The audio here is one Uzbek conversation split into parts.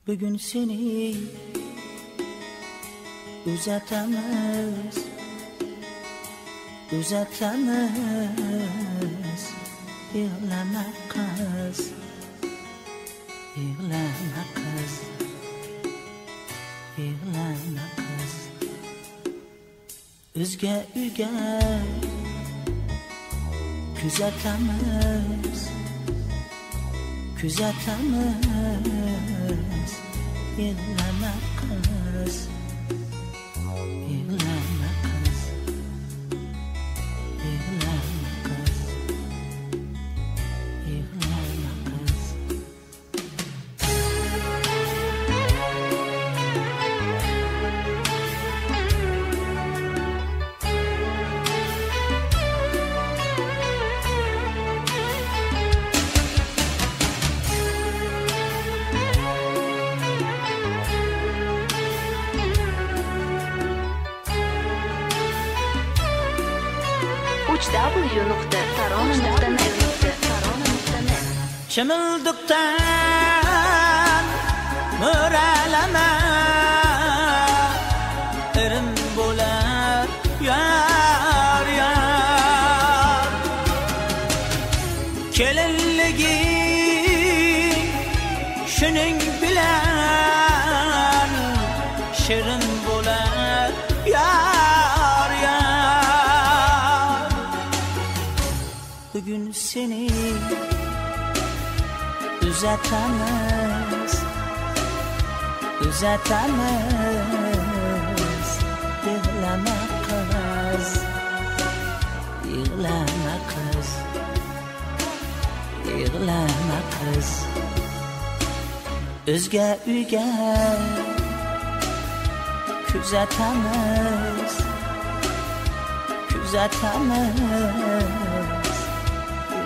Bugun seni uzatamiz, uzatamiz. Yig'lama qiz, yig'lama qiz, yig'lama qiz. O'zga uyga kuzatamiz, kuzatamiz. Yig'lama qiz, yig'lama qiz, yig'lama qiz, yig'lama qiz. www.tarona.net. Chimildiqdan mo'ralama, irim bo'lar yor yor. Kelinliging shuning bilan shirin bo'lar yor yor. Bugun seni uzatamiz, uzatamiz. Yig'lama qiz, yig'lama qiz, yig'lama qiz. O'zga uyga kuzatamiz, kuzatamiz.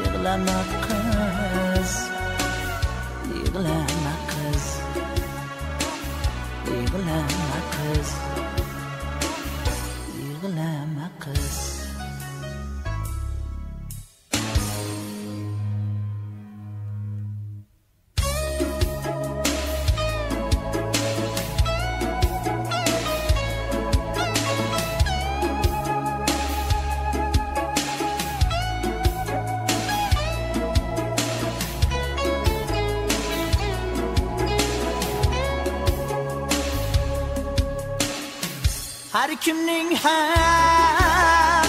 Yig'lama qiz, yig'lama qiz, yig'lama qiz, yig'lama qiz. Har kimning ham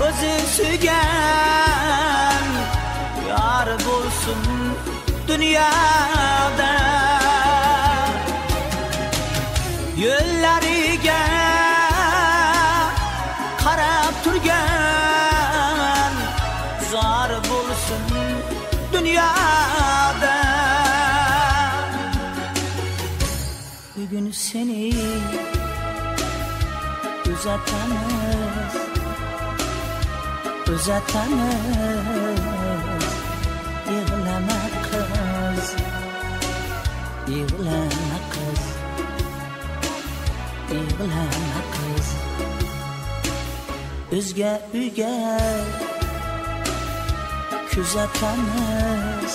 o'zi suygan yor bo'lsin dunyoda. Yo'llariga qarab turgan zor bo'lsin dunyoda. Bugun seni uzatamiz, uzatamiz. Yig'lama qiz, yig'lama qiz, yig'lama qiz. O'zga uyga kuzatamiz,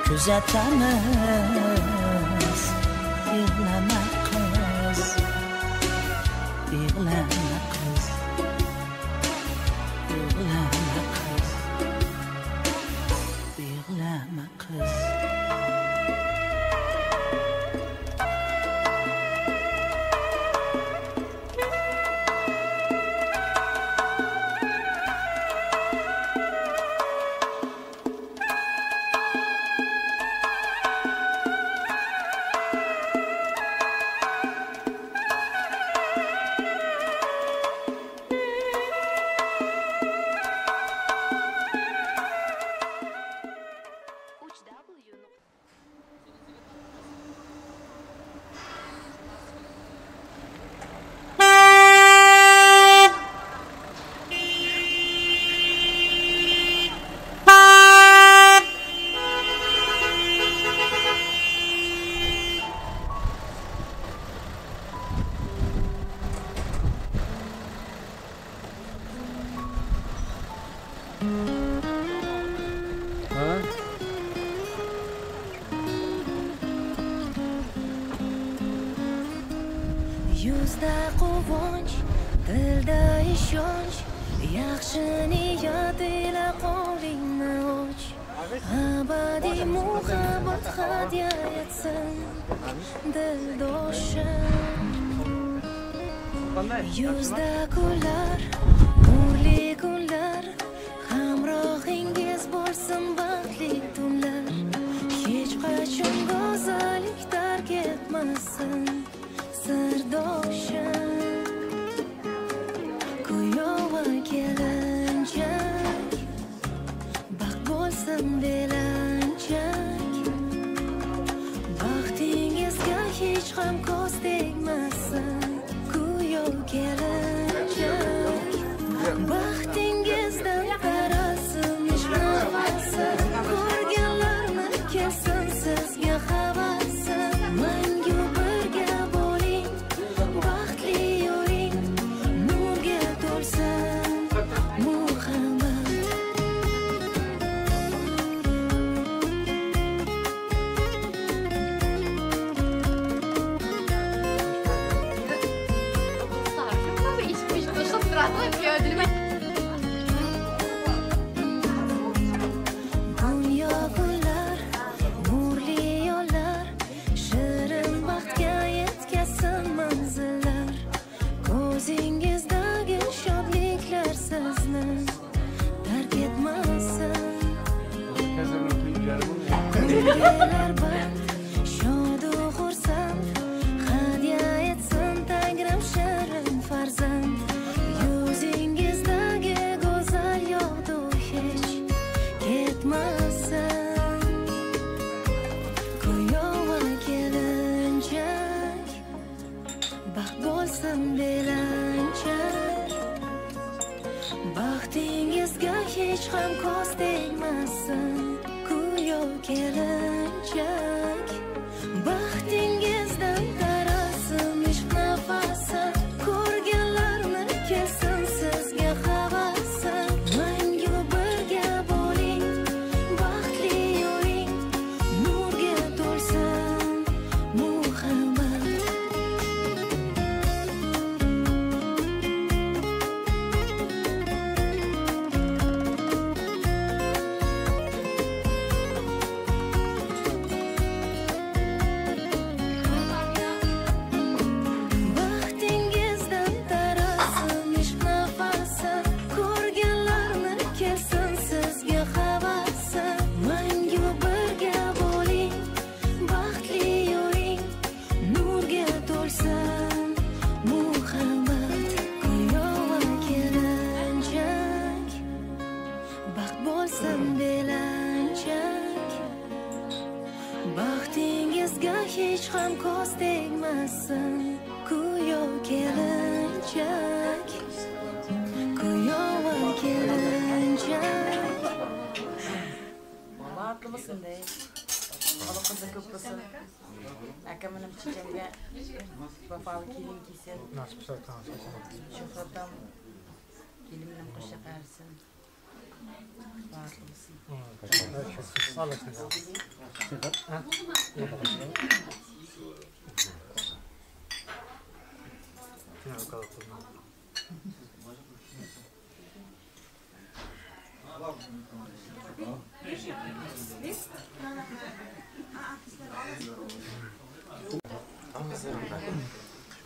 kuzatamiz. Yig'lama qiz, yig'lama qiz, yig'lama qiz, yig'lama qiz. Ko'zda quvonch, dilda ishonch, yaxshi niyat ila qo'lingni och. Abadiy muhabbat hadya etsin dildoshim. Yuzda kular, nurli kunlar, hamrohingiz bo'lsin baxtli tunlar. Hech qachon go'zallik tark etmasin sirdoshim. Kuyov va kelinchak, baxt bo'lsin belanchak. Baxtingizga hech ham ko'z tegmasin kuyov kelinchak. Baxtingizdan tarasin ishq nafasi, ko'rganlarni kelsin sizga havasi. Mangu birga bo'ling, baxtli yuring, nurga to'lsin muhabbat. Dunyo gullar, nurli yo'llar, shirin baxtga yetkazsin manzillar. Ko'zingizdagi shodliklar sizni tark etmasin. Ko'ngillar baxt, shodu xursand, hadya etsin Tangrim shirin farzand. Yuzingizdagi go'zal yog'du hech ketmasin. Kuyov va kelinchak, baxt bo'lsin belanchak. Baxtingizga hech ham ko'z tegmasin kuyov kelinchak. Baxtingizdan tarasin ishq nafasi, ko'rganlarni kelsin sizga havasi. Mangu birga bo'ling, baxtli yuring, nurga to'lsin muhabbat. Baxtingizdan tarasin ishq nafasi, ko'rganlarni kelsin sizga havasi. Mangu birga bo'ling, baxtli yuring, nurga to'lsin muhabbat. Kuyov va kelinchak, baxt bo'lsin belanchak. Baxtingizga hech ham ko'z tegmasin kuyov kelinchak. Kuyov va kelinchak. Bahtli bo'lsin dey. Ulı kızı ko'p bo'lsin. Akaminim chechamga vafoli kelin kelsin. Nasib sultan. Shuhratam kelinimni qo'sha qarisin. Bahtli bo'lsin.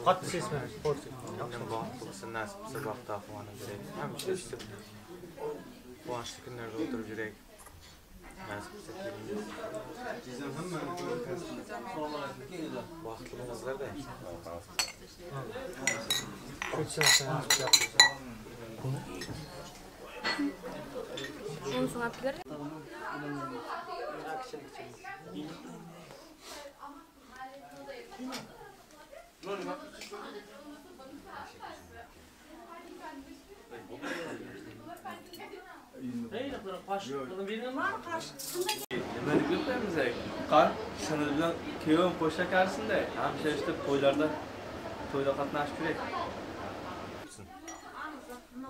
Qattiq sesmay, qo'rqib. Baxtli bo'lsin, nasib bo'lsa baxt quvonib yuraylik. Hamisha eshitib quvonchli kunlarda o'tirib yuraylik. Nasib bo'lsa kelingiz. Baxtli bo'lingizlar-da. Nimani ko'paymiz? Qar sinil bilan kuyovim qo'sha qarsinda, hamisha eshitib to'ylarda to'yda qatnashib kerak.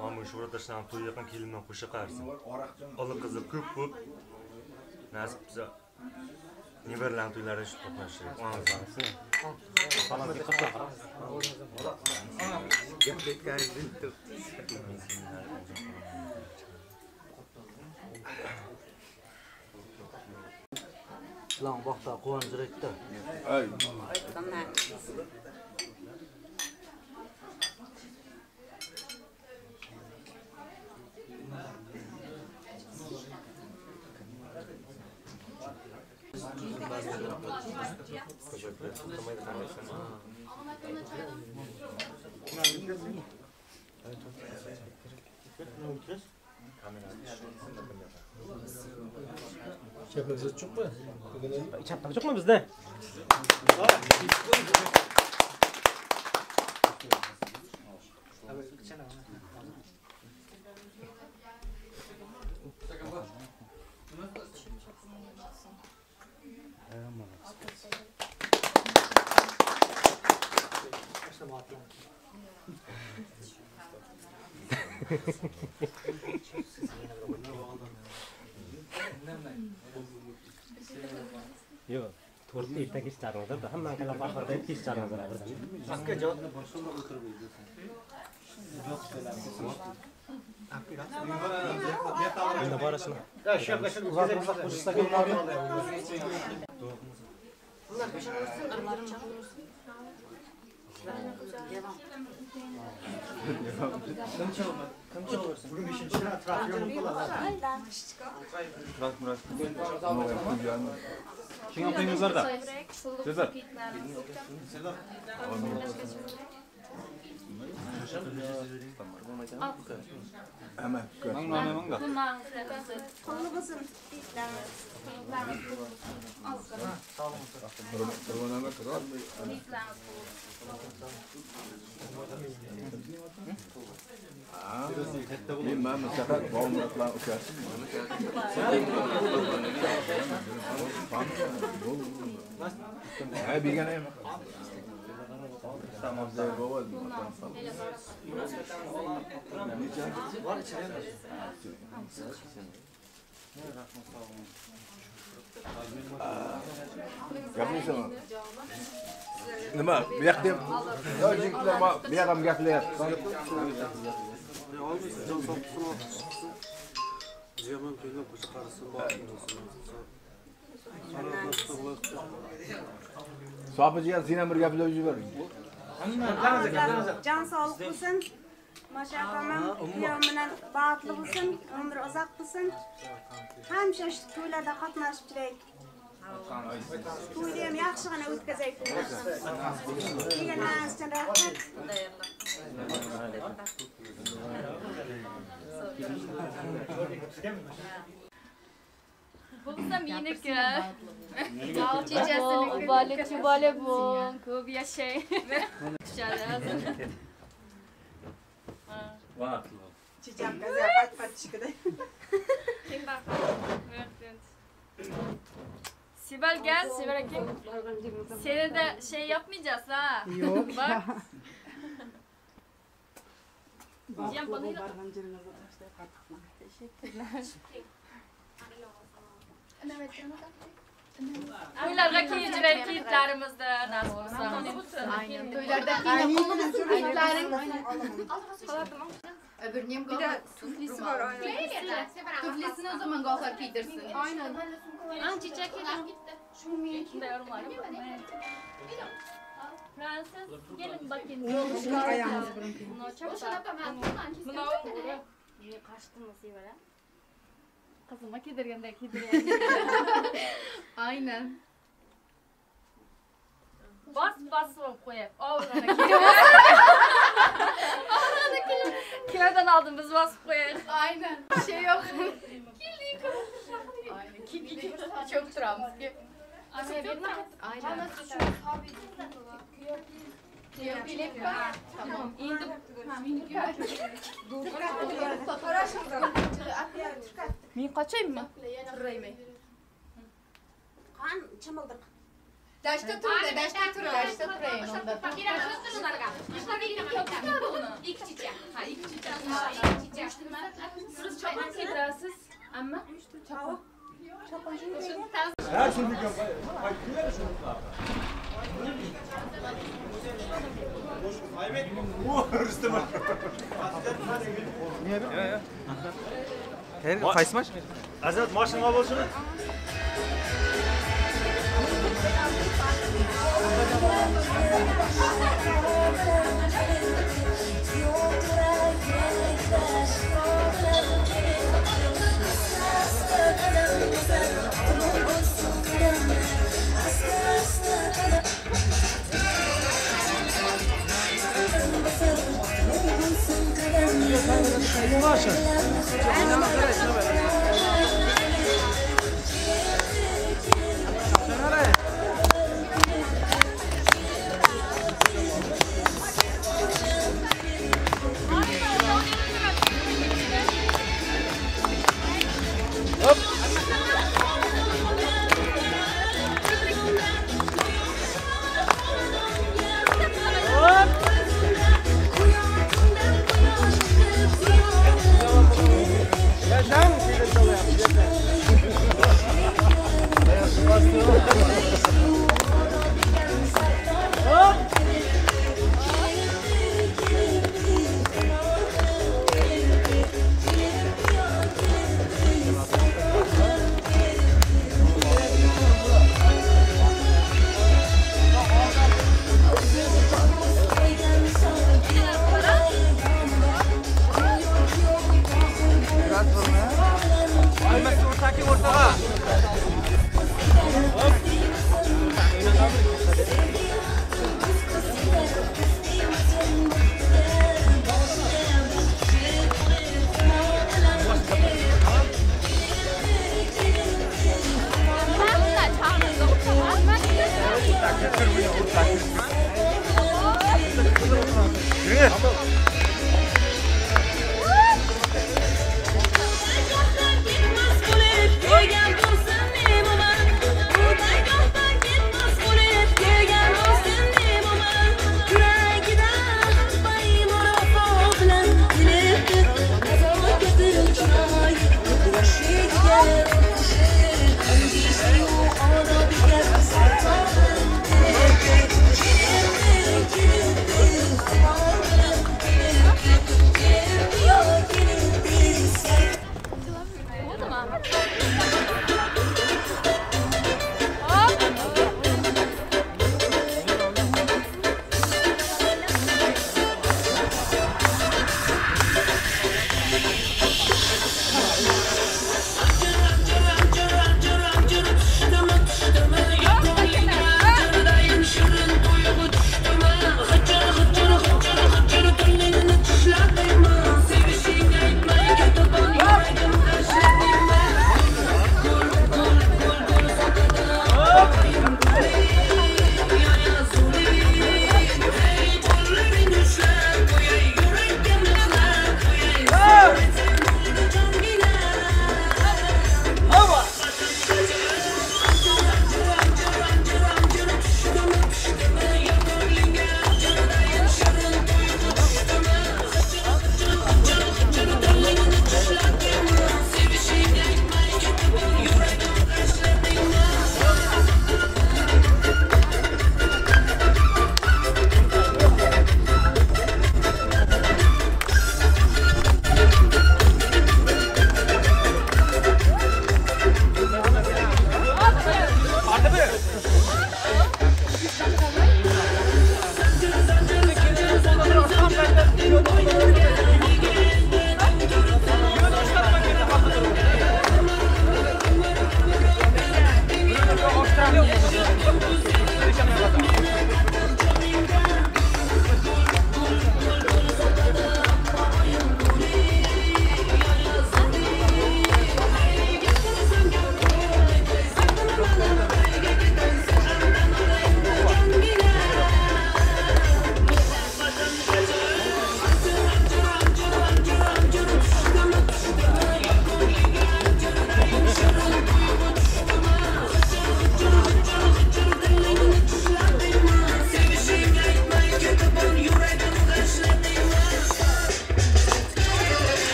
Mana shu o'rtashdan to'y yaqin kelindan qo'sha qarsin. Ulı qizi ko'p bo'lib, nasib bo'lsa Nevarlarning to'ylarida shu qatnashish. Lan baxta quvonchilikda. Ay. Chappak yo'qmi bizda? Yo'q, to'rtta ertaga ish chiqaringizlar, hammani kalla oxirida bitta ish chiqaringizlar birdan. Aka javob Endi borasini. Kim qo'yingizlarda? Sezar. Nima, bu yoqda ham yigitlar bor, bu yoq ham gaplayapti. Sopi jiyan, sen ham bir gaplab yuboring. Jon sog'lik bo'lsin. Masha opam kuyovim bilan baxtli bo'lsin, umri uzoq bo'lsin. Hamisha shu to'ylarda qatnashib turaylik. To'yni ham yaxshigina o'tkazaylik. Kelganlaringiz uchun rahmat. Bo'lsa meniki. Chechasini bola bo'l, ko'p yashay. Tushadi. Baxtli bo'l. Checham kaza pat-pat chiqdi. Kim baxtli? Sibel gel, Sibel aka. Seni de şey yapmayacağız ha. Yok. Bak. Cem bana Teşekkürler. To'ylarga kiyinchilar kiyitlarimizda nasib bo'lsa. Aynen. To'ylarda kiyinib olsun kiyitlaring. Öbürünün bir de tuflisi var aynen. Tuflisini o zaman Gavhar giydirsin. Aynen. An çiçek gitti. Şu minikinde yorumlar. Prenses gelin bakın. Bunu kaçtınız iyi böyle. Kızıma kiydirgende kiydirgen. Aynen. Bas bas koyup. Ağzına kiydirgen. Ağzına kiydirgen. Köyden aldım biz basıp koyarız. Aynen. Bir şey yok. Aynen. Kirli. Çok travmız ki. Aynen. Tamam. Men qochaymi? Qan chimildiq. Dashta tur, dashta tur, dashta turayın onda. İki çiçek. Ha, iki çiçek. İki çiçek. Siz çapan kiydirasiz, amma çapan. Qaysi mashina? Azat, mashina olib shuni.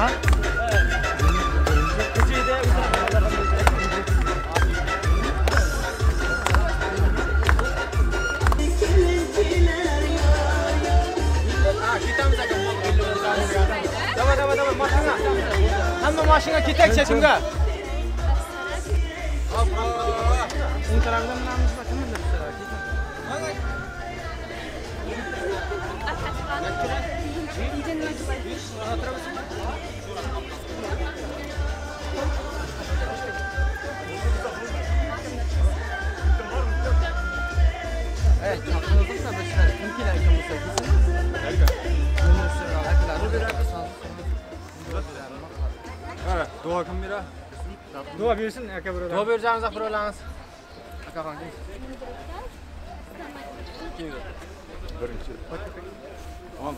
Ha? Mashina ketak chekimga. Evet, çaprazlıkla başlar. Kim ki erken bu sefer? Evet, dua kim bira? Dua bersin aka birodar. Dua berjamiz birodarlarimiz. Akaxon kim? Birinchi. Tamam.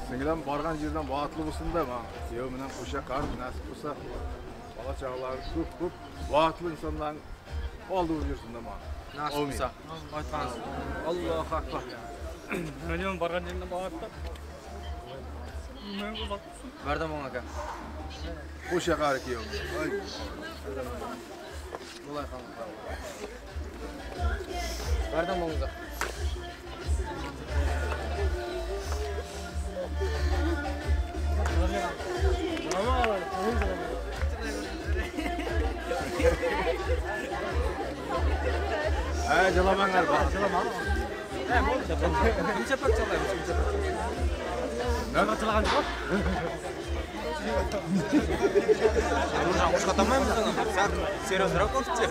Singlim borgan yerdan baxtli bo'lsin-da, men kuyov bilan qo'sha qar nasib bo'lsa, bola chaqalari ko'p-ko'p baxtli insonlarning oldi bo'lib yursin-da men. Nasib bo'lsa. Aytgansiz. Allohu akbar. Nima borgan yerdan baxtli. Bardam bo'ling aka. Qo'sha qari kuyov. Bo'lay qoldi. Bardam bo'ling. Hey, jalamanlar bor. Hey, bo'ldi. Necha pak chalaymiz, necha pak. Nima chilagan yo'q? Nurjan qo'shqatamaymiz uni. Sen seriyozroq qo'shchi.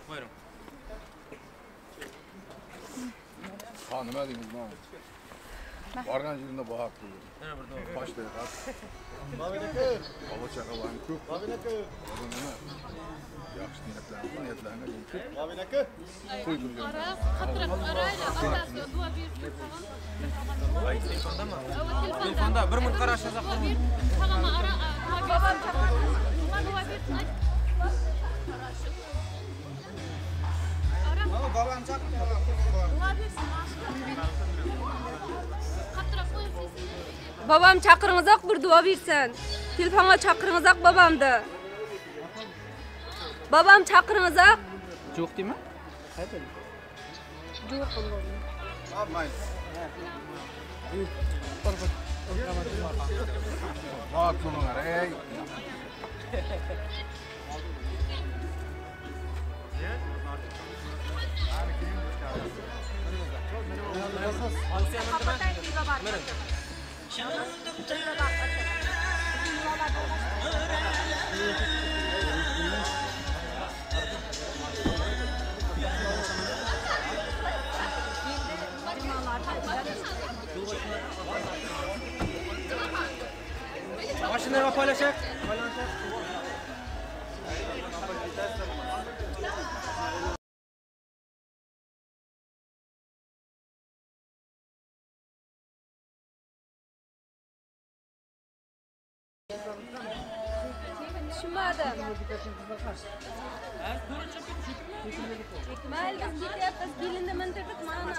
Buyurun. Ha, nima deymiz mana? Borgan yerimda baxtli. Boshda bola chaqalarni ko'p. Nima? Yaxshi niyatlarni, niyatlarni yetib. To'y qilgan. Telefondami? Telefonda bir minut qarashingiz. Babam chaqiring'izoq bir duo bersin. Telefonga chaqiring'izoq babamni. Babam chaqiring'izoq. Yo'q deymi? Yo'q. Baxtli bo'linglar, ey. Mashinalar paylaşak. Tushunmadim. Mayli, biz ketyapmiz, kelinni mindirdik mana.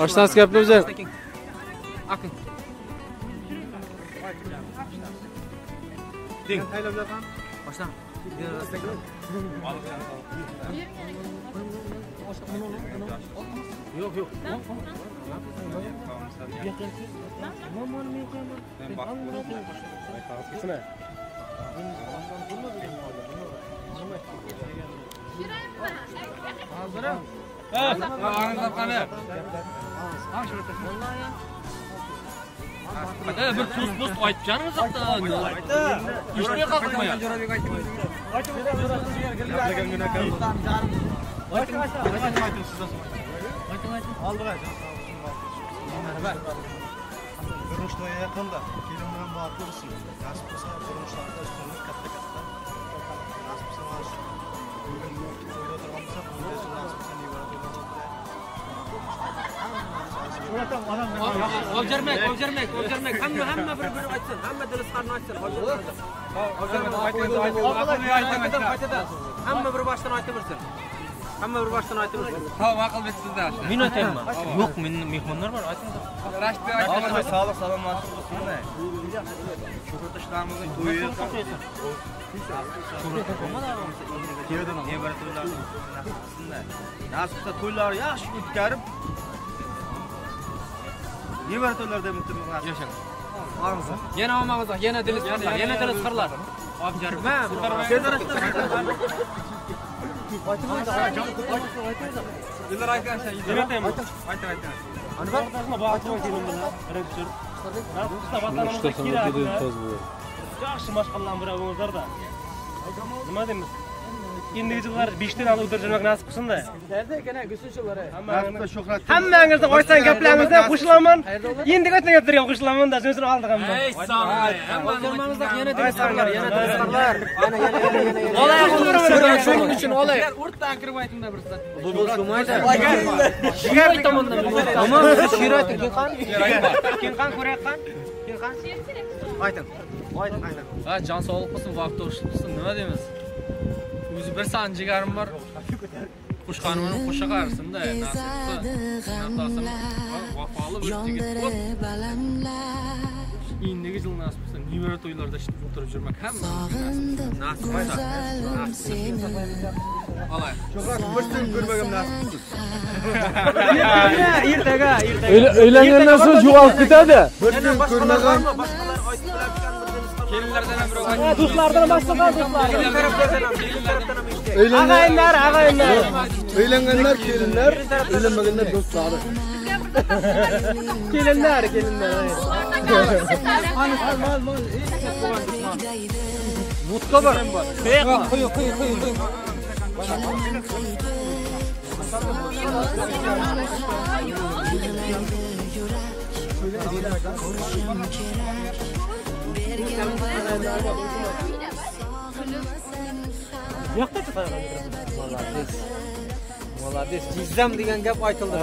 Oshnasi gaplar o'zi. Aql. Ding. Oshna. Yo'q, yo'q. Bir tuz buz aytganimiz ishni qolmayapti. Durmuş to'ya yaqinda kelin bilan baxtli bo'lsin. Nasib bo'lsa durmushlarda ustunlik katta-katta. Nasib bo'lsa mana shu bugun to'yda o'tirgan bo'lsak, nasib bo'lsa nevara to'yda o'tiraylik. Ovjarmak, ovjarmak, ovjarmak. Hamma bir-bir aytsin. Hamma dil izhorini aytsin. Ovjarmak. Hamma bir boshdan aytaversin. Hamma bir boshdan aytaversin. Tamam, aqlbek sizda. Men aytaymi? Yo'q, men mehmonlar bor, aytinglar. Rashidbek aytaymi? Sog'lik, salomatlik bo'lsin. Shuhrat to'yi. Nevara to'ylari nasib qilsin. Nasib qilsa to'ylarni yaxshi o'tkazib, nevara to'ylarda mutlaqo nasib. Yana olmag'izlar, yana dil izhorlar, yana dil izhorlar. Objarma. Yaxshi mashqallan birovingizlarda. Nima deymiz? Endigi yillar 5 ta o'tirib yurmak nasib qilsin-da. Nerede ekan ha, g'usul Shuhrat. Hammangizning aytgan gaplaringizdan qo'shilaman. Endigi aytgan gaplarga qo'shilaman-da, shuning uchun oldik hamma. Ey sog'lik. O'tirmamizda yana dilisqarlar, yana dilisqarlar. Yana yana yana yana. Olaylik, shuning uchun olaylik. O'rtadan kirib aytinglar bir sat. Bu bo'lmaydi. Jigar tomondan. Tamom, she'r ayting, keyin qani? Keyin qani ko'rayotgan? Keyin qani? Ayting. Ayting, ayting. Ha, jon sog'lik bo'lsin, vaqt to'shib bo'lsin, nima deymiz? O'zi bir san jigarim bor. Qo'shqonimni qo'sha qarisin-da, nasib qilsa. Vafoli bir yigit bo'lib. Endigi yil nasib qilsa, nevara to'ylarda o'tirib yurmak hamma nasib qilsa. Olay. Shuhrat bir kun ko'rmagan nasib qilsin. Ertaga, ertaga. Uylangandan so'ng yo'qolib ketadi. Bir kun ko'rmagan boshqalar aytib bilan kelinlardan ham birov aytdi. Do'stlardan boshqa do'stlar. Ag'ayinlar, ag'ayinlar. Uylanganlar kelinlar, uylanmaganlar do'stlari. Kelinlar, kelinlar. Mal, mal, mal. Mutka bor. Qo'y, qo'y, qo'y, qo'y. Молодец. Молодец. Jizzam degan gap aytildi.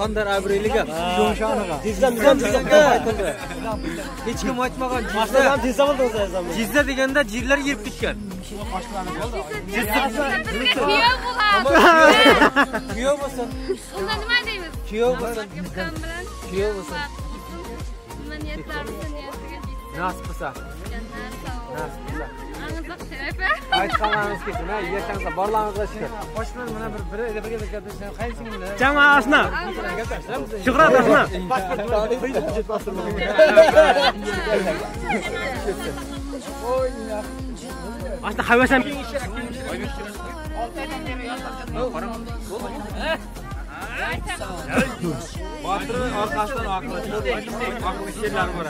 Qanday obro'li gap. Jizzam degan gap aytildi. Hech kim aytmagan jizzam. Jizzam bo'ldi o'zi. Jizza deganda jirlar yerib ketgan. Bizga kuyov bo'ladi. Kuyov bo'lsin. Unda nima deymiz? Kuyov bo'lsin. Kuyov bo'lsin. Nima niyatlar bo'lsa niyatiga yetsin. Nasib qilsa. Nasib qilsa. Aytganlaringiz kelsin, ha, yashansa, borlaringizga shukur. Qo'shni mana bir birga gaplashgan, qaysinglar? Jamoa oshna. Shuhrat oshna. Oshna havasam. Botirning orqasidan aqlli she'rlar bor.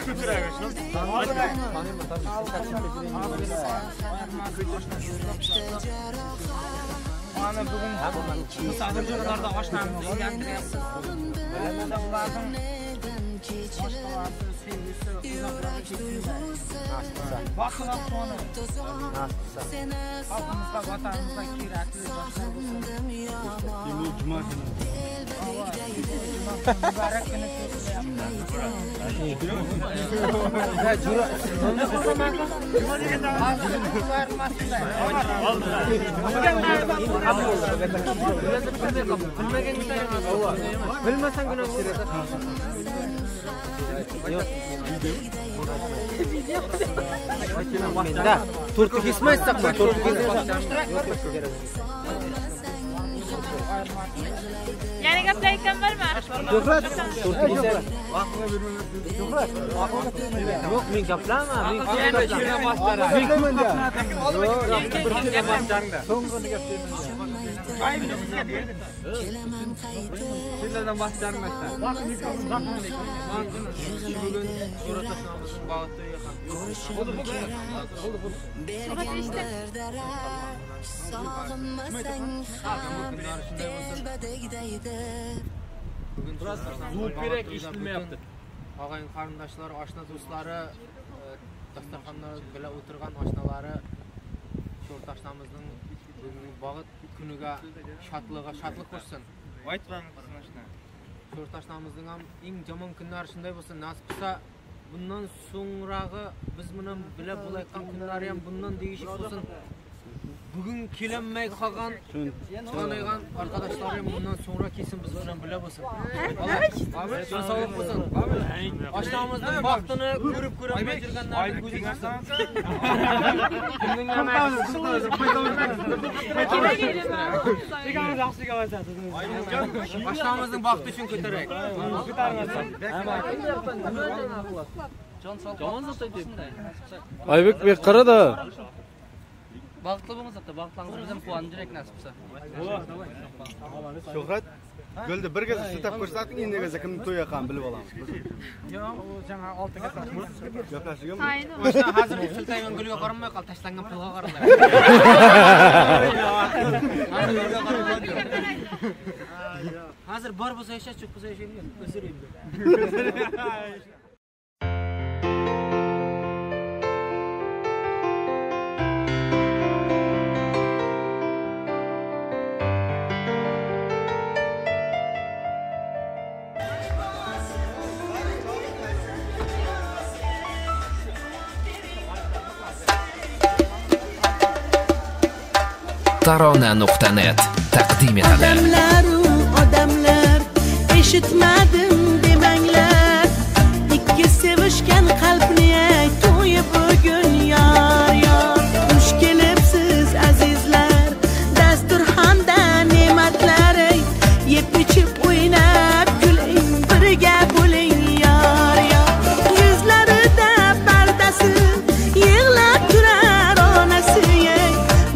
Mana bugun musofirlarda oshnamiz uylantiryapmiz. Ularning boshqalari sevgisi uzoqlarga ketsin. Baxtli quvonib. Xalqimizga, vatanimizga kerakli yoshlar bo'lsin. Juma kuni. Muborak kuni ko'ryapmiz. Bilmasang gunoh bo'ladi. Menda to'rtni kesmaysiz-ku, to'rtni kesmaysiz. Yana gaplayotgan bormi? Shuhrat, Shuhrat. Yo'q, men gaplaman, men ko'p gaplaman. So'nggini gap deyman. Sizlardan bahslarmasdan. Bugun Shuhrat oshnamizning baxt to'yi ham. Bugun zvuk kerak, eshitilmayapti. Og'ayin qarindoshlari, oshna do'stlari, dasturxonlar bilan o'tirgan oshnalari Shuhrat oshnamizning bugungi baxt kuniga shodlig'iga shodlik qo'shsin. Shuhrat oshnamizning ham eng yomon kunlari shunday bo'lsin, nasib qilsa bundan so'ngrog'i biz bilan bila bo'layotgan kunlari ham bundan deyishib bo'lsin. Bugun kelinmay qolgan, chiqolmagan arkadaşlarım bundan sonra kesin biz bilan bila bo'lsin. Alloh sog'lik bo'lsin. Oshnamizning baxtini ko'rib ko'rolmay yurganlarning ko'zi chiqsin. Oshnamizning baxti uchun ko'taraylik. Aybek bek qara-da. Baxtli bo'lingizlar, baxtlaringiz bizdan quvonib yurak nasib qilsa. Shuhrat, Gulni birga siltab ko'rsating, endi esa kimni to'y ekanini bilib olamiz. Yo'q, u жаңа olti Gaplashganmi? O'sha hozir siltayman gulga qaramay qol, tashlangan pulga qaranglar. Hozir bor bo'lsa yashash, yo'q bo'lsa yashaymiz. O'zir endi. Tarona.net taqdim etadi. Odamlar, odamlar, eshitmadim demanglar. Ikki sevishgan qalbni to'yi bugun yor yor. Xush kelibsiz azizlar, dasturxonda ne'matlar, yeb ichib o'ynab kuling, birga bo'ling yor yor. Yuzlarida pardasi, yig'lab turar onasi,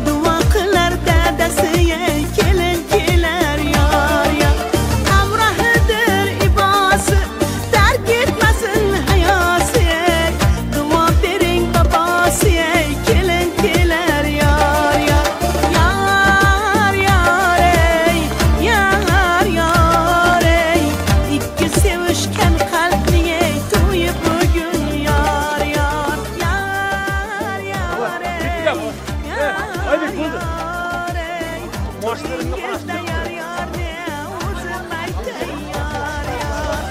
duo qilar dadasi, kelin kelar yor yor. Hamrohidir ibosi, tark etmasin hayosi, duo bering bobosi, kelin kelar yor yor. Yor yor ey, yor yor ey, ikki sevishgan qalbning to'yi bugun yor yor. Yor yor ey, yor ey, to'yingizda yor yor ne o'zim aytay yor yor.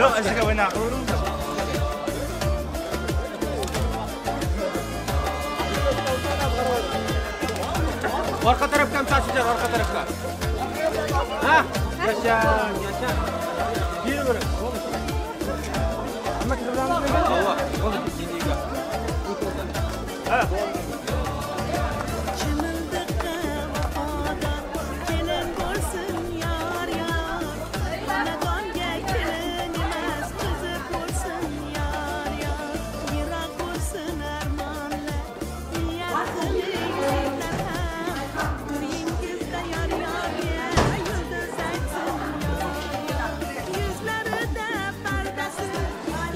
Yo'q, ishiga o'ynab qolaveramiz. Orqa tarafga ham tashlaylar, orqa tarafga. Ha, yasha, yasha. Bir-bir. Hamma kirib Alloh, bo'ldi, endi. Ha. Chimildiqqa vafodor kelin bo'lsin yor yor. Xonadonga kelin emas, qizi bo'lsin yor yor. Yiroq bo'lsin armonlar, niyat qilinglar ham. To'yingizda yor yor yulduz aytsin yor yor. Yuzlarida pardasi,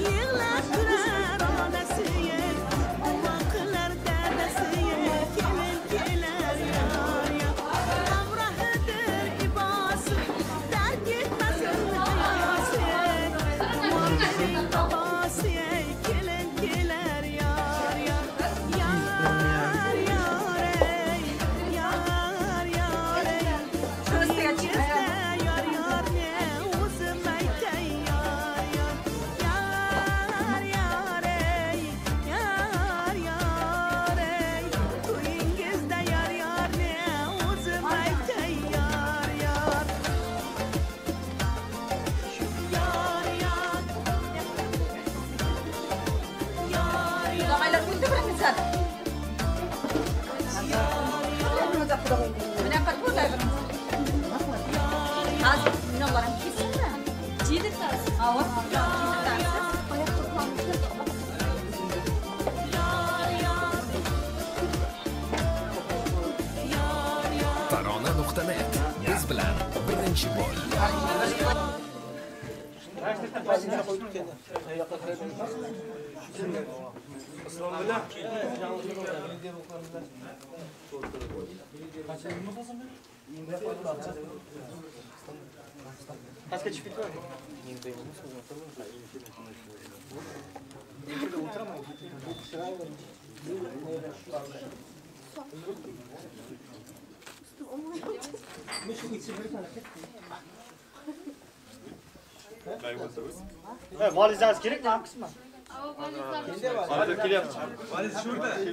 yig'lab turar onasi, duo qilar dadasi, kelin kelar yor yor. Hamrohidir ibosi, tark etmasin hayosi, duo bering bobosi, kelin kelar yor yor. Yor yor ey, yor yor ey, to'yingizda yor yor ne o'zim aytay yor yor. Yor yor ey, yor yor ey, to'yingizda yor yor ne o'zim aytay yor yor. Yor yor, yor yor. Tarona.net biz bilan birinchi bo'l. Pastga tushib ketdi. Valizangiz kerakmi? Hozir kelyapti.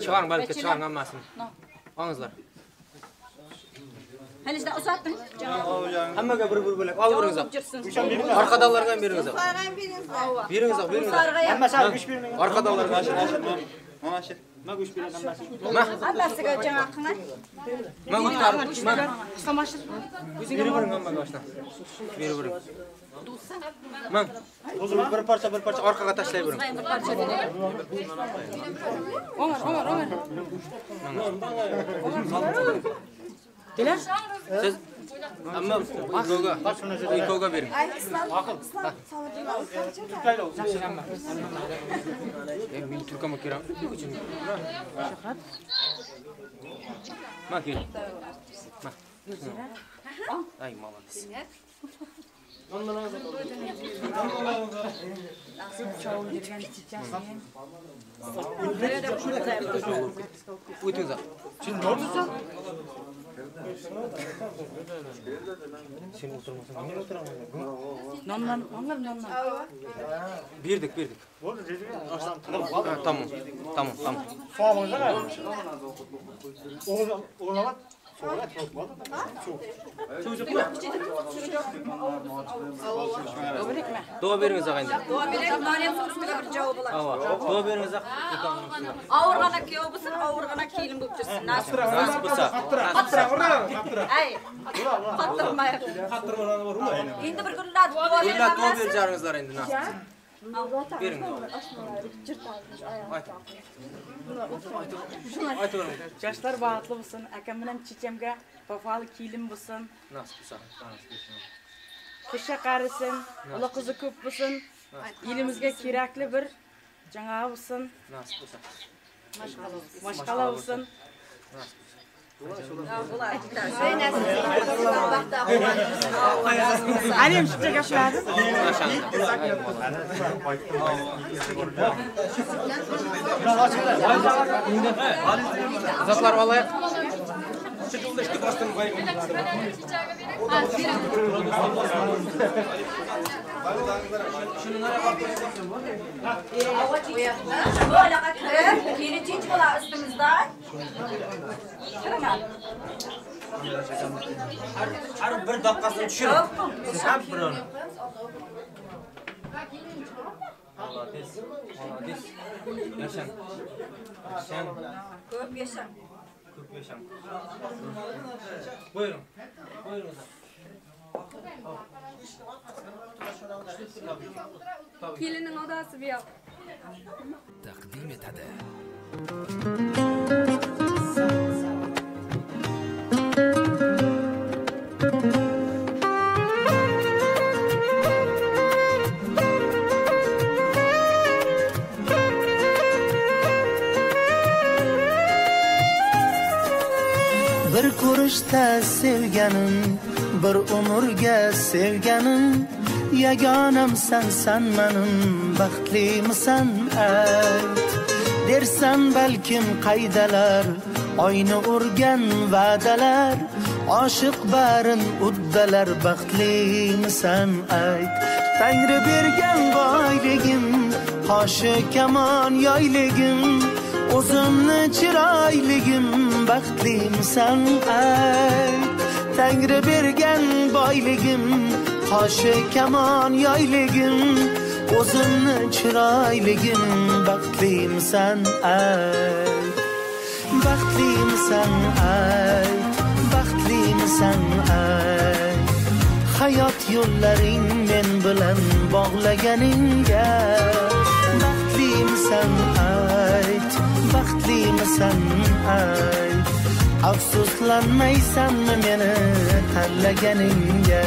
Chiqaring, balki chiqaring hammasini. Olingizlar. Halishda uzatdim. Hammaga bir-bir bo'lak olib beringiz. Orqadalarga ham beringiz. Beringiz, beringiz. Hammasi olib bermang. Orqadalarga Mana shu. Ma go'sht beradi hammasi. Hammasiga jama qiling. Ma go'sht. Ma. O'zingga bering hamma go'shtni. Berib bering. Man. Bir parcha, bir parcha orqaga tashlay bering. Omar, Omar, Omar. Kelar? Siz amma ikkovga, ikkovga bering. Ay, Islom, Islom solib Yaxshi hamma. Men turkam kerak. Shuhrat. Ma kel. Ma. Ay, молодец. O'tingiz. Sen nima o'tirsan? Sen o'tirmasang, men o'tiraman. Nonlar, nonlar, nonlar. Berdik, berdik. Bo'ldi, dedim. Tamam, tamam, tamam. Sog'lig'ingiz. O'g'lim, Duo beringiz endi. Duo bering, noniyam ustiga bir javob bo'ladi. Duo beringiz. Og'irg'ana kuyov bo'lsin, og'irg'ana kelin bo'lib tursin. Nasib bo'lsa. Ay, qattirmay. Endi bir kunlar duo Gullar duo berjaringizlar endi nasib. Bering. Aytavering. Yoshlar baxtli bo'lsin, akam bilan chechamga vafoli kelin bo'lsin. Nasib bo'lsa. Qo'sha qarisin, uli qizi ko'p bo'lsin. Elimizga kerakli bir jamoa bo'lsin. Nasib bo'lsa. Mashqala bo'lsin. Alim shuncha gapiradi. Zatlar olaylik. Böyle kirib, keyin tinch bo'lar ustimizda. Kiraman. Har bir daqiqasini tushiring. Siz ham birini. Молодец, молодец. Yashang. Yashang. Ko'p yashang. Ko'p yashang. Buyurun. Buyurun. Kelinning odasi bu yoq. Taqdim etadi. Bir ko'rishda sevganim, bir umrga sevganim, yagonamsan san menim, baxtlimisan ayt. Dersan balkim qaydalar, oyni urgan va'dalar, oshiq barin uddalar, baxtlimisan ayt. Tangri bergan boyligim, qoshi kamon yoyligim, o'zimni chiroyligim, baxtlimisan ayt. Tangri bergan boyligim, qoshi kamon yoyligim, o'zimni chiroyligim, baxtlimisan ayt. Baxtlimisan ayt, baxtlimisan ayt. Hayot yo'llaring men bilan bog'laganingga, baxtlimisan ayt, baxtlimisan ayt. Afsuslanmaysanmi meni tanlaganingga?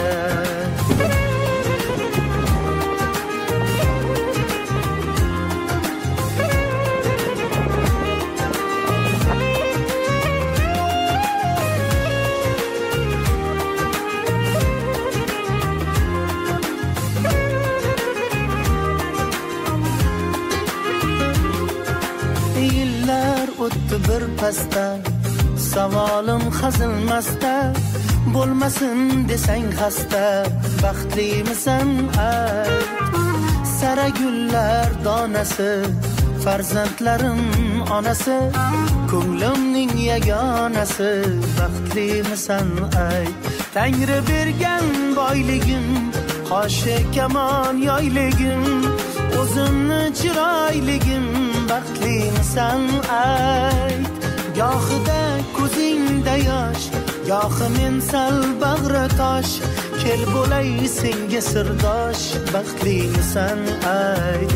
Yillar o'tdi bir pasda, savolim hazilmasda, bo'lmasin desang xasta, baxtlimisan ayt. Sara gullar donasi, farzandlarim onasi, ko'nglimning yagonasi, baxtlimisan ayt. Tangri bergan boyligim, qoshi kamon yoyligim, o'zimni chiroyligim, Baxtlimisan ayt. Gohida ko'zingda yosh, gohi men sal bag'ri tosh. Kel bo'lay senga sirdosh, baxtlimisan ayt.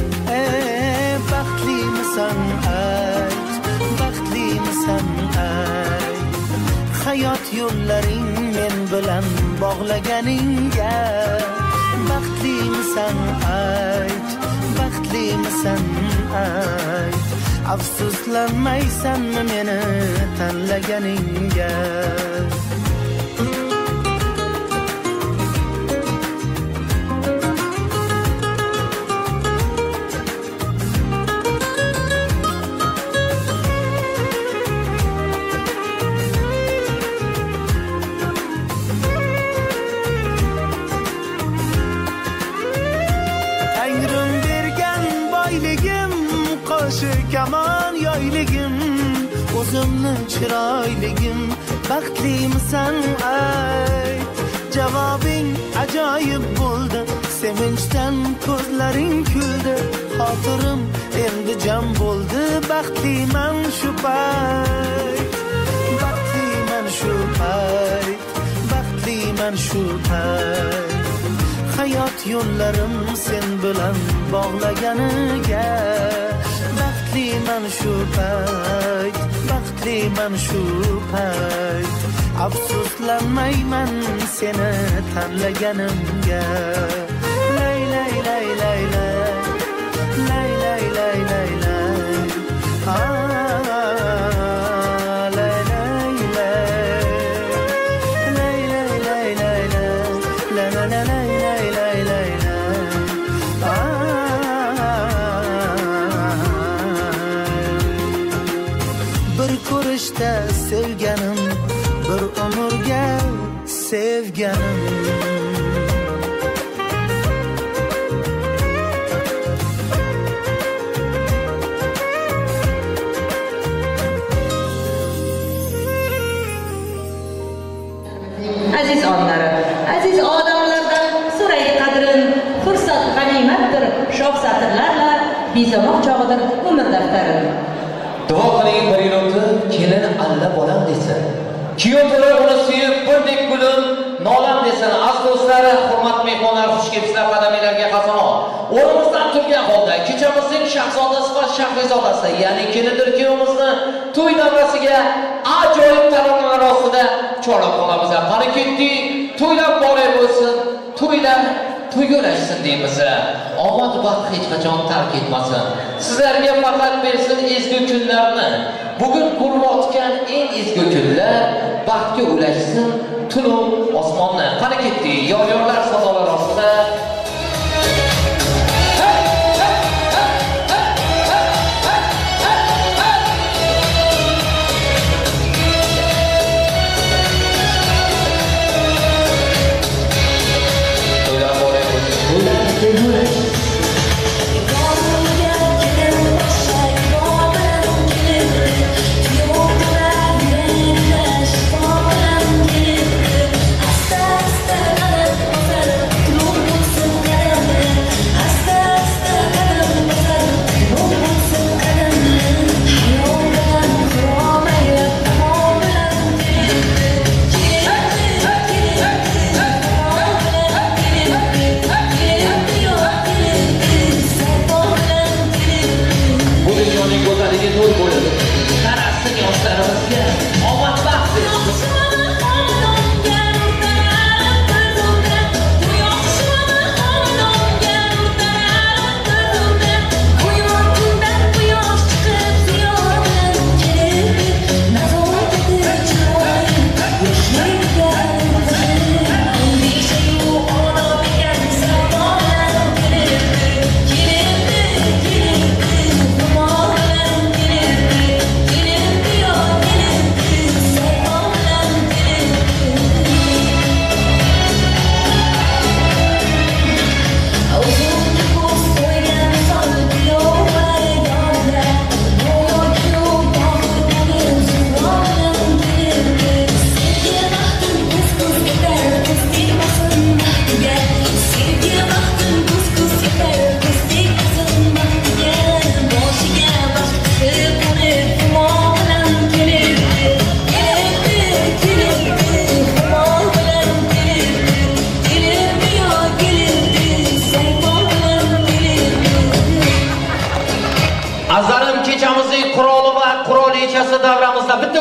Baxtlimisan ayt, baxtlimisan ayt. Hayot yo'llaring men bilan bog'laganingga, baxtlimisan ayt, baxtlimisan ayt. Afsuslanmaysanmi meni tanlaganingga? Tangrim bergan boyligim, qo'shi kamon yoyligim, o'zimni chiroyligim, baxtlimisan ayt. Javobing ajoyib bo'ldi, sevinchdan ko'zlaring kuldi, xotirim endi jam bo'ldi, baxtliman shu payt, baxtliman shu payt, baxtliman shu payt. Hayot yo'llarim sen bilan bog'laganiga, baxtliman shu payt, baxtliman shu payt. Afsuslanmayman seni tanlaganimga. Lay lay lay lay lay, lay lay lay lay lay, lay lay lay, lay lay lay lay lay, la la la lay lay lay lay lay. Bir ko'rishda sevganim, bir umrga sevganim. Aziz onlari, aziz odamlardan so'ray qadrin, fursat g'animatdir, shoh satrlarla bezamoq chog'idir umr daftarin. Duo qiling bir yil o'tib, kelin alla bolam desin. Kuyov to'la uni suyib, birdek gulim nolam desin. Aziz do'stlar, hurmatli mehmonlar, xush kelibsizlar qadaminglarga qasamon. O'rnimizdan turgan holda kechamizning shahzodasi va shahrizodasi, ya'ni kelindir kuyovimizni to'y davrasiga ajoyib taronalar ostida chorlab qolamiz. Qani ketdik, to'ylar boray bo'lsin, to'ylar to'yga ulashsin deymiz. Omad baxt hech qachon tark etmasin. Sizlarga faqat bersin ezgu kunlarni. Bugun ko'rilayotgan eng ezgu kunlar baxtga ulashsin tunu osmonni. Qani ketdik, yor-yorlar sadolar ostida. Asta asta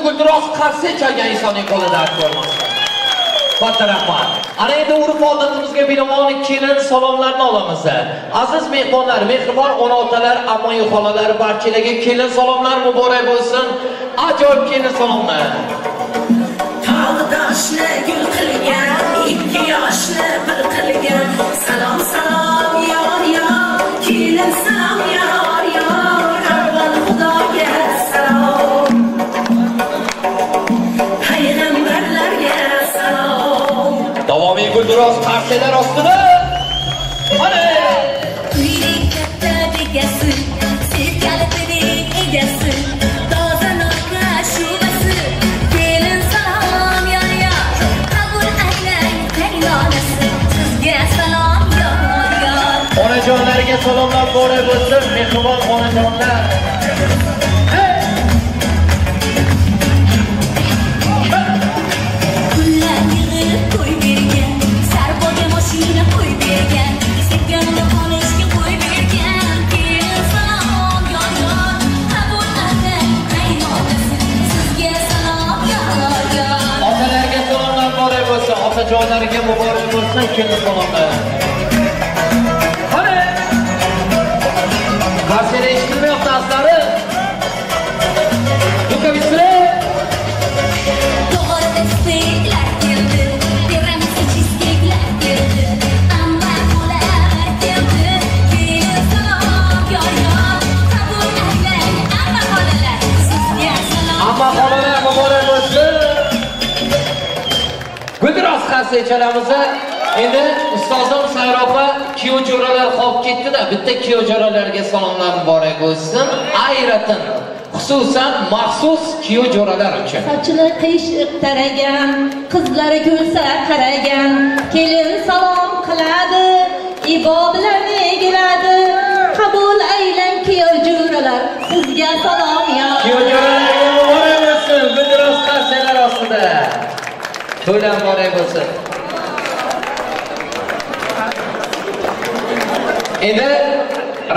guldiroz qarsak chalgan insonning qo'li dard ko'rmasin. Katta rahmat. Ana endi urf odatimizga binoan kelin salomlarni olamiz. Aziz mehmonlar, mehribon ona-otalar, ammo xolalar, barchalarga kelin salomlar muborak bo'lsin. Ajoyib kelin salomlar. Tog' toshni gul qilgan, ikki yoshni bir qilgan. Salom salom yor yor, kelin salom yor yor, avval Xudoga salom. Payg'ambarlarga salom. Davomiy guldiroz qarsalar ostida. Mana uyning katta bekasi, sevgalining egasi, toza noka shuvasi, kelin salom yor yor, qabul aylang qaynonasi, sizga salom yor yor. Onajonlarga salomlar muborak bo'lsin, mehribon onajonlar. Gullar yig'ib qo'y bergan, sarpoga mashina qo'y bergan, sevganini olishga qo'y bergan. Kelin salom yor yor, qabul aylang qaynonasi, sizga salom yor yor. Otalarga salomlar muborak bo'lsin, otajonlarga muborak bo'lsin, kelin salomlar. Qani? Qarsaklar eshitilmayapti aslari. Dukavislar. To'g'ri steyklar keldi, tiramisu cheesecakelar keldi, amma xolalar keldi. Kelin salom yor yor, qabul aylang amma xolalar, sizga salom. Amma xolalar muborak bo'lsin. Guldiroz qarsak chalamiz. Endi ustozim Sayra opa kuyov jo'ralar qolib ketdi-da, bitta kuyov jo'ralarga salomlar muborak bo'lsin. Ayratin, xususan maxsus kuyov jo'ralar uchun. Sochini qiyshiq taragan, qizlari kulsa qaragan, kelin salom qiladi, ibo bilan egiladi. Qabul aylang kuyov jo'ralar, sizga salom yor. Kuyov jo'ralarga muborak bo'lsin. Guldiroz qarsaklar ostida. To'ylar muborak bo'lsin. Endi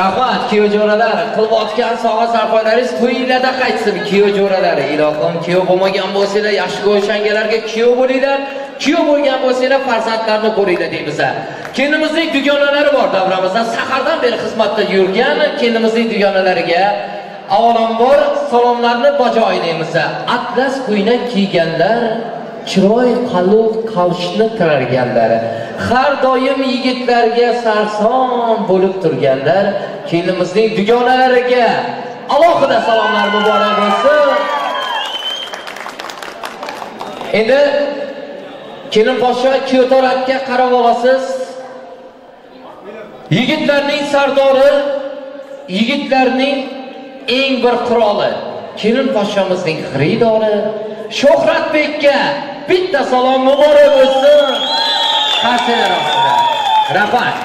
rahmat kuyov jo'ralar, qilayotgan sog'a sarpoylaringiz to'yinglarda qaytsin kuyov jo'ralar. Ilohim kuyov bo'lmagan bo'lsanglar, yaxshi ko'rishganlarga kuyov bo'linglar, kuyov bo'lgan bo'lsanglar farzandlarni ko'ringlar deymiz. Kelinimizning dugonalari bor davramizda, sahardan beri xizmatda yurgan kelinimizning dugonalariga avvalambor salomlarni bajo aylaymiz. Atlas ko'ylak kiyganlar, chiroy qalub qavshni tirarganlar, har doim yigitlarga sarson bo'lib turganlar, kelinimizning dugonalariga alohida salomlar muborak bo'lsin. Endi kelin poshsho kuyov tarafga qarab olasiz. Yigitlarning sardori, yigitlarning eng bir qiroli, kelin poshshomizning xaridori Shuhratbekka bitta salom muborak bo'lsin. Qarsaklar ostida. Rahmat.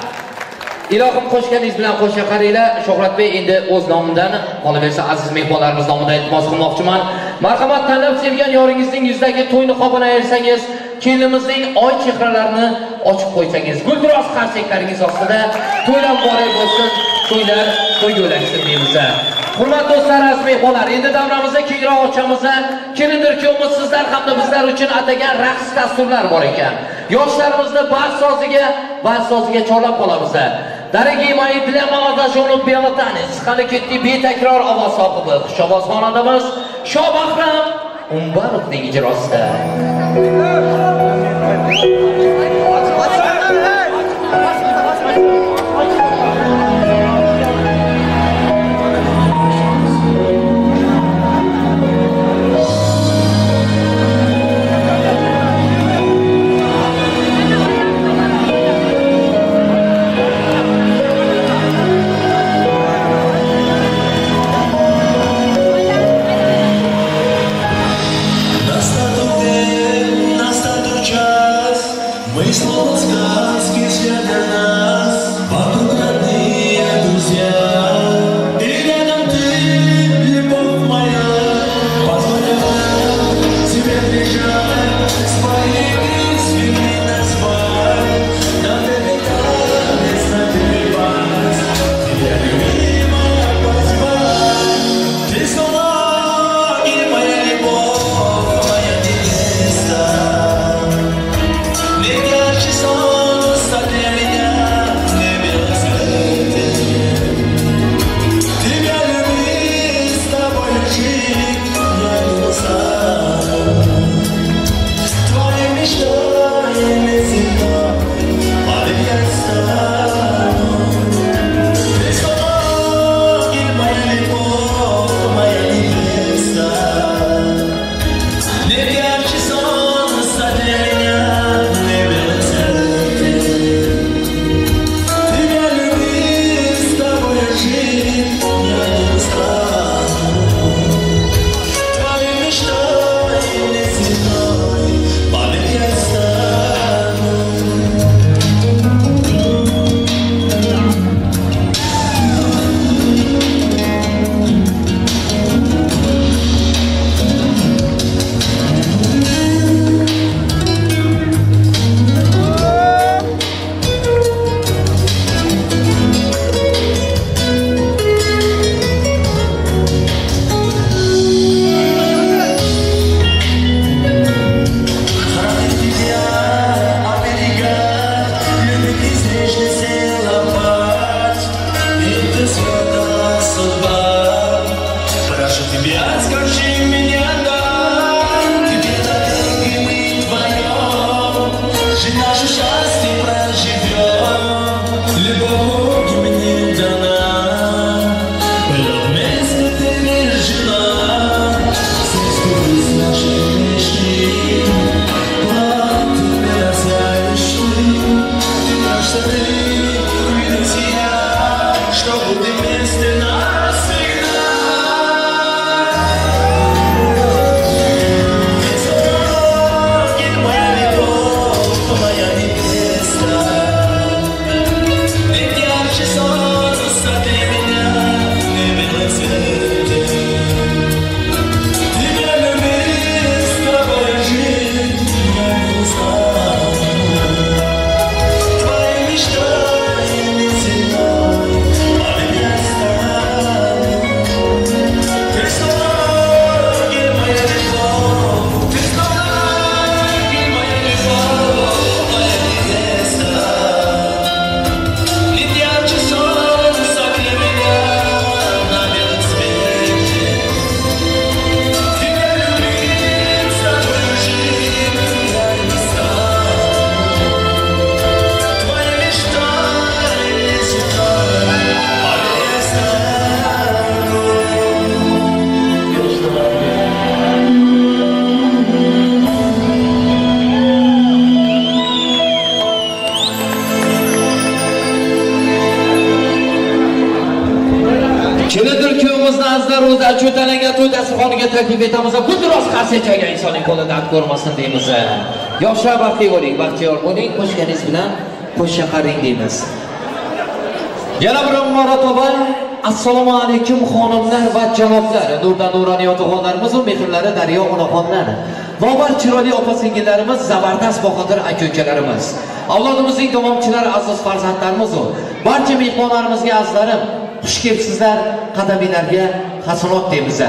Ilohim qo'shganingiz bilan qo'sha qaranglar. Shuhratbek endi o'z nomidan, qolaversa aziz mehmonlarimiz nomidan iltimos qilmoqchiman. Marhamat, tanlab sevgan yoringizning yuzidagi to'y niqobini ayirsangiz, kelinimizning oy chehralarini ochib qo'ysangiz, guldiroz qarsaklaringiz ostida to'ylar muborak bo'lsin, to'ylar to'yga ulansin deymiz. Hurmatli do'stlar, aziz mehmonlar, endi davramizni kengroq ochamiz. Kelindir kuyovimiz sizlar hamda bizlar uchun atagan raqs dasturlar bor ekan. Yoshlarimizni vals soziga chorlab qolamiz. Дорогие мои, для молодоженов белый танец. Qani ketdi betakror ovoz sohibi, xushovoz xonandamiz Shobahram Umbarovning ijrosida. Настал час. Ведь ярче солнца для меня не белый цветы. Тебя любить, с тобой жить я не устану. Твоей мечтой неземной поверь, я стану. Хранит тебя, оберегать, любит и нежно целовать. Это свята судьба. Прошу тебя, скажи меня, да. Тебе навеки мы вдвоем, жить наше счастье проживем. Любовь мне дана, была вместе ты жена. Сбылись наши мечты, платье сядешь ты, ты наш ты, клянусь я, что будем вместе навсегда. Ты сорокин, моя любовь, моя невеста. Ведь ярче солнца для меня не белый цветы. Тебя любить, с тобой жить я не устану. Твоей мечтой неземной поверь, я стану. Ты сорокин, моя любовь, ты сорокин, моя любовь, моя невеста. Ведь ярче солнца для меня на белом свете. Тебя любить, с тобой жить я не стану. Твоя мечта неземной, поверь, я стану. Kelindir kuyovimizni azizlar o'zi ajo'talangan to'y dasturxoniga taklif etamiz. Guldiroz qarsak chalgan insonning qo'li dard ko'rmasin deymiz. Yoshlar baxtli bo'ling, baxtiyor bo'ling, qo'shganingiz bilan qo'sha qaring deymiz. Yana bir marotaba assalomu alaykum xonimlar va janoblar, nurdan nuroniy otaxonlarimiz va mehrlari daryo onaxonlar, lobar chiroyli opa singillarimiz, zabardast bahodir aka ukalarimiz, avlodimizning davomchilari aziz farzandlarimiz va barcha mehmonlarimizga azizlarim, xush kelibsizlar, qadaminglarga hasanot deymiz.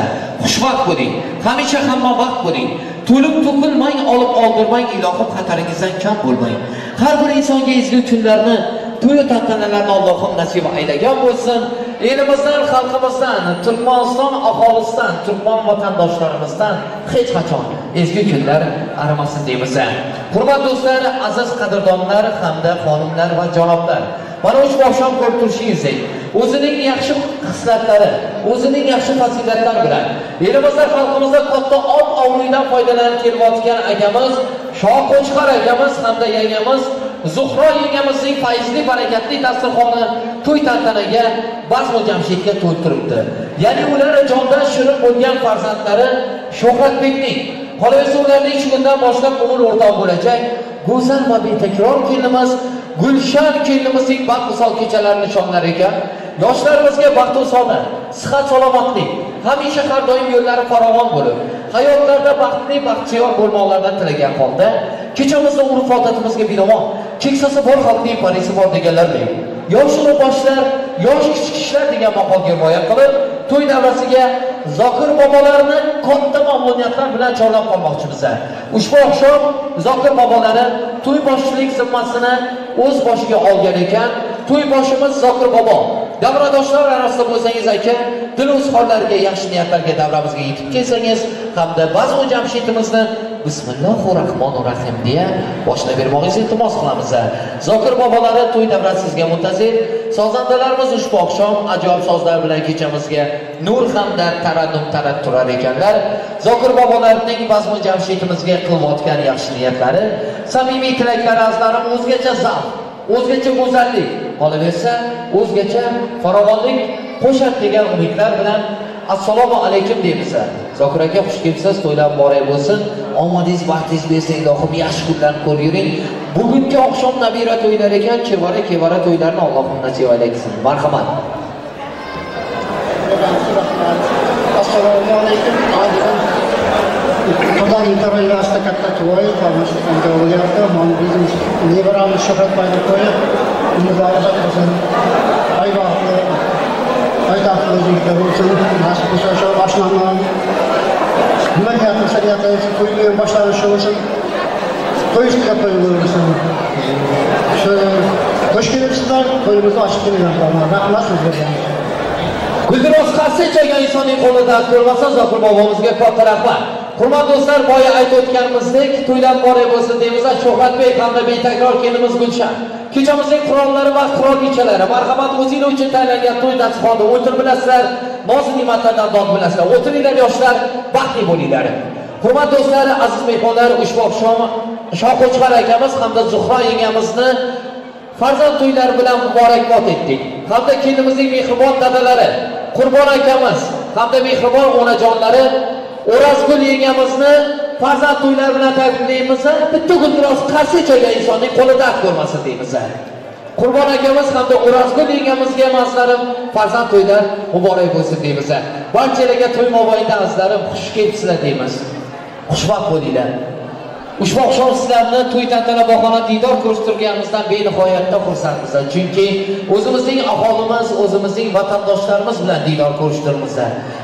Xushvaqt bo'ling, hamisha hamma vaqt bo'ling. To'lib to'kilmang, olib oldirmang, ilohim xataringizdan kam bo'lmang. Har bir insonga ezgu kunlarni, to'y tantanalarni Allohim nasib aylagan bo'lsin. Elimizdan, xalqimizdan, Turkmaniston aholisidan, turkman vatandoshlarimizdan hech qachon ezgu kunlar arimasin deymiz. Hurmatli do'stlar, aziz qadrdonlar hamda xonimlar va janoblar. Mana ushbu oqshom ko'rib turishingizdek, o'zining yaxshi xislatlari, o'zining yaxshi fazilatlari bilan elimizda, xalqimizda katta ot-obro'dan foydalanib kelayotgan akamiz Shoh Qo'chqor akamiz hamda yangamiz Zuhro yangamizning fayzli, barakatli dasturxoni to'y tantanaga, bazmu jamshidga to'lib turibdi. Ya'ni ular jondan shirin bo'lgan farzandlari Shuhratbekning, qolaversa ularning shu kundan boshlab umr o'rtoq bo'lajak go'zal va betakror kelinimiz Gulshan kelinimizning baxt visol kechalari nishonlar ekan. Yoshlarimizga baxt va saodat, sihat salomatlik, hamisha har doim yo'llari farovon bo'lib, hayotlarda baxtli, baxtiyor bo'lmoqlarini tilagan holda, kechamizni urf-odatimizga binoan, keksasi bor xalqning parisi bor deganlardek, yosh ulug' boshlar, yosh kichik kishilar degan maqolga rioya qilib, to'y davrasiga Zokir bobolarni katta mamnuniyatlar bilan chorlab qolmoqchimiz. Ushbu oqshom Zokir bobolari to'y boshchilik zimmasini o'z boshiga olgan ekan. To'y boshimiz Zokir bobo Davradoshlar orasida bo'lsangiz aka, dil izhorlarga, yaxshi niyatlarga davramizga yetib kelsangiz hamda bazmi jamshidimizni Bismillahirrohmanirrohim deya boshlab bermoqingizni iltimos qilamiz. Zokir bobolari to'y davrasi sizga muntazir. Sozandalarimiz ushbu oqshom ajoyib sozlar bilan kechamizga nur hamda tarannum tarat turar ekanlar. Zokir bobolarining bazmi jamshidimizga qilayotgan yaxshi niyatlari, samimiy tilaklari azlarim o'zgacha zavq, o'zgacha go'zallik, qolaversa o'zgacha farovonlik qo'shadi degan umidlar bilan assalomu alaykum deymiz. Zokir aka, xush kelibsiz, to'ylar muborak bo'lsin. Omadingiz, baxtingiz bersin, ilohim yaxshi kunlarni ko'rib yuring. Bugungi oqshom nabira to'ylar ekan, chevara to'ylarni Allohim nasib aylasin. Marhamat. Assalomu alaykum. Xudoning taroyasida katta to'y, qamashda bo'lyapti. Mana bizim nevaramiz Shuhratbayni to'yi umrlar uzoq bo'lsin. Oy baxtli, oy taxtli yigitlar bo'lsin. Nasib bo'lsa o'sha oshnamdan nima niyat qilsa niyati to'yga boshlanishi bo'lsin. To'y ustiga to'y bo'lsin. Shu xush kelibsizlar, to'yimizni ochib kelinglar. Rahmat sizlarga. Guldiroz qarshi chalgan insonning qo'lida dard ko'rmasa, Zokir bobomizga katta rahmat. Hurmatli do'stlar, boya aytib o'tganimizdek, to'ylar muborak bo'lsin deymiz. Shuhratbek hamda betakror kelinimiz Gulshan. Kechamizning qurollari va qurollichalari, marhamat, o'zinglar uchun tayinlangan to'y dasturxonida o'tirib bilasizlar, noz ne'matlardan dod bilasizlar. O'tiringlar yoshlar, baxtli bo'linglar. Hurmatli do'stlar, aziz mehmonlar, ushbu oqshom Shohqo'chqar akamiz hamda Zuhro yengamizni farzand to'ylari bilan muborakbod etdik. Hamda kelinimizning mehribon dadalari Qurbon akamiz hamda mehribon onajonlari O'razgul yengamizni farzand to'ylari bilan tabriklaymiz. Bitta guldiroz qarshi chalgan insonning qo'li dard ko'rmasin deymiz. Qurbon akamiz hamda O'razgul yengamizga azizlarim farzand to'ylar muborak bo'lsin deymiz. Barchalarga to'y mobaynida azizlarim xush kelibsizlar deymiz. Xushvaqt bo'linglar. Ushbu oqshom sizlarni to'y tantana bahona diydor ko'rsatganimizdan benihoyatda xursandmiz. Chunki o'zimizning aholimiz, o'zimizning vatandoshlarimiz bilan diydor ko'rishtirmiz.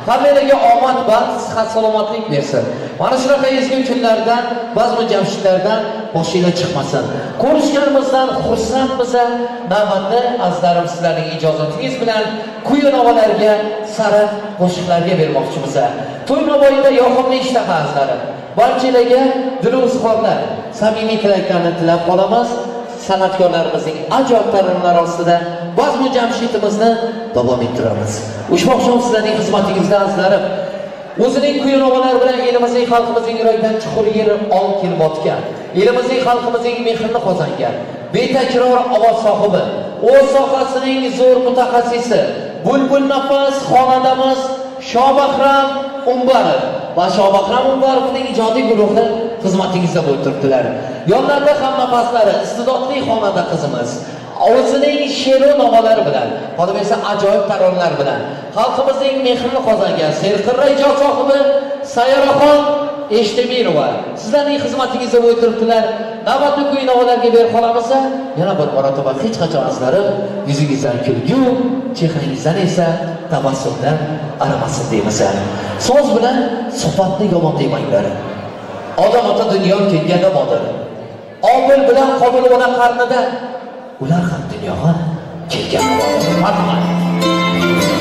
Hammalarga omad, baxt, sihat, salomatlik bersin. Mana shunaqa ezgu kunlardan, bazmi jamshidlardan boshinglar chiqmasin. Ko'rishganimizdan xursandmiz. Navbatni azizlarim sizlarning ijozatingiz bilan kuy navolarga, sara qo'shiqlarga bermoqchimiz. To'y mobaynida yoqimli ishtaha azizlarim. Barchalarga dil izhorlar, samimiy tilaklarni tilab qolamiz. San'atkorlarimizning ajoyib taronalari ostida bazmi jamshidimizni davom ettiramiz. Ushbu oqshom sizlarning xizmatingizda azizlarim. O'zining kuy navolar bilan elimizning, xalqimizning yuragidan chuqur yer olib kelayotgan, elimizning, xalqimizning mehrini qozongan, betakror ovoz sohibi, o'z sohasining zo'r mutaxassisi, bulbul nafas xonandamiz Shobahram Umbarov va Shobahram Umbarovning ijodiy guruhi xizmatingizda bo'lib turibdilar. Yonlarida ham nafaslari iste'dodli xonanda qizimiz o'zining she'ru navolari bilan, qolaversa ajoyib taronalar bilan xalqimizning mehrini qozongan serqirra ijod sohibi Sayyoraxon Eshtemirova sizlarning xizmatingizda bo'lib turibdilar. Navbatni kuy navolarga berib qolamiz. Yana bir marotaba hech qachon azizlarim yuzingizdan kulgu, chehrangizdan esa tabassumdan aramasin deymiz. So'z bilan suhbatni yomon demanglar. Odam ota dunyo kelganda bodir. Obil bilan Qobil ona qarnida ular ham dunyoga kelgan bodir. Marhamat. Thank you.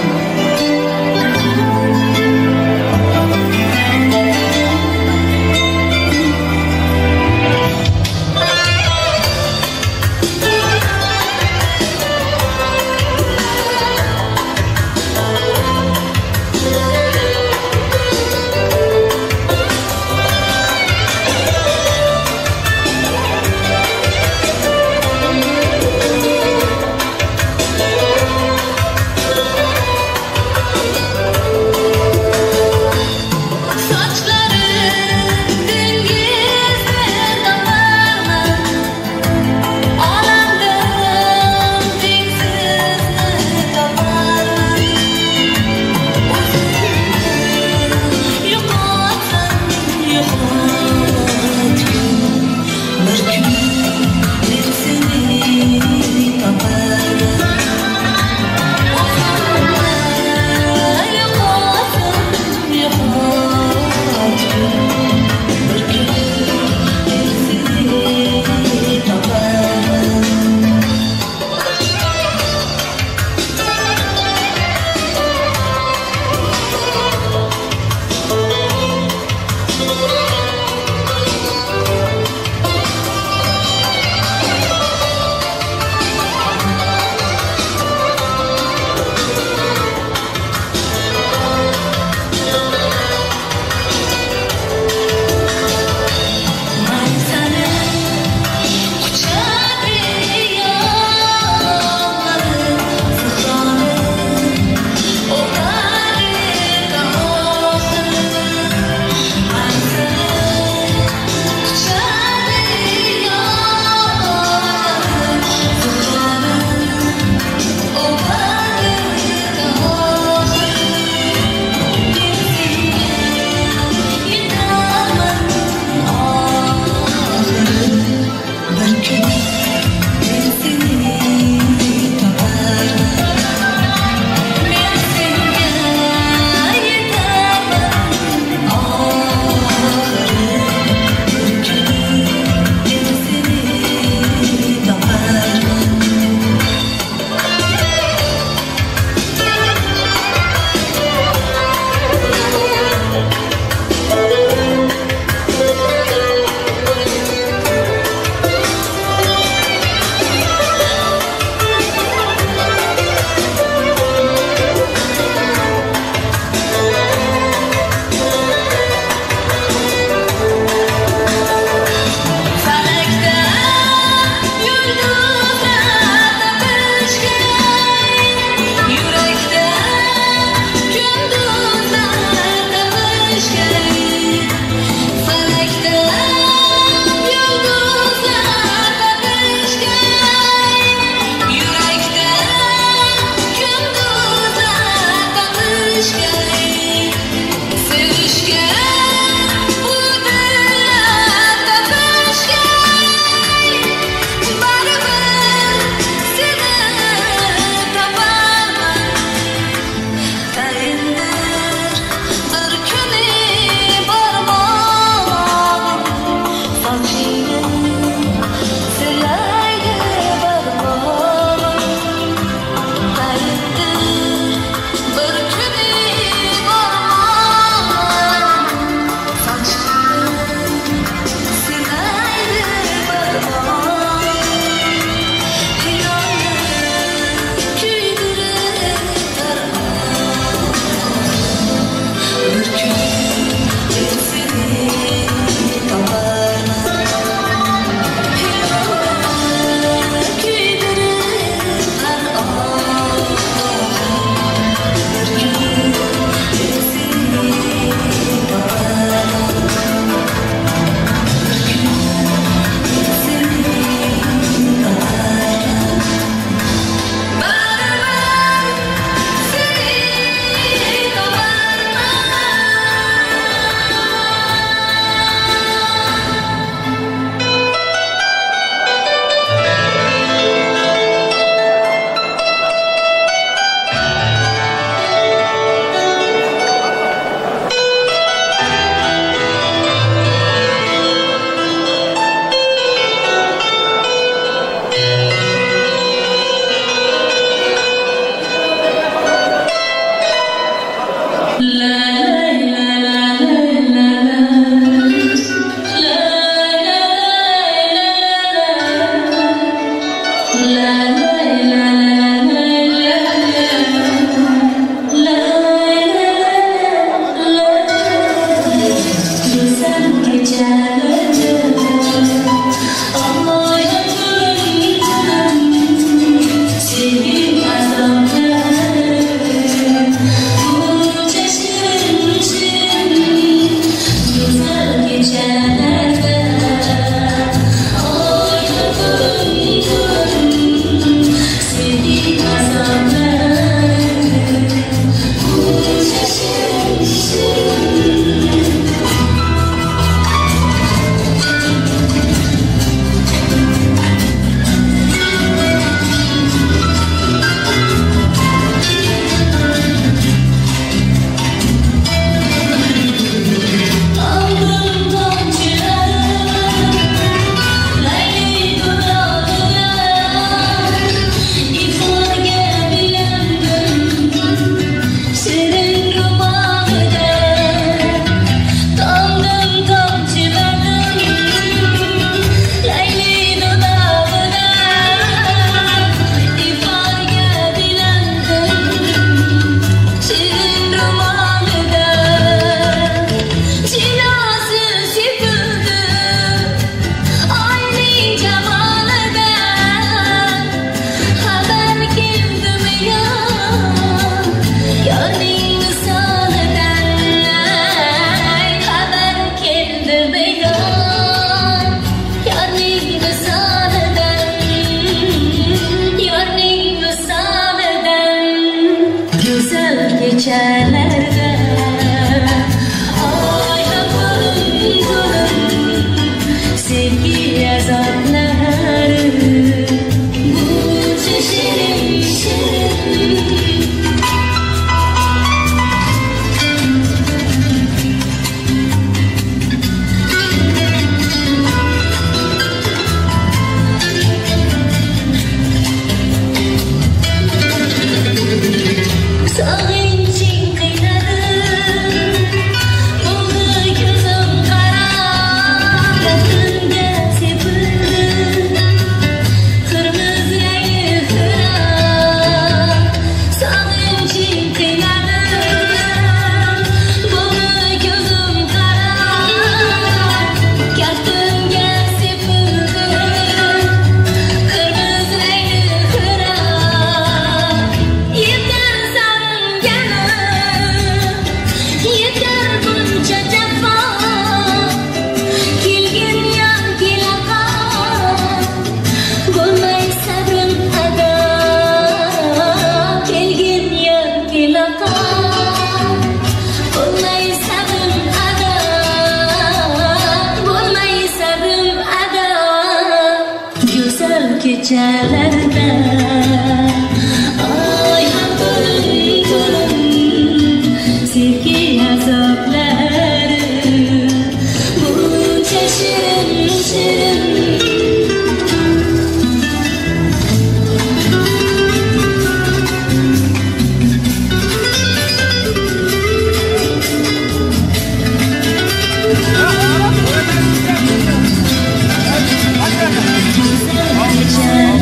Kechalarda oy ham to'lin to'lin sevgi azoblari buncha shirin shirin.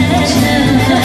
Kechalarda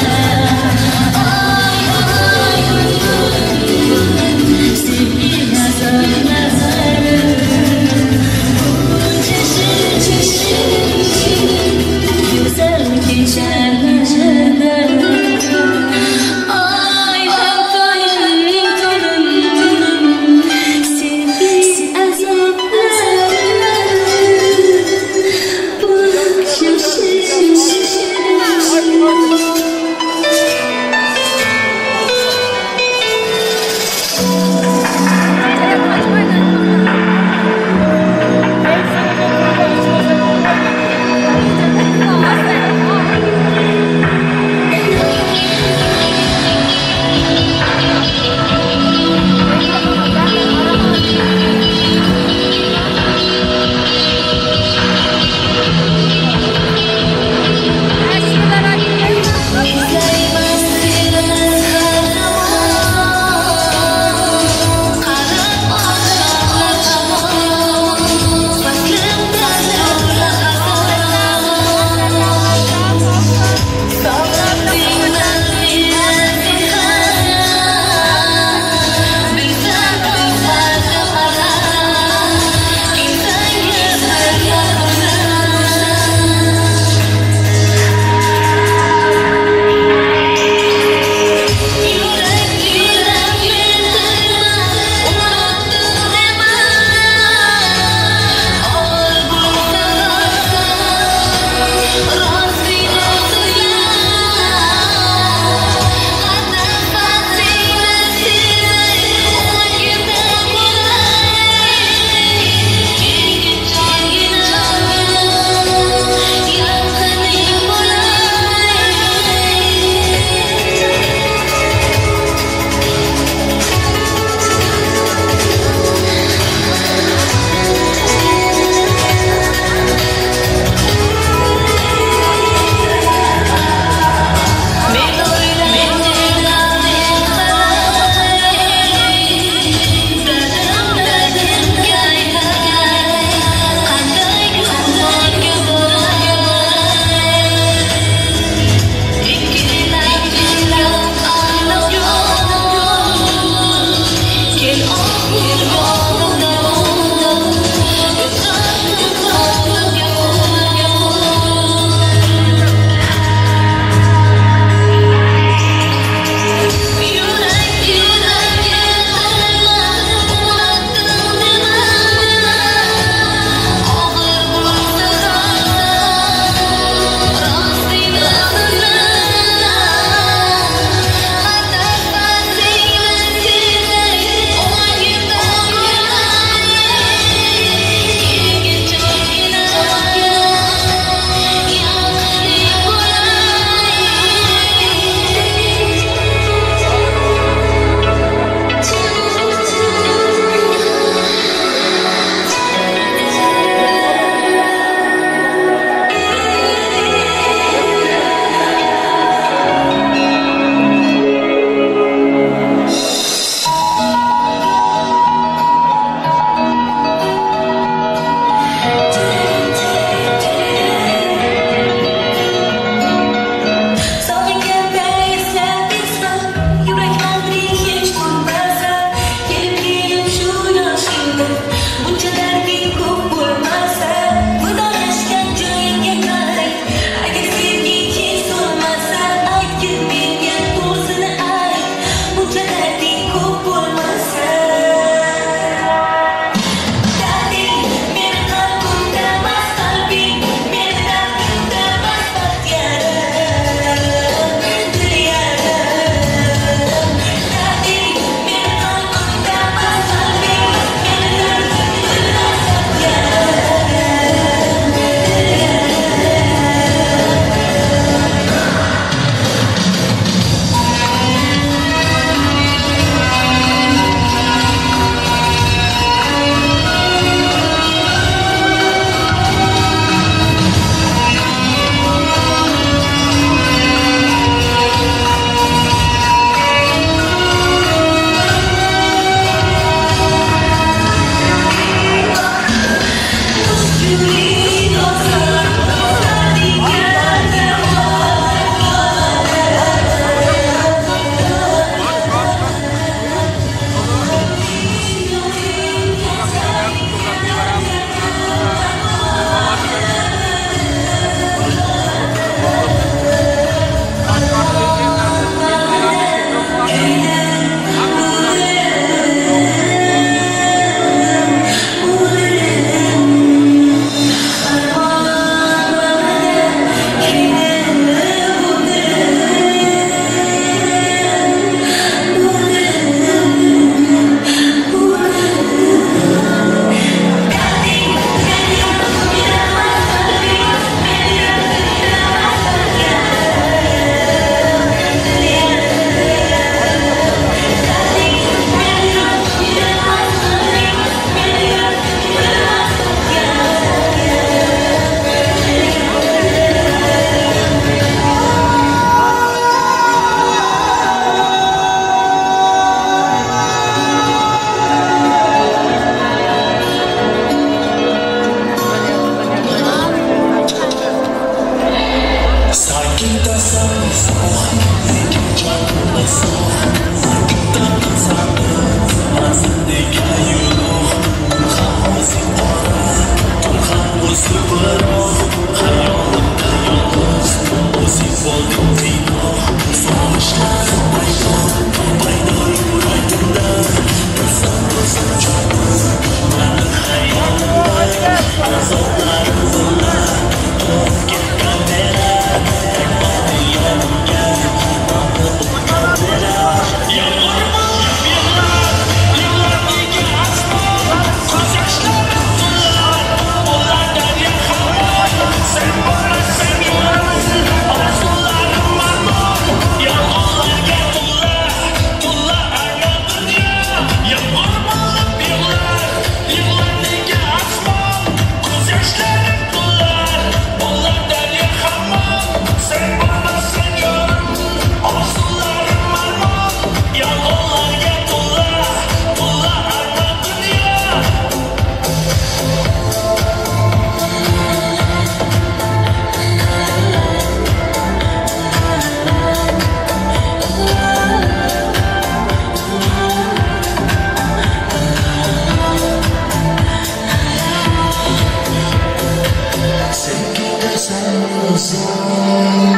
arzon,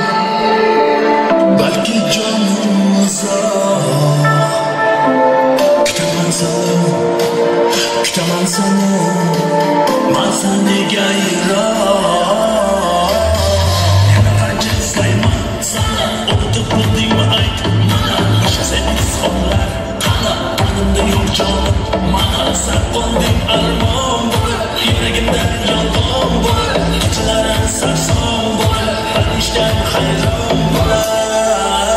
balki jonim uzoq. Kutaman seni, kutaman seni, manzil nega yiroq. Yana qancha izlayman seni, unutib bo'ldingmi ayt mana. Boshqa seni izhorlar qani, qonimda yo'q jonim mana. Sarqonding armon bo'lib, yuragimda yolg'on bo'lib, kechalarim sarson bo'lib, farishtam hayron bo'lib.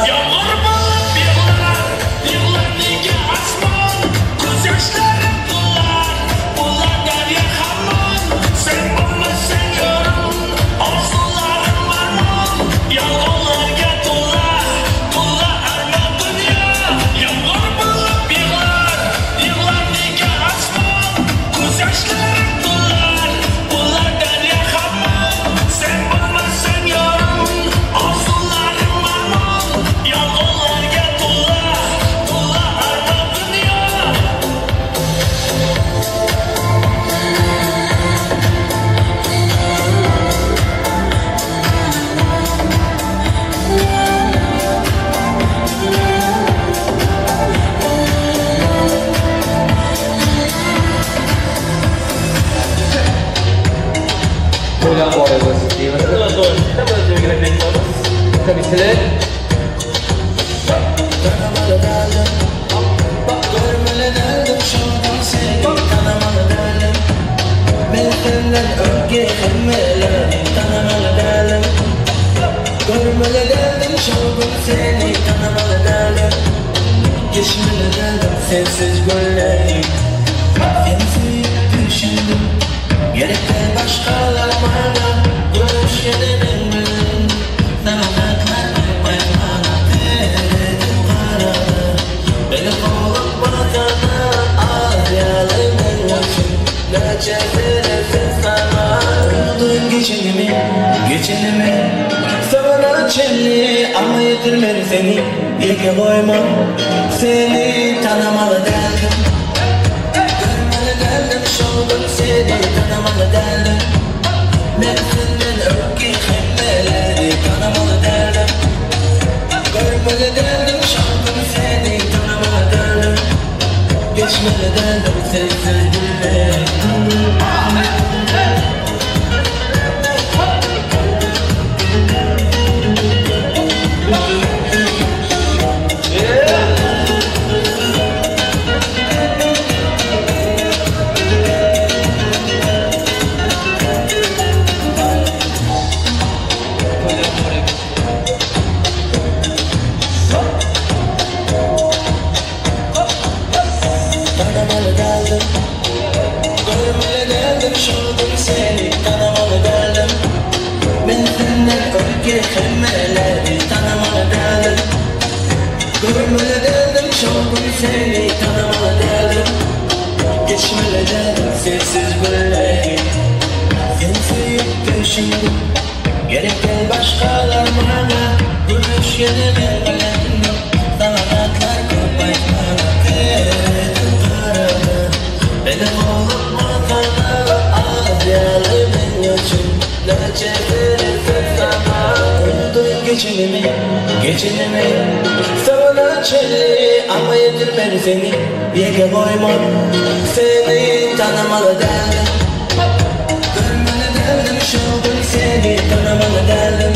Yomg'ir bo'lib yig'lar, yig'lar nega osmon, ko'z yoshlarim to'lar, bo'lar daryo hamon. Sen bo'lmasang yorim, orzularim armon, yolg'onlarga to'la, to'la armon dunyo. Yomg'ir bo'lib yig'lar, yig'lar nega osmon, ko'z yoshlarim to'lar, bo'lar daryo hamon. Sen bo'lmasang yorim, orzularim armon, yolg'onlarga to'la, to'la armon dunyo. To'ydan boramiz deymizmi? Bitta. Tanımalı derdim, görmeli derdim, şuradan seni tanımalı derdim. Ben senden öge hemmeleri tanımalı derdim. Görmeli derdim, şuradan seni tanımalı derdim. Geçmeli derdim sensiz günleri. Seni sevip düşündüm, gerekli başkalar bana. Görüşeni bilmedim, selametler bana. Dedim kararı, beni olup batana. Az yalı için, ne çevirirsin sana. Unutun geçinimi, geçinimi. Sana çelli ama yetirmedi seni. Yeke koymam, seni tanımalı derdim. Görmeli derdim, şoldum seni tanımalı derdim. Ben senden öpki hemmeleri tanımalı derdim. Görmeli derdim, şoldum seni tanımalı derdim. Geçmeli derdim sensiz günleri. Tanımalı derdim, görmeli derdim, şoldum seni tanımalı derdim. Ben senden öpke hemmeleri tanımalı derdim. Görmeli derdim, şoldum seni tanımalı derdim. Geçmeli derdim sensiz günleri. Seni sevip düşündüm, gerekli başkalar bana. Görüşeni ben bilendim, selametler kopayt bana. Benim olup matana, az yalı ben için, ne çevirirsin sana. Unutun geçinimi, geçinimi. Sana çelli ama yetirmedi seni. Yeke koymam, seni tanımalı derdim. Görmeli derdim, şoldum seni tanımalı derdim.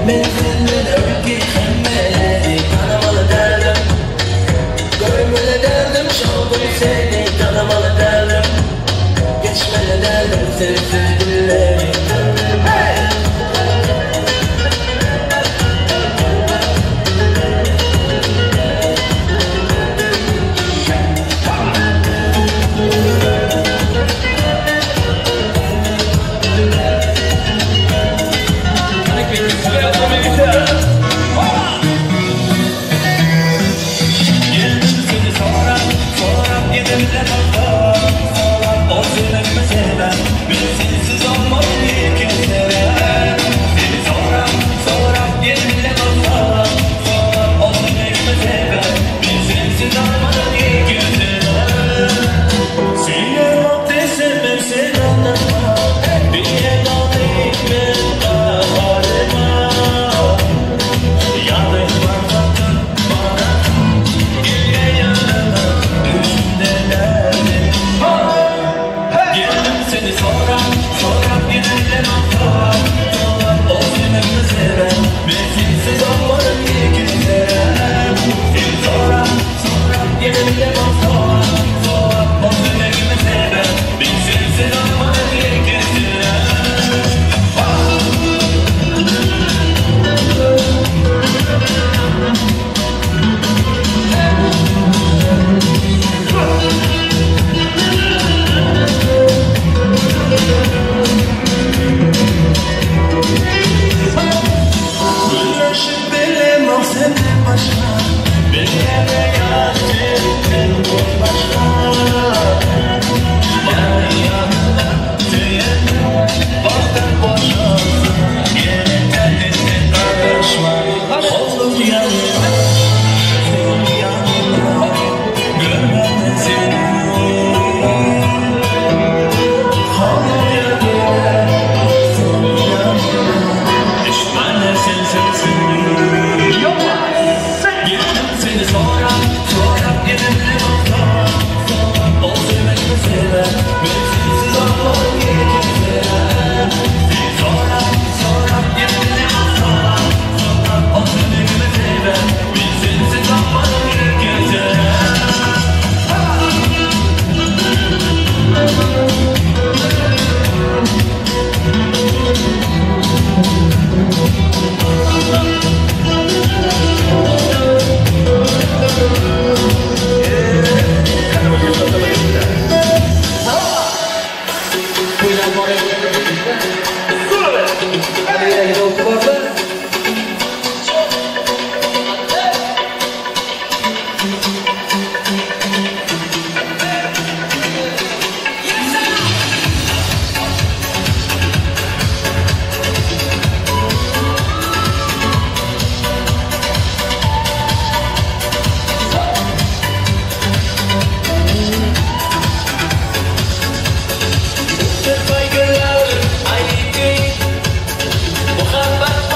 Ben senden öpki hemmeleri tanımalı derdim. Görmeli derdim, şoldum seni tanımalı derdim. Geçmeli derdim sensiz günleri. Hey! Tagidagi do'sti borsa. Muhabbat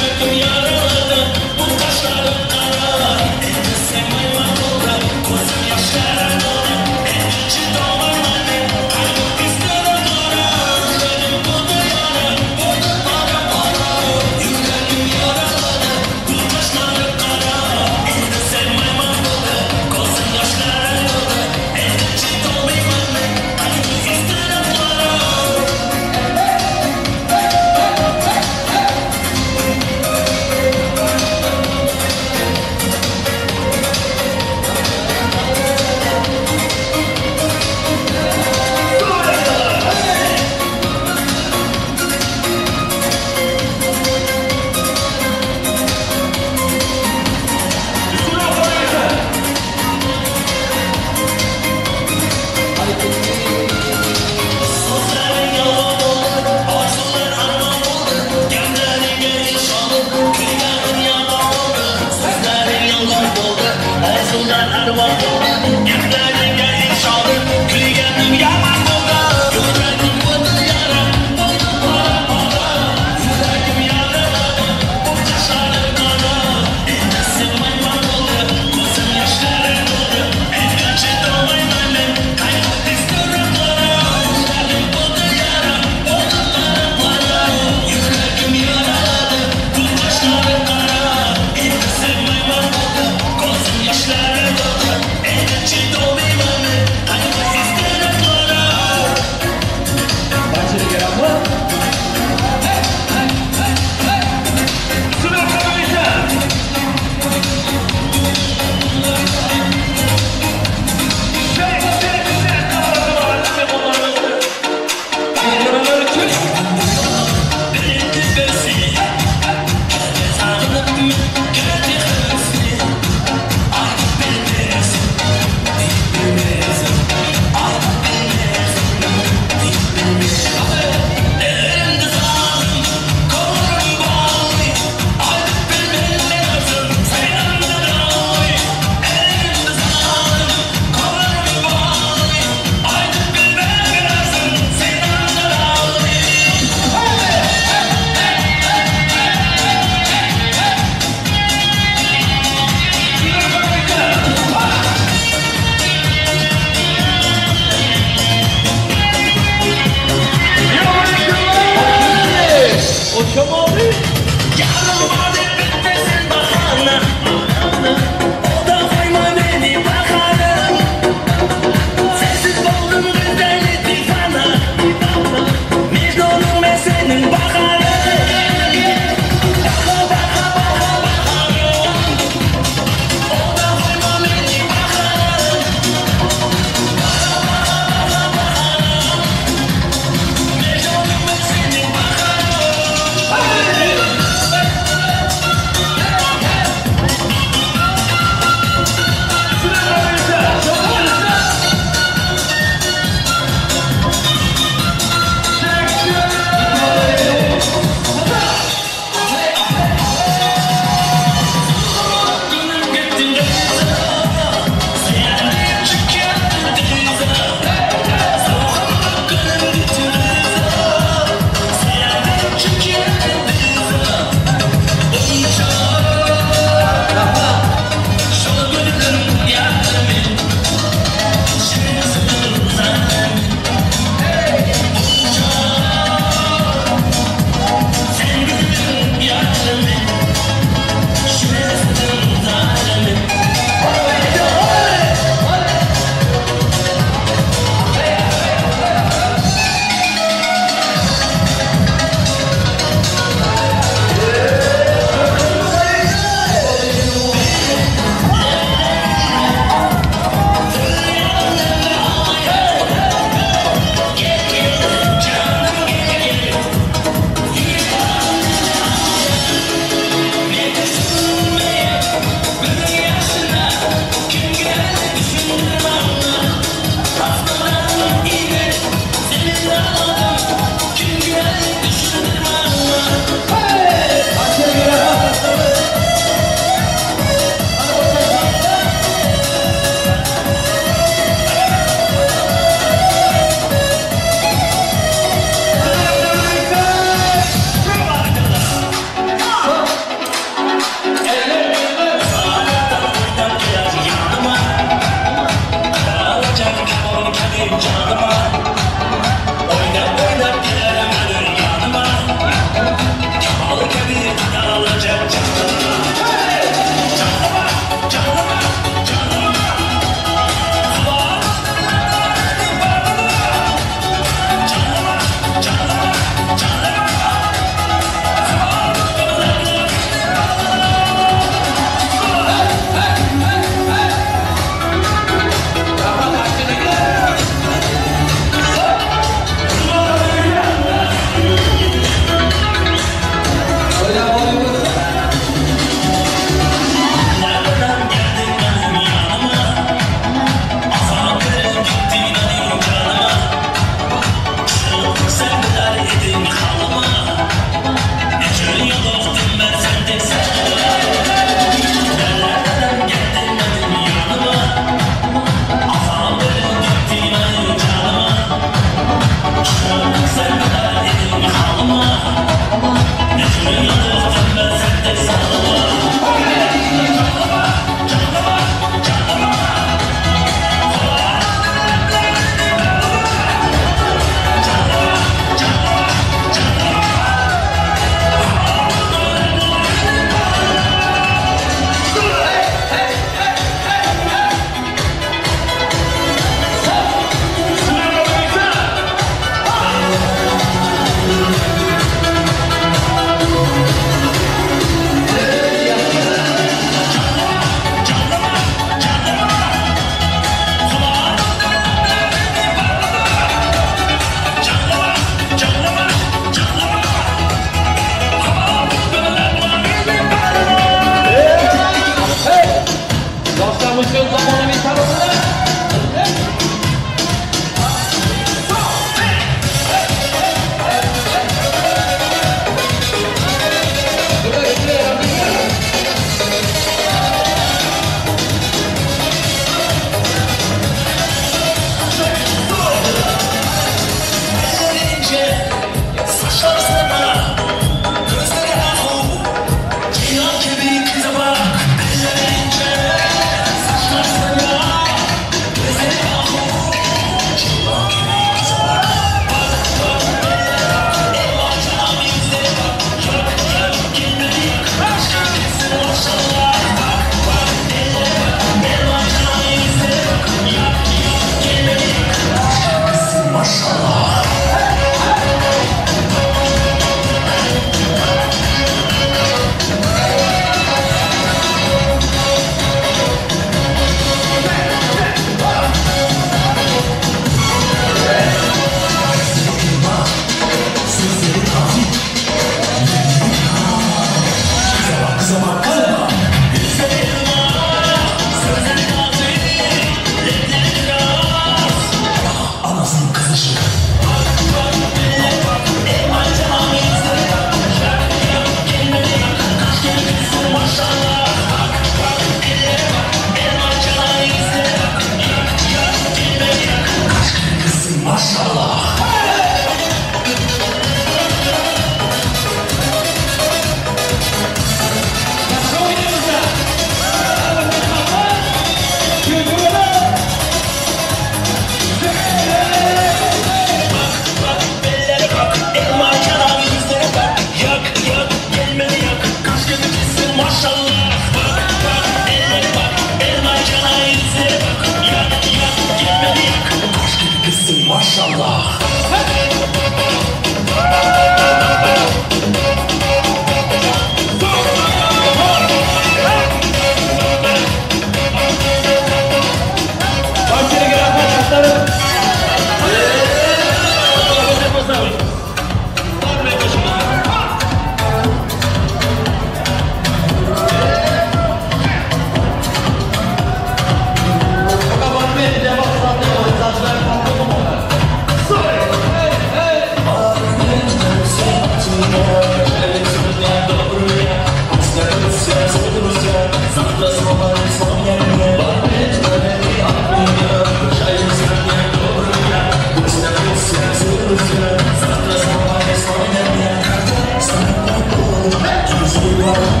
Kimda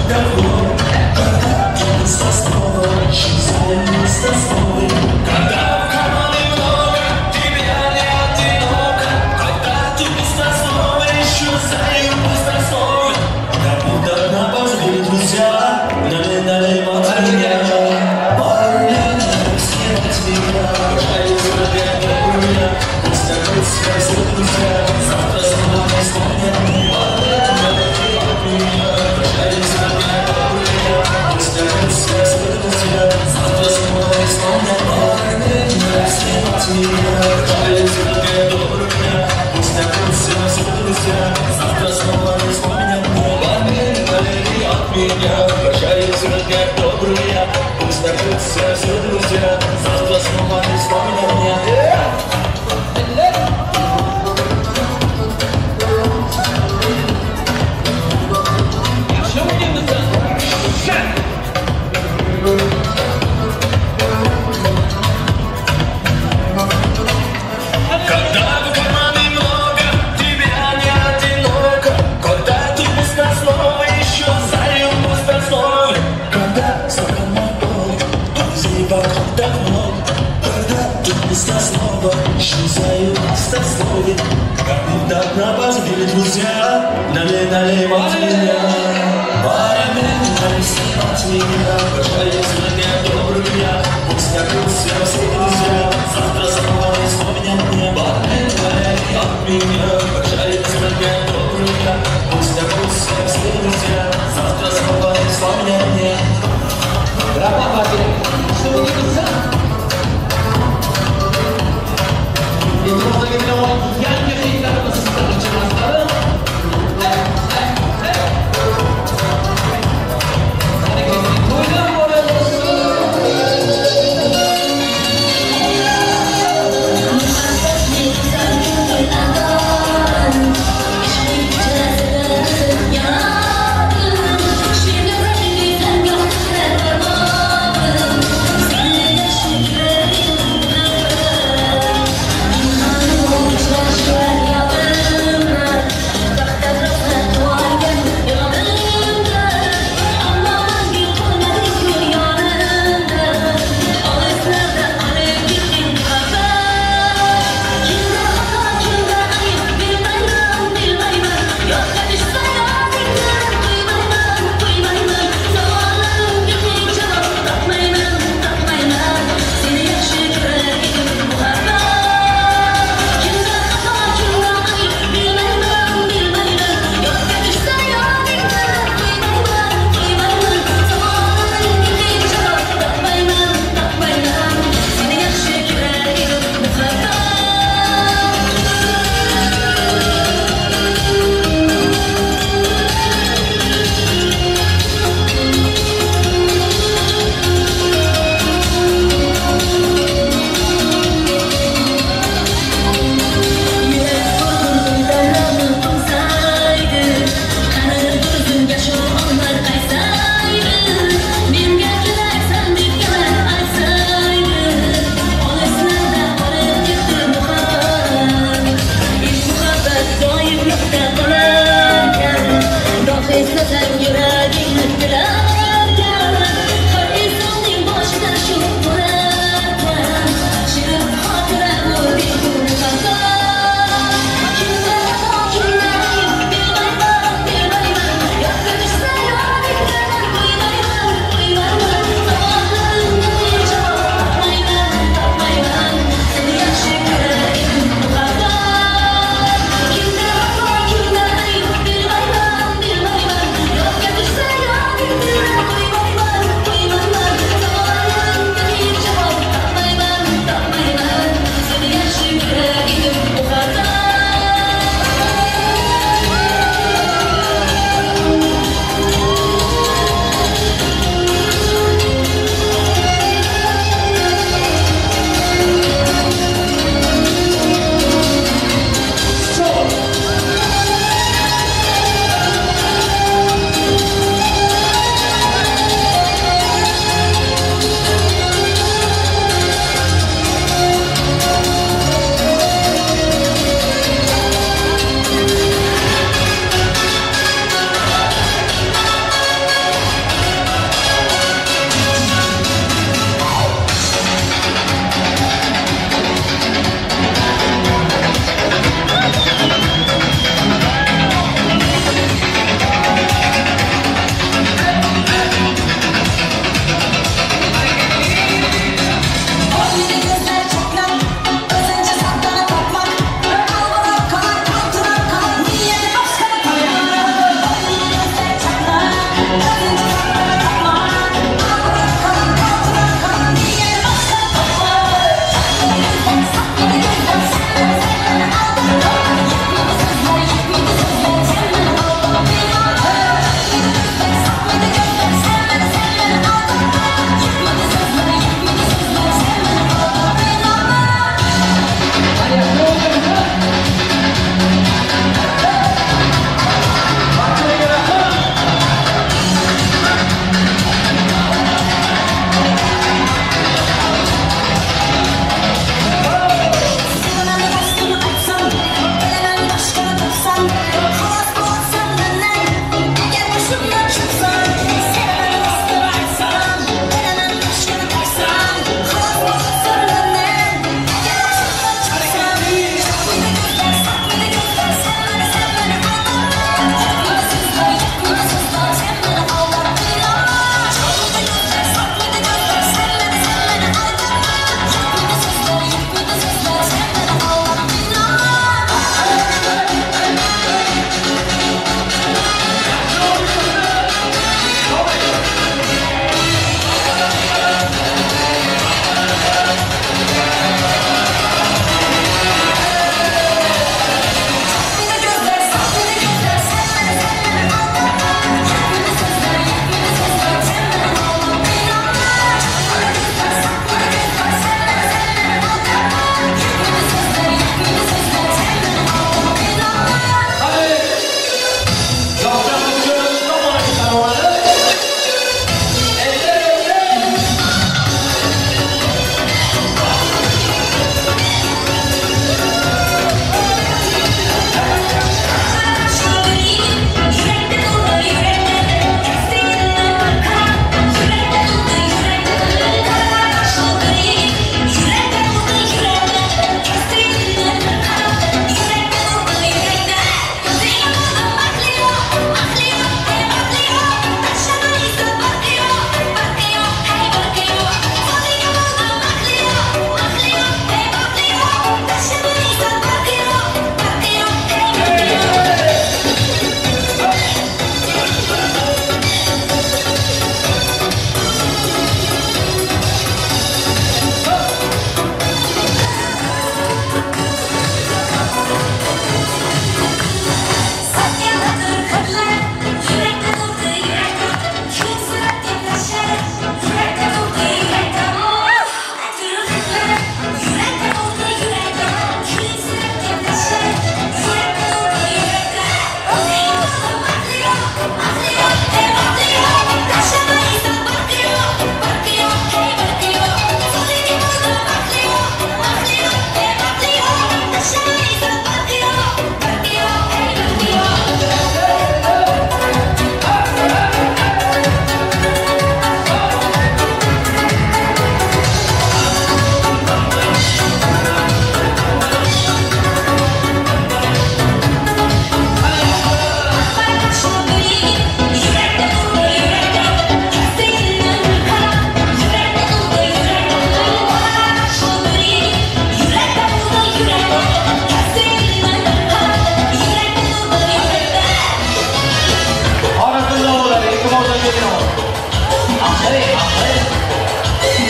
Aferin, aferin.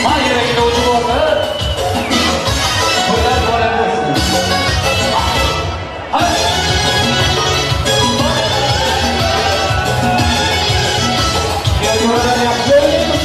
Ha yürekli ucu oldu. Toylar mübarek olsun. Hadi. Kuyov yaxshi o'ynaymiz.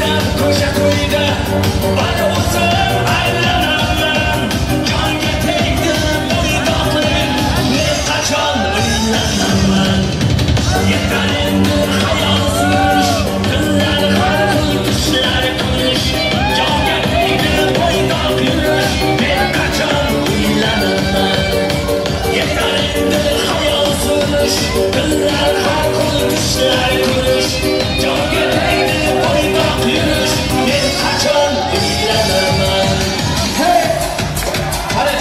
bilan ko'sha to'yda bir o'zim aylanaman. Jonga tegdi bo'ydoqlik, men qachon uylanaman? Yetar endi xayol surish, kunlar har xil, tushlar kulish. Jonga tegdi bo'ydoq yurish, men qachon uylanaman? Yetar endi xayol surish, kunlar har xil, tushlar kulish. Jonga tegdi bo'ydoq yurish, men qachon uylanaman? Hey! Qani.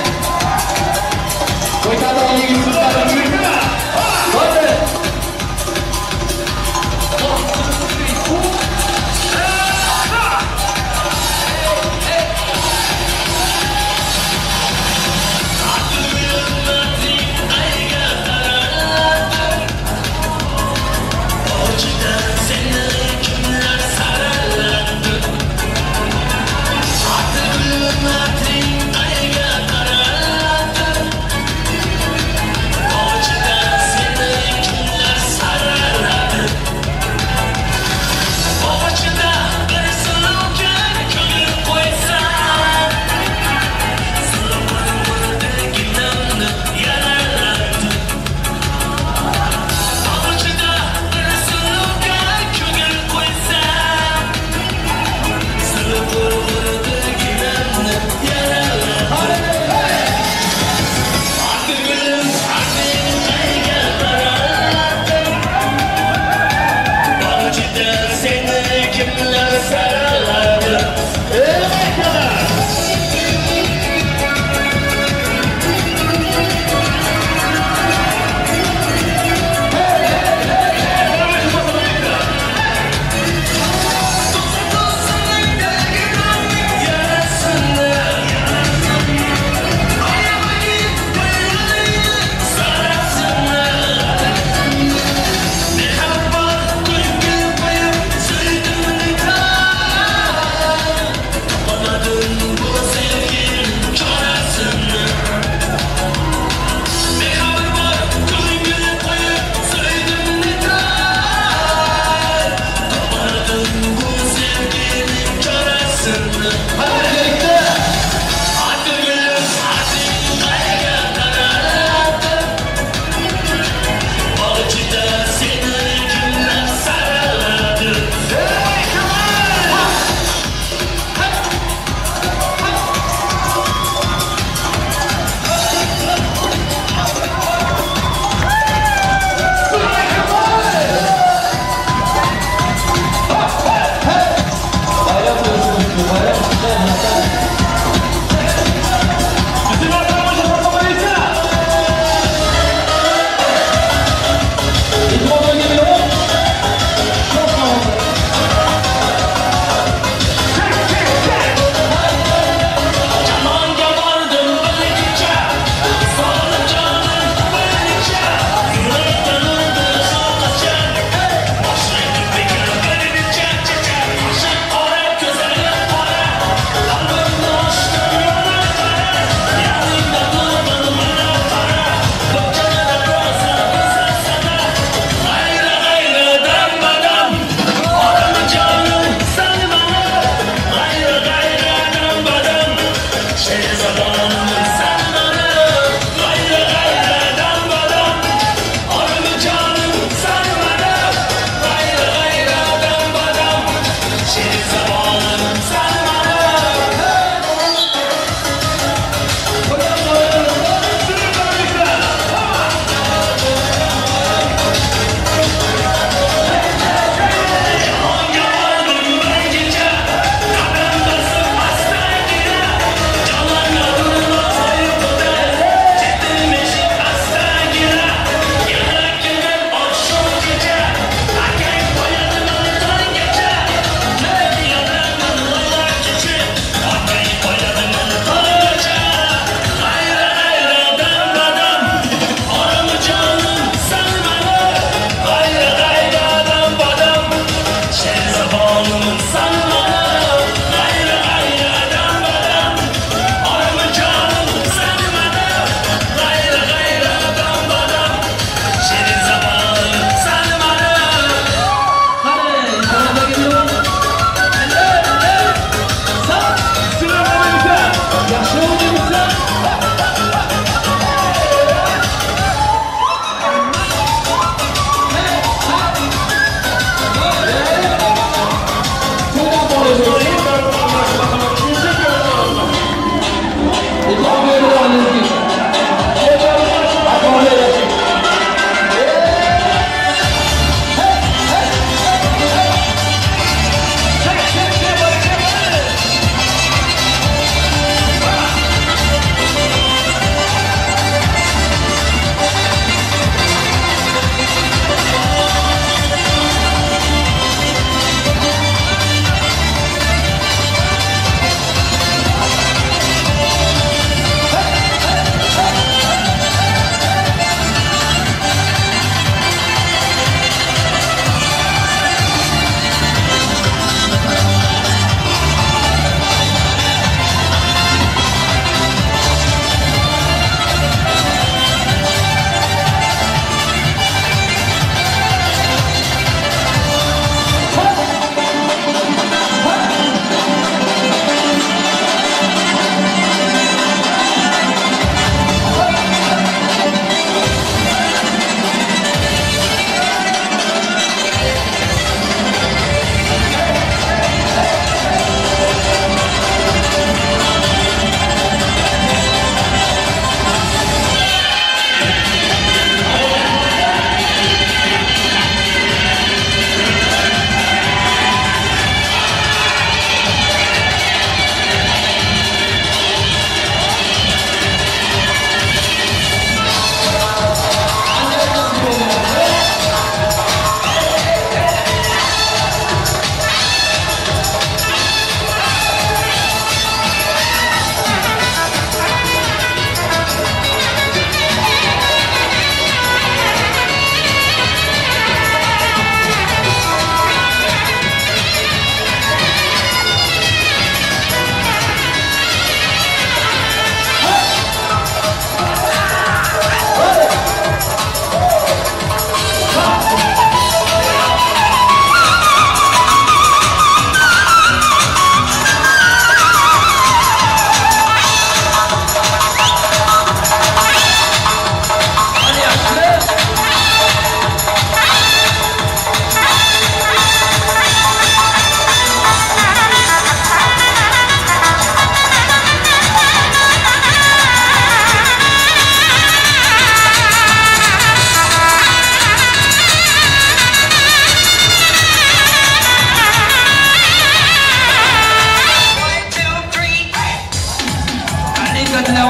Qo'ytadi yigit qizlar. Hadi.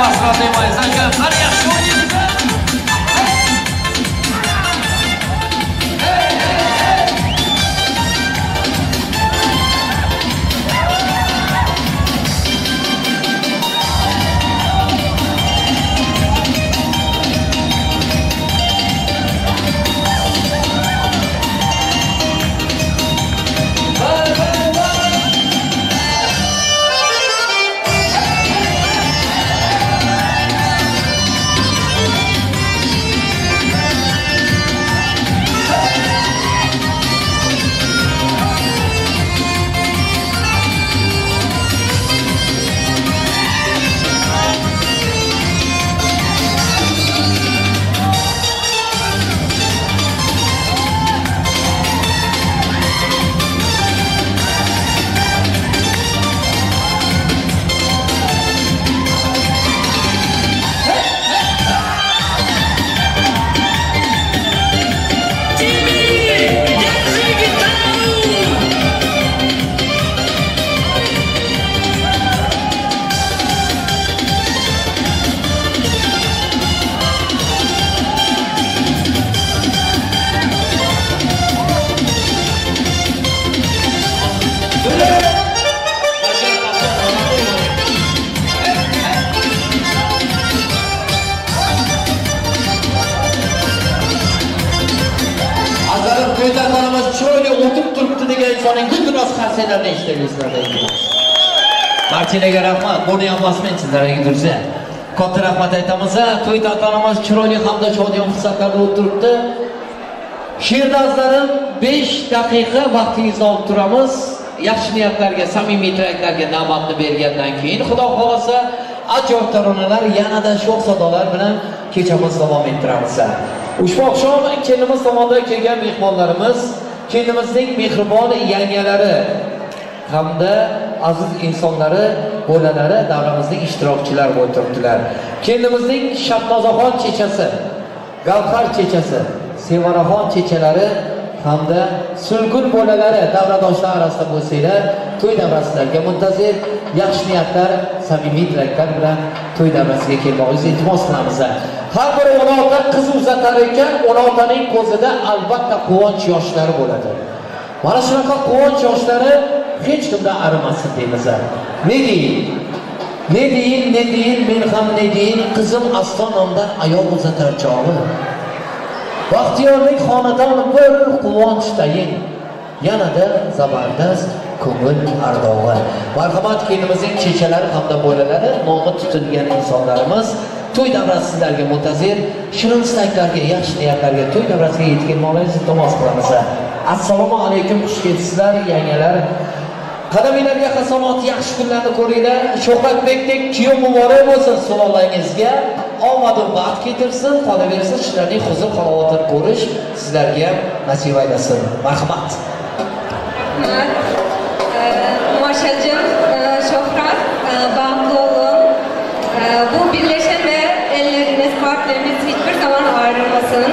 Pastroq demaymiz aka. Qani yaxshi o'ynaymiz. Martinaga rahmat, buni ham bosmaysiz, tursa. Katta rahmat aytamiz. To'y tantanamiz chiroyli hamda shodiyona fursatlarda o'tiribdi. She'rdazlarim 5 daqiqa vaqtingizni olib turamiz. Yaxshi niyatlarga, samimiy tilaklarga navbatni bergandan keyin Xudo xolasa ajoyib taronalar, yanada sho'x sadolar bilan kechamiz davom ettiramiz. Ushbu oqshom kelinimiz tomonidan kelgan mehmonlarimiz, kelinimizning mehribon yangalari hamda aziz insonlari, bolalari davramizning ishtirokchilari bo'lib turibdilar. Kelinimizning Shabnozaxon chechasi, Gavhar chechasi, Sevaraxon chechalari hamda Sulgul bolalari davradoshlar orasida bo'lsanglar, to'y davrasiga muntazir, yaxshi niyatlar, samimiy tilaklar bilan to'y davrasiga kelmoqingizni iltimos qilamiz. Har bir ona ota qiz uzatar ekan, ona otaning ko'zida albatta quvonch yoshlari bo'ladi. Mana shunaqa quvonch yoshlari hech kimdan arimasin deymiz. Ne deyin? Ne deyin, ne deyin, men ham ne deyin, qizim Astonomdan oyoq uzatar chog'i. Baxtiyorlik xonadon bir quvonch tayin, yanada zabardast ko'ngil ardog'i. Marhamat, kelinimizning chechalari hamda bolalari, nomi tutilgan insonlarimiz to'y davrasi sizlarga muntazir, shirin istaklarga, yaxshi niyatlarga to'y davrasiga yetib kelmoqlaringizni iltimos qilamiz. Assalomu alaykum, xush kelibsizlar, yangalar. Qadaminglarga hasonot, yaxshi kunlarni ko'ringlar. Shuhratbekdek kuyov muborak bo'lsin sulolangizga. Omad va baxt keltirsin, qolaversin, shularning huzur halovatini ko'rish sizlarga ham nasib aylasin. Marhamat. Rahmat. Maşacığım, Şohrat, baxtli olun. Bu birleşen ve elleriniz, kalpleriniz hiçbir zaman ayrılmasın.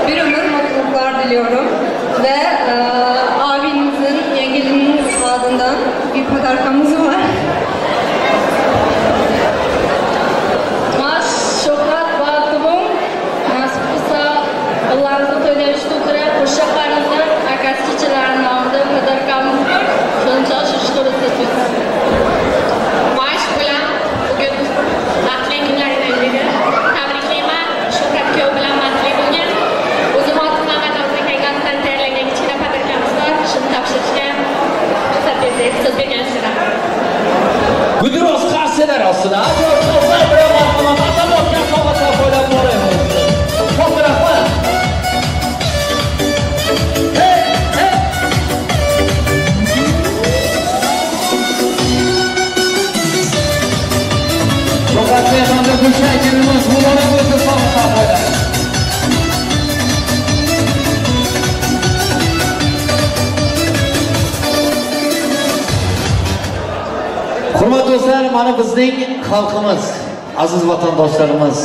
Bir ömür mutluluklar diliyorum. Ve abinizin, yengelinizin adından bir padarkamız var. Maş Şohrat baxtli nasib bo'lsa, ularni to'ylashda o'tirib, qo'sha qarindan akasi chechalarining nomidan padarkamiz bor. Shuncha shukur etamiz. Maş bilan bugun baxtli kunlardan biri. Tabriklayman. Shuhrat kuyov bilan baxtli bo'lgan. O'zim otimdan va Nozim tayyorlangan kichkina padarkamiz bor. Shuni topshirishga ruxsat bersangiz, so'z bergansizlar. Guldiroz qarsalar ostida ajoyib so'zlar bilan marhamat, atamotgan sovg'alar poylab boramiz. Katta rahmat. Shuhratbek hamda Gulshan kelinimiz muborak bo'lsin sovg'alar poylab. Hurmatli do'stlar, mana bizning xalqimiz, aziz vatandoshlarimiz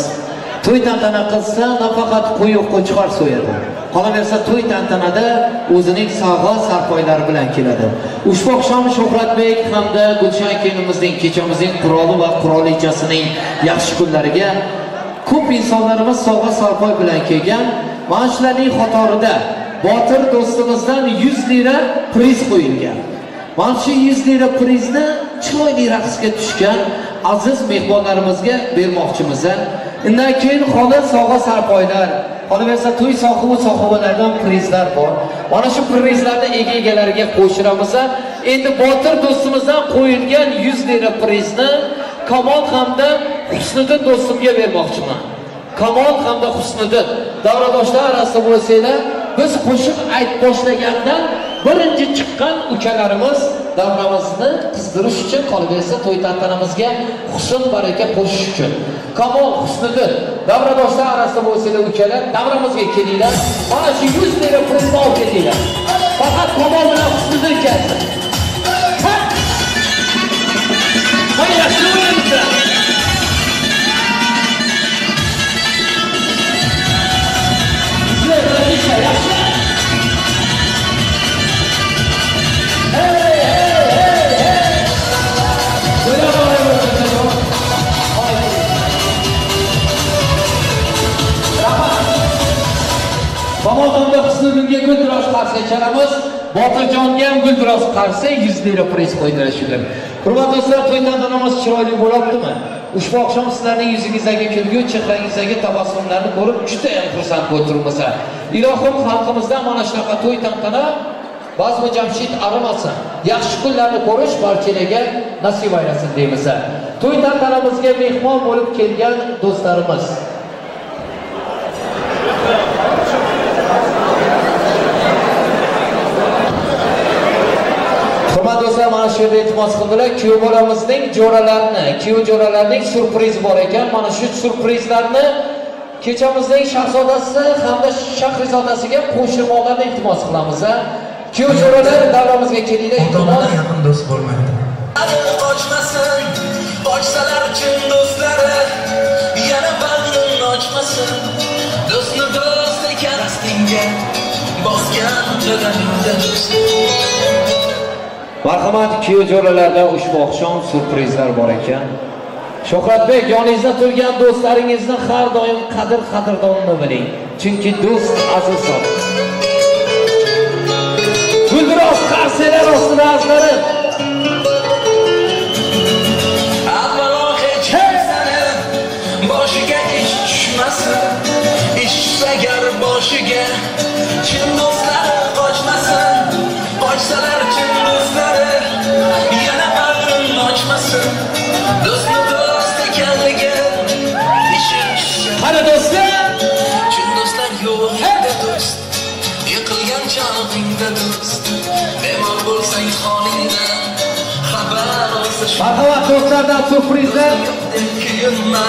to'y tantana qilsa nafaqat qo'y qo'chqor so'yadi, Qolaversa to'y tantanada o'zining sovg'a sarpoylari bilan keladi. Ushbu oqshom Shuhratbek hamda Gulshan kelinimizning kechamizning qiroli va qirolichasining yaxshi kunlariga ko'p insonlarimiz sovg'a sarpoy bilan kelgan. Mana shularning qatorida Botir do'stimizdan 100 lira priz qo'yilgan. Mana shu 100 lira prizni chiroyli raqsga tushgan aziz mehmonlarimizga bermoqchimiz. Undan keyin holi sovg'a sarpoylar, qolaversa to'y sohibi sohibalaridan prizlar bor. Mana shu prizlarni ega-egalariga qo'shiramiz. Endi Botir do'stimizdan qo'yilgan 100 lira prizni Kamol hamda Husniddin do'stimga bermoqchiman. Kamol hamda Husniddin davradoshlar orasida bo'lsanglar, biz qo'shiq ayt boshlagandan birinchi chiqqan ukalarimiz davramizni qizdirish uchun, qolaversa to'y tantanamizga husn baraka qo'shish uchun. Kamol, Husniddin davradoshlar orasida bo'lsanglar ukalar, davramizga kelinglar. Mana shu 100 lira prizni olib ketinglar. Faqat Kamol bilan Husniddin kelsin. Ha, yaxshi o'ynaysan. Yaxshi. Hey, hey, hey, hey. Kamol hamda Husniddinga guldiroz qarshi chalamiz. Botirjonga ham guldiroz qarshi 100 lira priz qo'ydilar shular. Hurmatli do'stlar, to'y tantanamiz chiroyli bo'lyaptimi? Ushbu oqshom sizlarning yuzingizdagi kulgu, chehrangizdagi tabassumlarni ko'rib juda ham xursand bo'lib turibmiz. Ilohim xalqimizdan mana shunaqa to'y tantana bazmi jamshid arimasin. Yaxshi kunlarni ko'rish barchalarga nasib aylasin deymiz. To'y tantanamizga mehmon bo'lib kelgan do'stlarimiz. Hurmatli do'stlar, mana shu yerda iltimos qildilar, kuyov bolamizning jo'ralarini, kuyov jo'ralarning syurprizi bor ekan. Mana shu syurprizlarni kechamizning shahzodasi hamda shahrizodasiga qo'shilmoqlarni iltimos qilamiz. Kuyov jo'ralar davramizga kelinglar, iltimos. Yaqin do'st bo'lmaydi. Qochmasin, qochsalar chin do'stlari, yana bag'rini ochmasin. Do'stni do'st ekan astingga bosgan qadamingda do'st. Marhamat, kuyov jo'ralarda ushbu oqshom syurprizlar bor ekan. Shuhratbek, yoningizda turgan do'stlaringizni har doim qadr-qadrdonini biling. Chunki do'st aziz zot. Guldiroz qarsalar ostida azizlarim. Avvalo hech kimsani boshiga ish tushmasin. Ish tushsa gar boshiga chin do'stlari qochmasin. Qochsalar chin do'stlari yana bag'rini ochmasin. Do'stni do'st ekanligi ishi tushsa. Qani do'stlar? Chin do'stlar yo'q do'st. Yiqilgan chog'ingda do'st. Bemor bo'lsang holingdan xabar olsa. Marhamat do'stlardan syurprizlar. Kuyinma,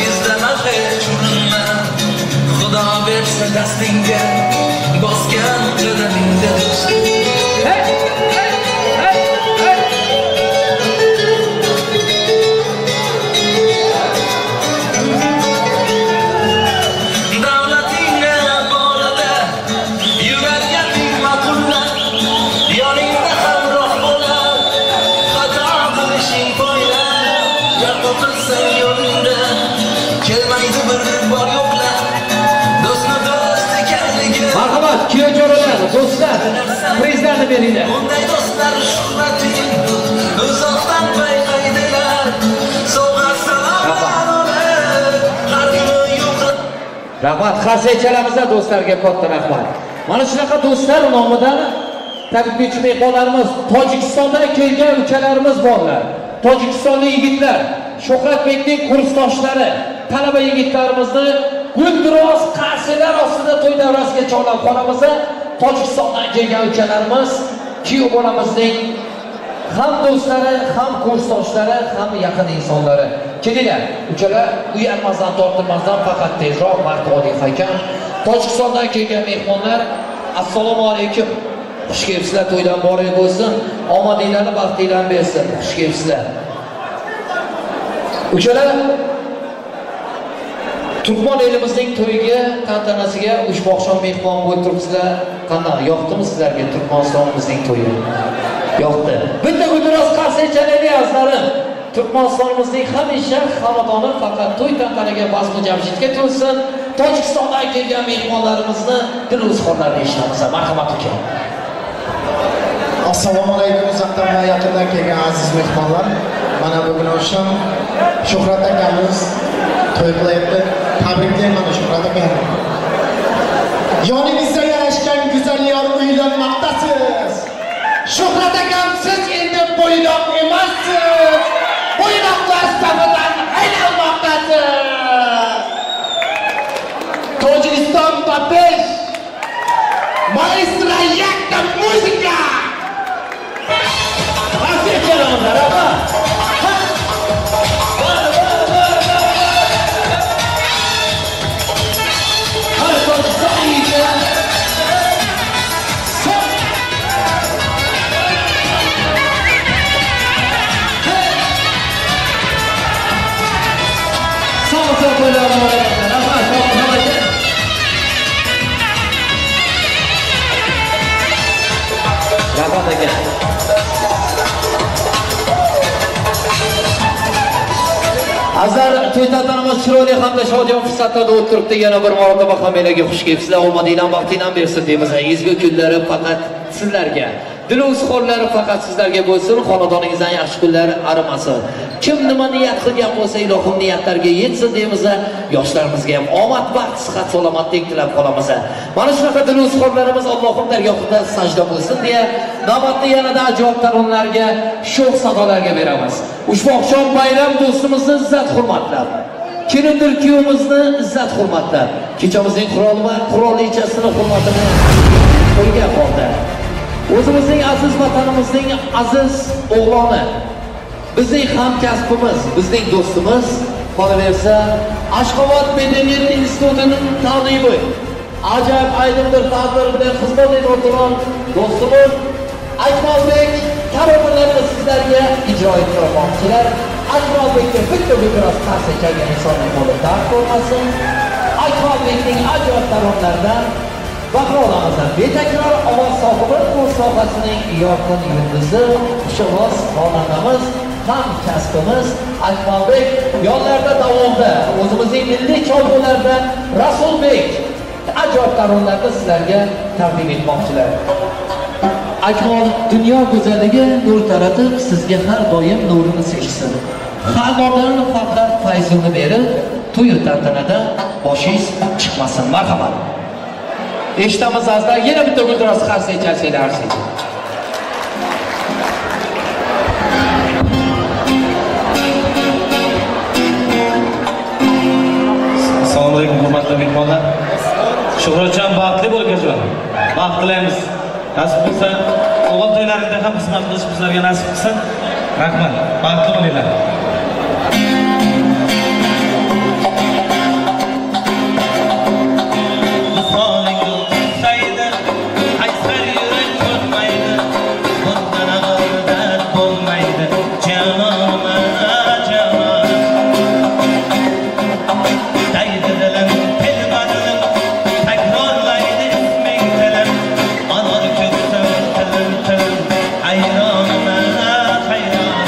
izlama hech urinma. Xudo bersa dastingga bosgan qadamingda do'st. Hey, hey, hey, hey. Davlatingni bolada yuraganing ma'qullar, yoningda hamroh bo'lar, xato qilishing poylar, yo'qotilsang yo'lingda kelmaydi bir bor yo'qlar. Do'stni do'st ekanligi. Marhamat, kuyov jo'ralar, do'stlar, prizlarni beringlar. Bunday do'stlar shuhrating uzoqdan payqaydilar. Sovg'a salomlar olib har kuni yo'q. Rahmat, qarsak chalamizda do'stlarga katta rahmat. Mana shunaqa do'stlar nomidan tabriklovchi mehmonlarimiz, Tojikistondan kelgan ukalarimiz borlar. Tojikistonlik yigitlar, Shuhratbekning kursdoshlari, talaba yigitlarimizni guldiroz qarsalar ostida to'y davrasiga chorlab qolamiz. Tojikistondan kelgan ukalarimiz, kuyov bolamizning ham do'stlari, ham kursdoshlari, ham yaqin insonlari. Kelinglar, ukalar, uyalmasdan, tortinmasdan faqat tezroq vaqt oling hakam. Tojikistondan kelgan mehmonlar, assalomu alaykum. Xush kelibsizlar, to'ydan muborak bo'lsin. Omadinglarni, baxtinglarni bersin. Xush kelibsizlar. Ukalar, Turkman elimizning to'yiga, tantanasiga ushbu oqshom mehmon bo'lib turibsizlar. Qanday yoqdimi sizlarga Turkmanistonimizning to'yi? Yoqdi. Bitta gulduros qarsak chalaylik azizlarim. Turkmanistonimizning hamisha xonadoni faqat to'y tantanaga, bazmu jamshidga to'lsin. Tojikistondan kelgan mehmonlarimizni dil izhorlarini eshitamiz. Marhamat uka. Assalomu alaykum uzoqdan va yaqindan kelgan aziz mehmonlar. Mana bugun oqshom Shuhrat akamiz to'y qilyapti. Tabriklayman Shuhrat aka. Yoningizda yarashgan go'zal yor uylanmoqdasiz. Shuhrat akam, siz endi bo'ydoq emassiz. Bo'ydoqlar safidan aylanmoqdasiz. Tojikiston Babesh, maestro yakka muzika. Qarsak chalamiz, rahmat. Rahmat aka. Azizlar, to'y tantanamiz chiroyli hamda shodiyon fursatlarda o'tib turibdi. Yana bir marotaba hammanglarga xush kelibsizlar. Omadinglar, baxtinglar bersin deymiz. Ezgu kunlari faqat sizlarga, dil izhorlari faqat sizlarga bo'lsin. Xonadoningizdan yaxshi kunlar arimasin. Kim nima niyat qilgan bo'lsa, ilohim niyatlarga yetsin deymiz. Yoshlarimizga ham omad, baxt, sihat, salomatlik tilab qolamiz. Mana shunaqa dil izhorlarimiz Allohim dargohida sajda bo'lsin deya navbatni yanada ajoyib taronlarga, sho'x sadolarga beramiz. Ushbu oqshom bayram do'stimizni izzat hurmatlab, kelindir kuyovimizni izzat hurmatlab, kechamizning quroli va qurolichasini hurmatini qo'ygan holda o'zimizning aziz vatanimizning aziz o'g'loni, bizning hamkasbimiz, bizning do'stimiz, qolaversa Ashxobod madaniyat institutining talibi, ajoyib aydindir tadbir bilan xizmat etayotgan do'stimiz Akmalbek taronalarni sizlarga ijro etmoqchilar. Akmalbekka bitta gulduros qarsak chalgan insonning qo'li dard ko'rmasin. Akmalbekning ajoyib taronalaridan bahra olamiz. Betakror ovoz sohibi, o'z sohasining yorqin yulduzi, xushovoz xonandamiz, ham kasbimiz Akmalbek yonlarida davomda o'zimizning milliy cholg'ularda Rasulbek ajoyib taronalarni sizlarga taqdim etmoqchilar. Akmal dunyo go'zalligi nur taratib, sizga har doim nurini sechsin. Xonadonlarni faqat fayzini berib, to'y tantanada boshingiz chiqmasin. Marhamat. Eshitamiz azizlar, yana bitta gulduros qarsak chalsanglar arziydi. Assalomu alaykum hurmatli mehmonlar. Shuhratjon baxtli bo'l akajon. Baxt tilaymiz. Nasib qilsa, o'g'il to'ylaringda ham xizmat qilish bizlarga nasib qilsin. Rahmat. Baxtli bo'linglar. Hayronman, hayron.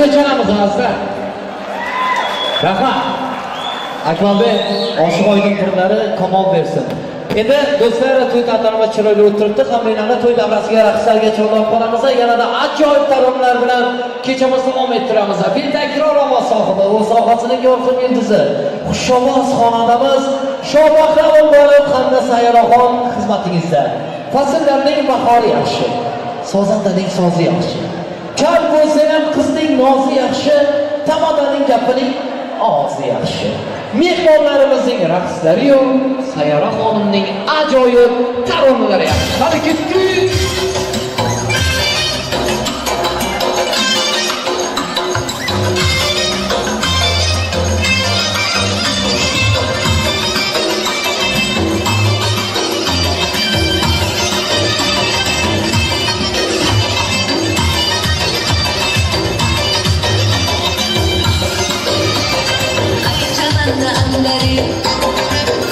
G'arzga chalamiz, g'arzda. Rahmat. Akmalbek, Oshiq Oydin pirlari kamol bersin. Endi do'stlar, to'y tantanamiz chiroyli o'tiribdi. Hammanglarni to'y davrasiga raqslarga chorlab qolamiz. Yanada ajoyib taronalar bilan kechamizni davom ettiramiz. Betakror ovoz sohibi, o'z sohasining yorqin yulduzi, xushovoz xonandamiz Shohbahram borib hamda Sayyoraxon xizmatingizda. Fasllarning bahori yaxshi, sozandaning sozi yaxshi. Kar bo'lsa ham qizning nozi yaxshi, tamodaning gapining og'zi yaxshi. Mehmonlarimizning raqslari-yu Sayyora xonimning ajoyib taronalari yaxshi. Hadi ketdik.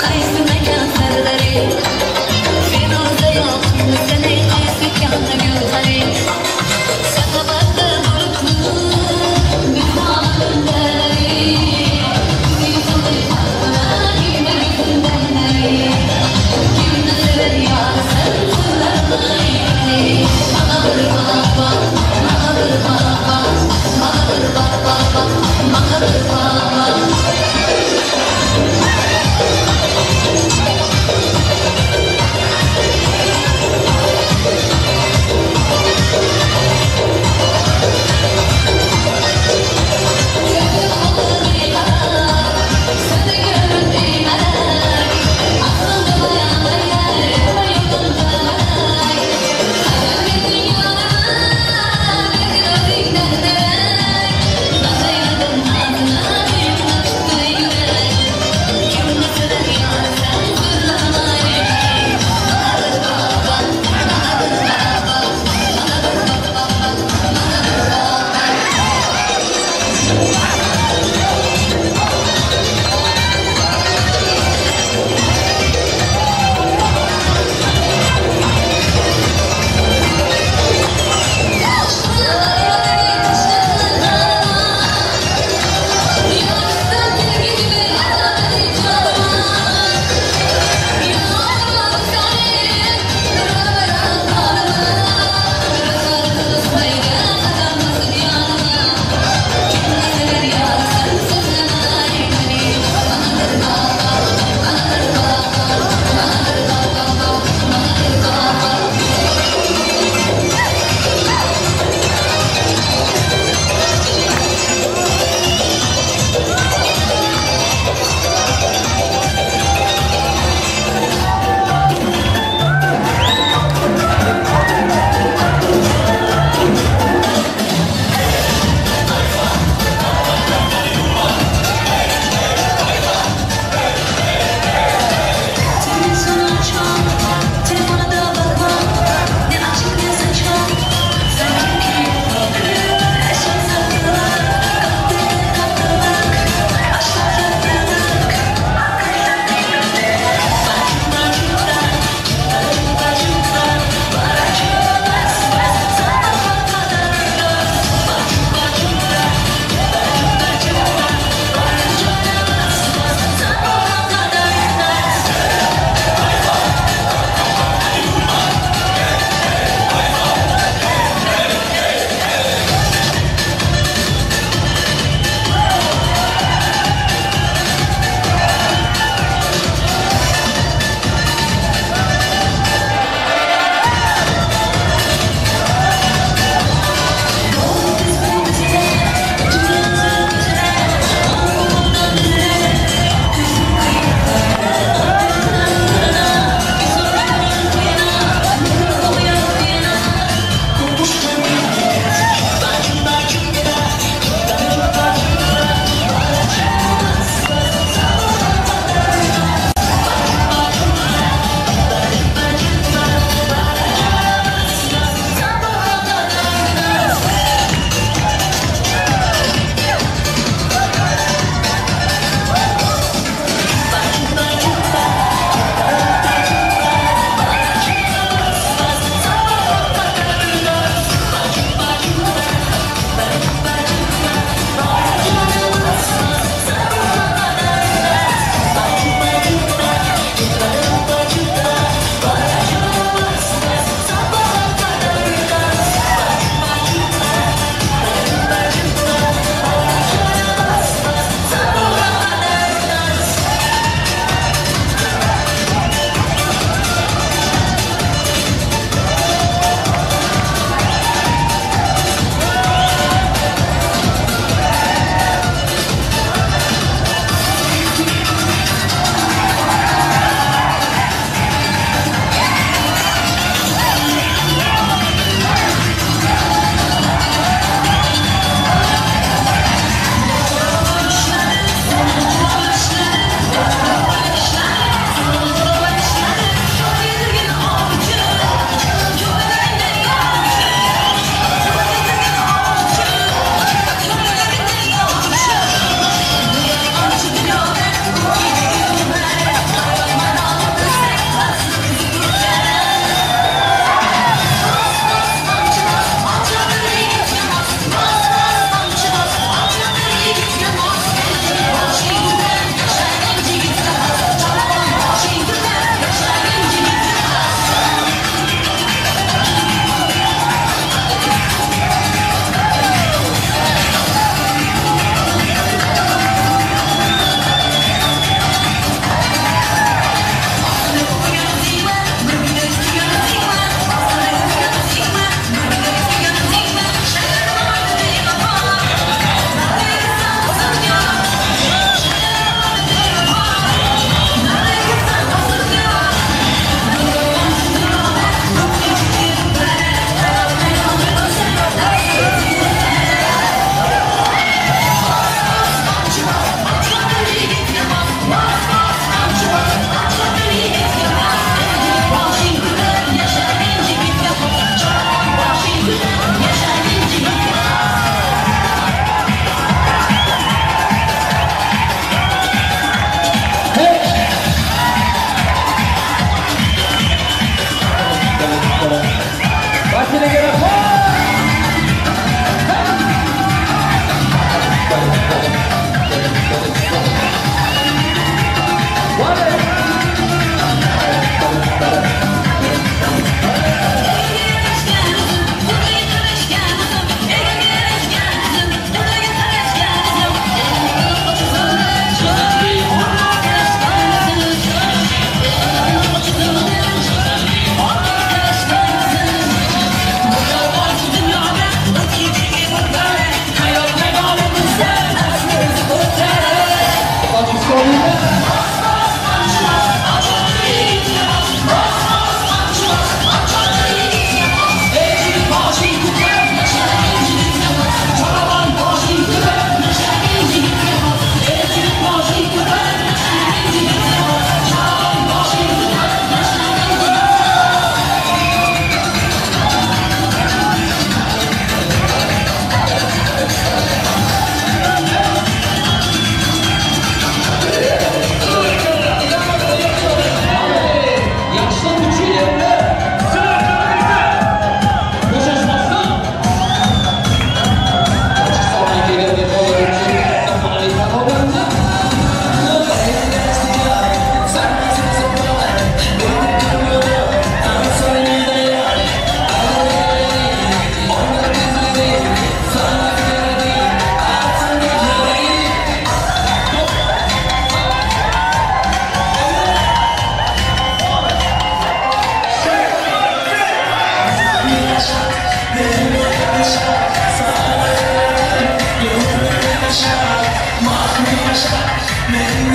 Qaysi makan sarlari, Feruza yoqimli seni, qaysi kanda gulxari, Saxovatda bulutli mehmonlari, Kimni sevar yorasan sirlarni, Maga bir baba, maga bir baba, maga bir baba, maga bir baba.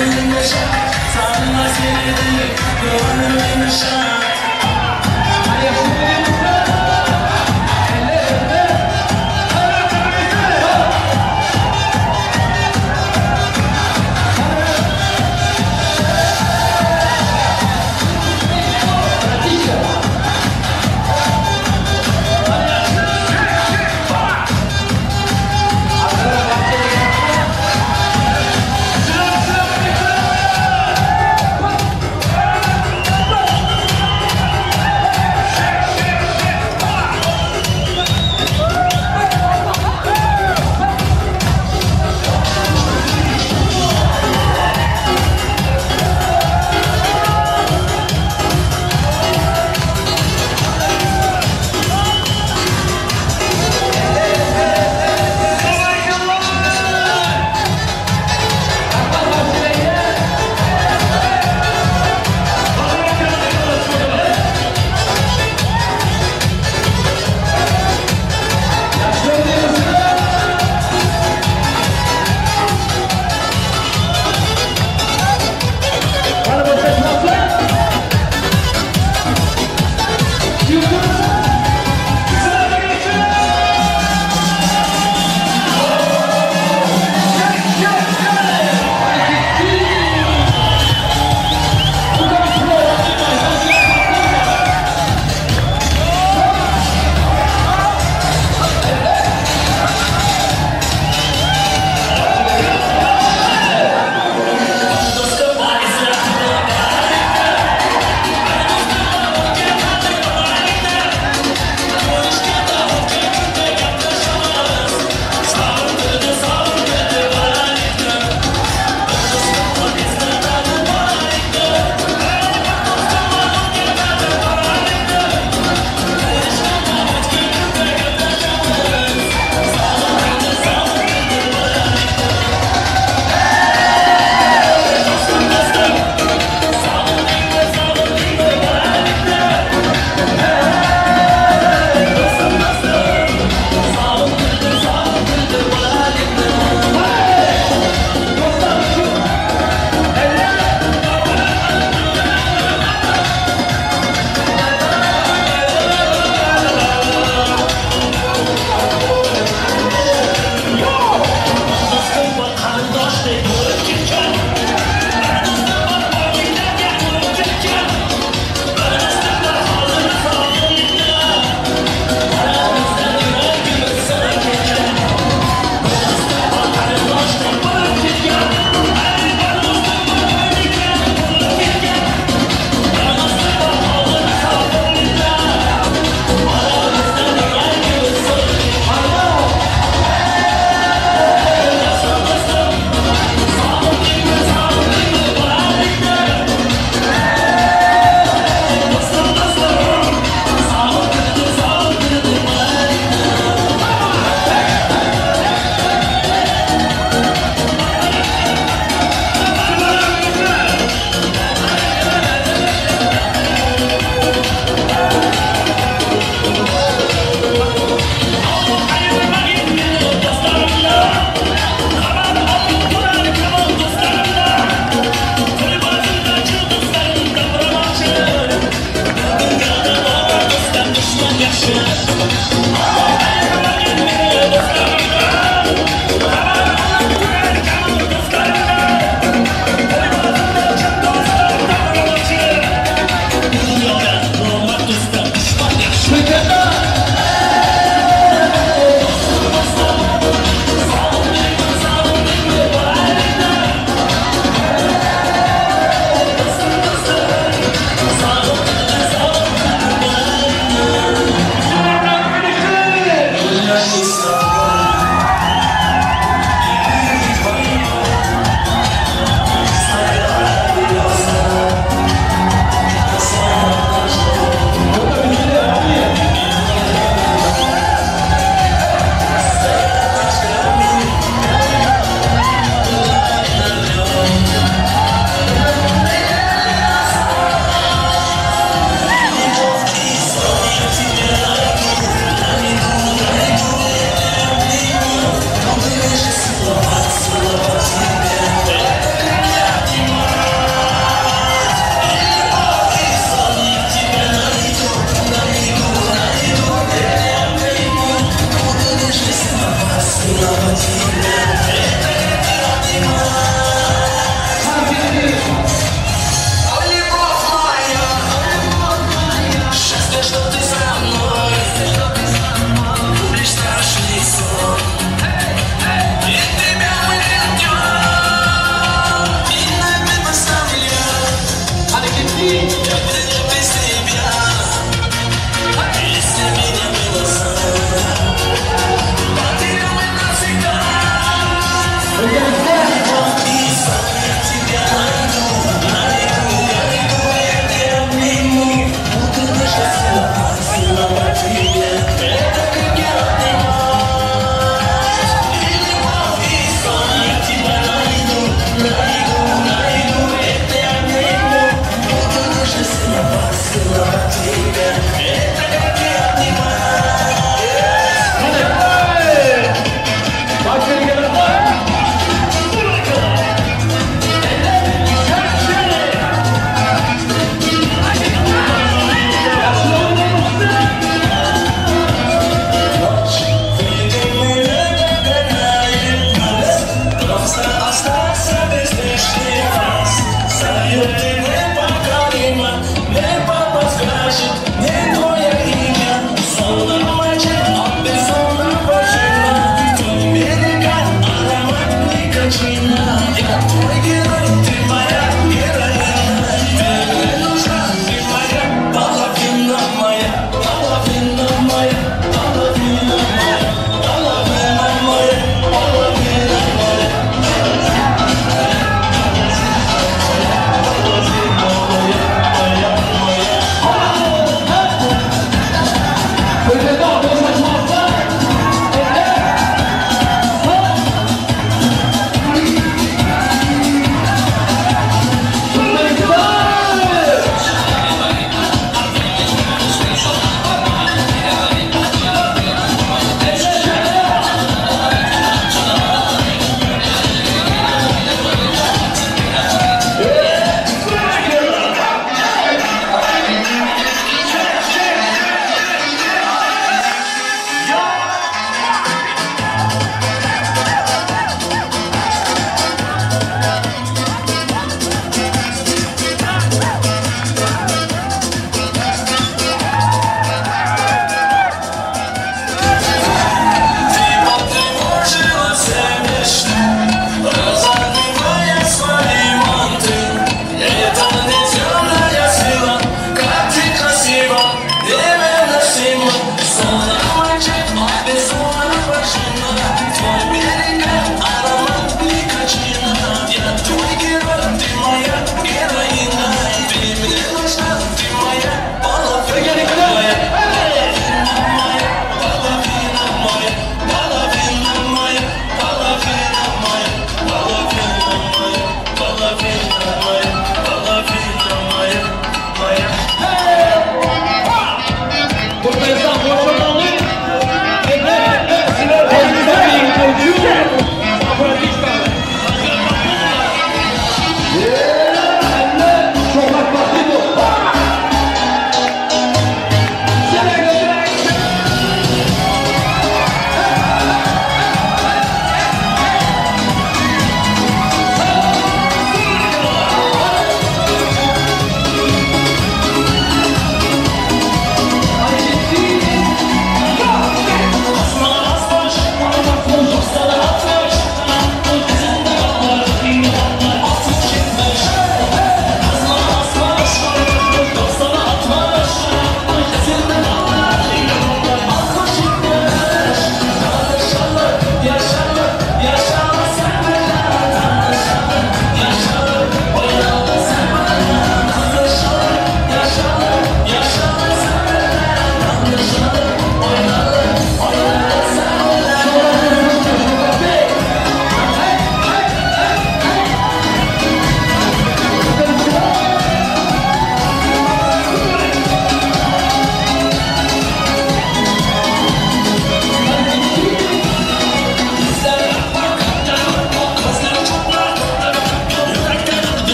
Ko'nglim shod, sanma seni ko'nglim shod.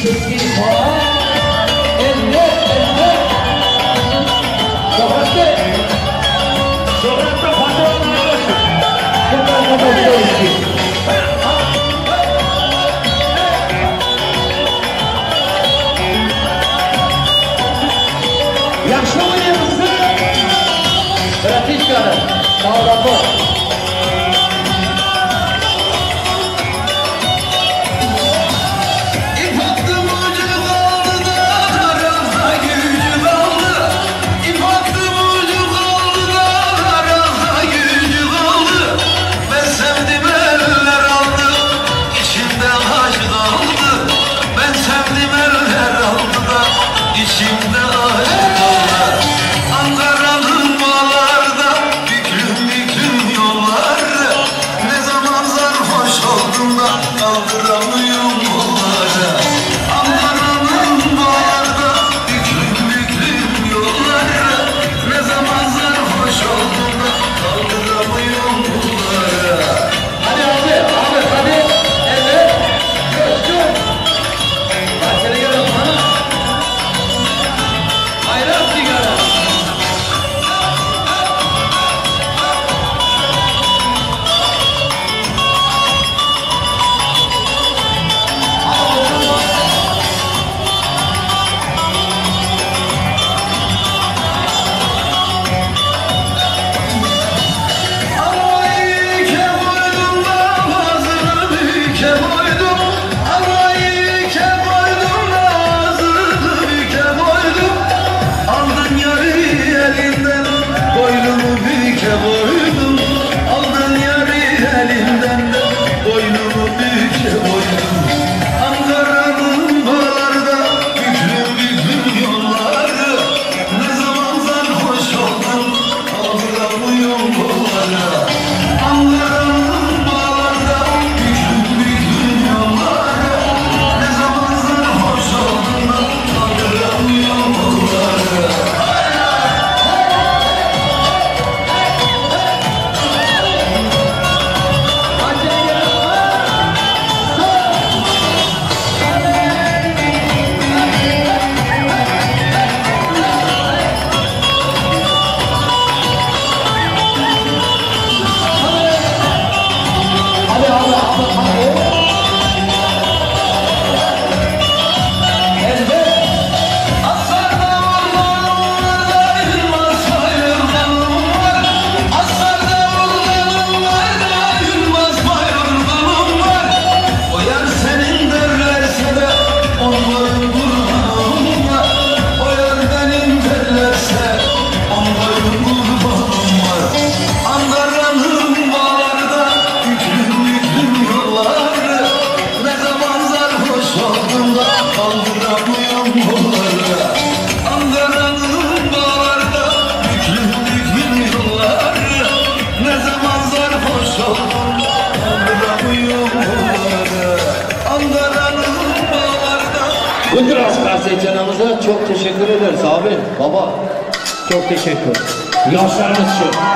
Yaxshi o'ynaymiz. Bratishkani, Davlatbor. Çok teşekkür ederiz abi, baba. Çok teşekkür. Yaşlarımız şu.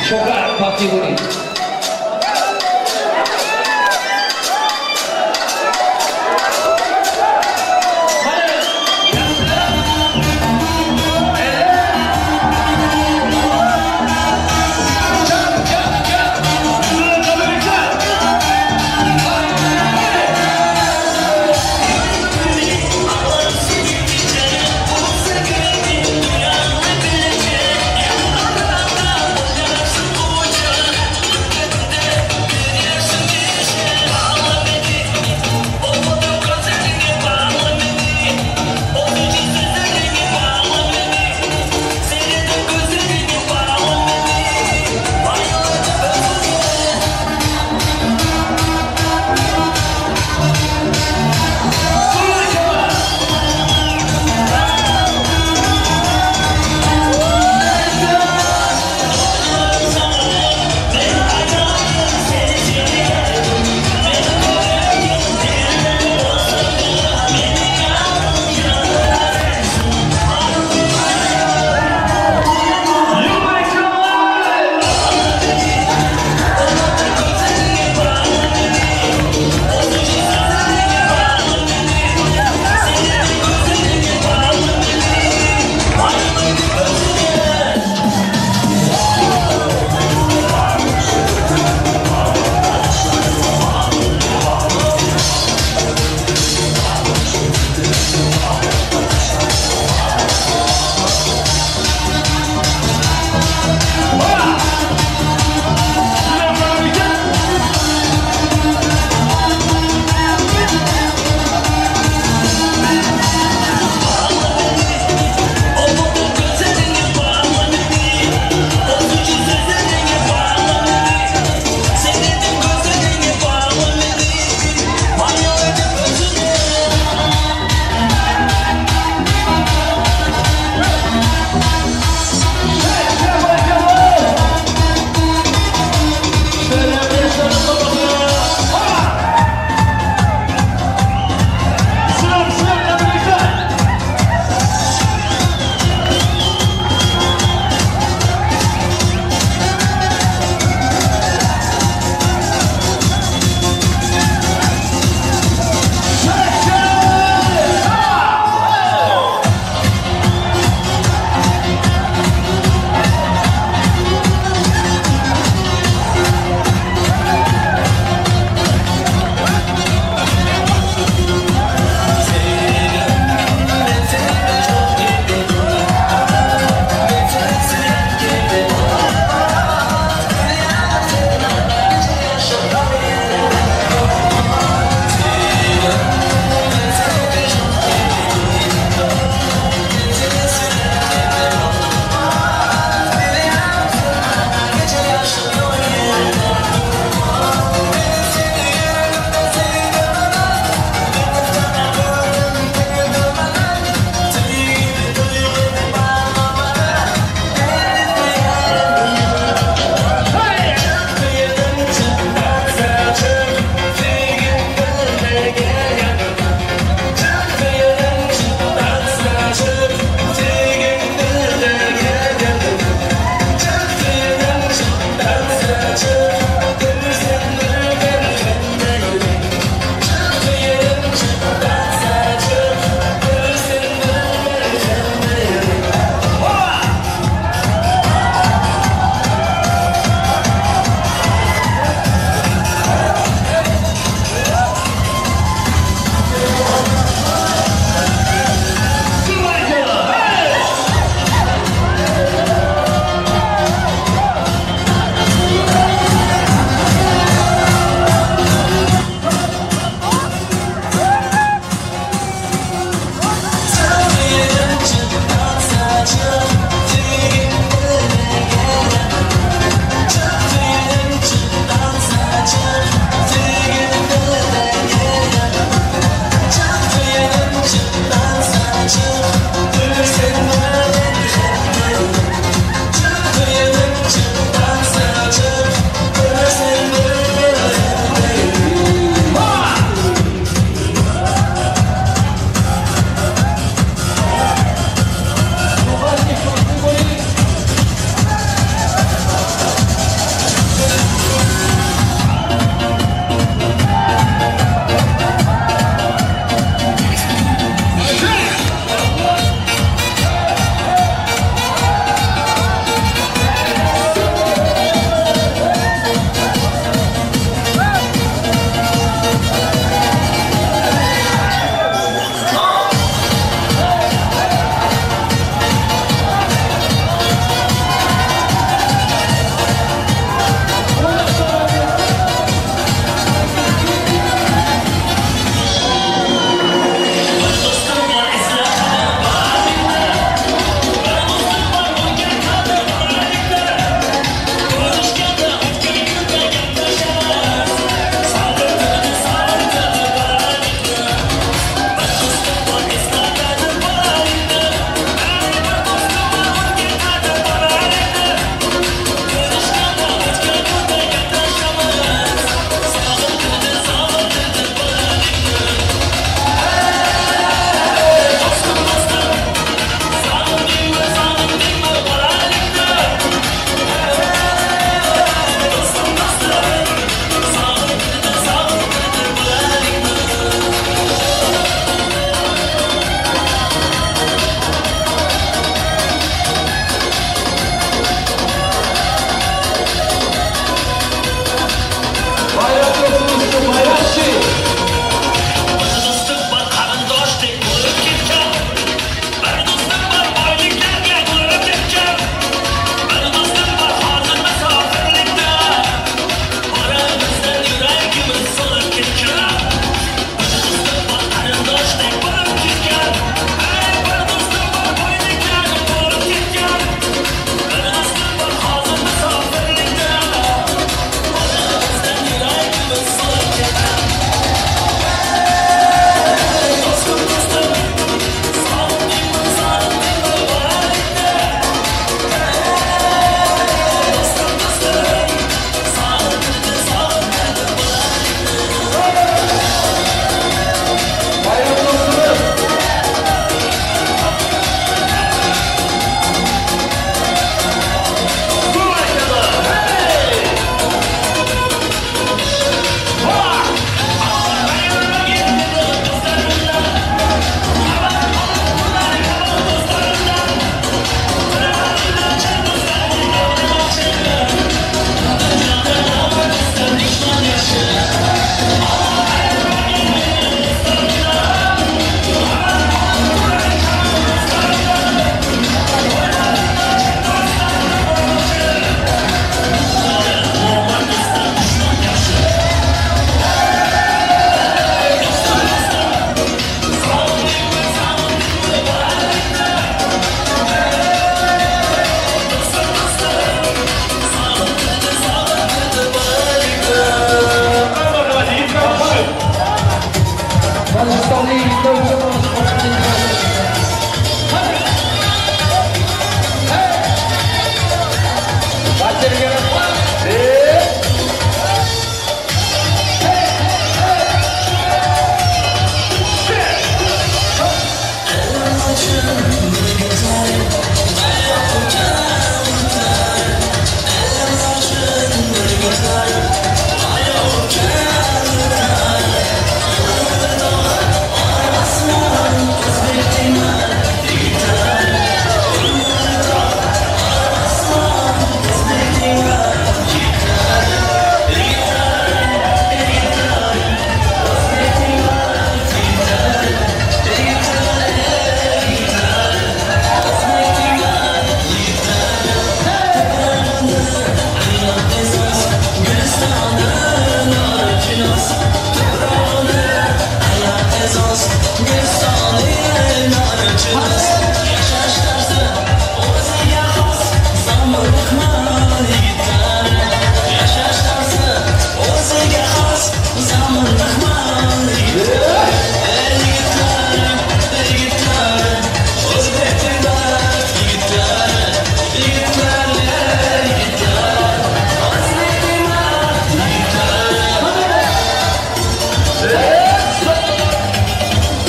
Shuhrat, baxtli bo'ling.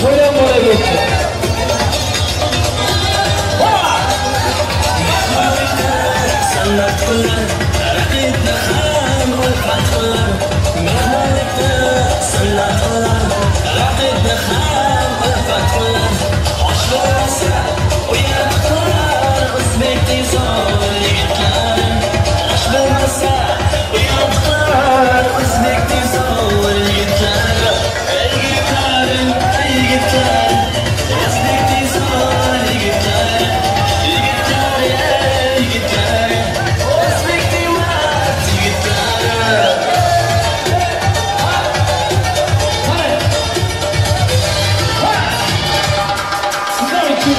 To'ylar bo'laversin. Sunnat qilar, raqibni ham ulfat qilar. Mehmonlikni sunnat qilar, raqibni ham ulfat qilar. Osh bo'lsa, uyat qilar, o'zbekning zo'r yigitlari. Osh bo'lmasa, uyat qilar, o'zbekning zo'r yigitlari. Yigitlarim, yigitlar, o'zbekning zo'r yigitlari. Yigitlari, yigitlari, o'zbekning mard yigitlari. Sizlar uchun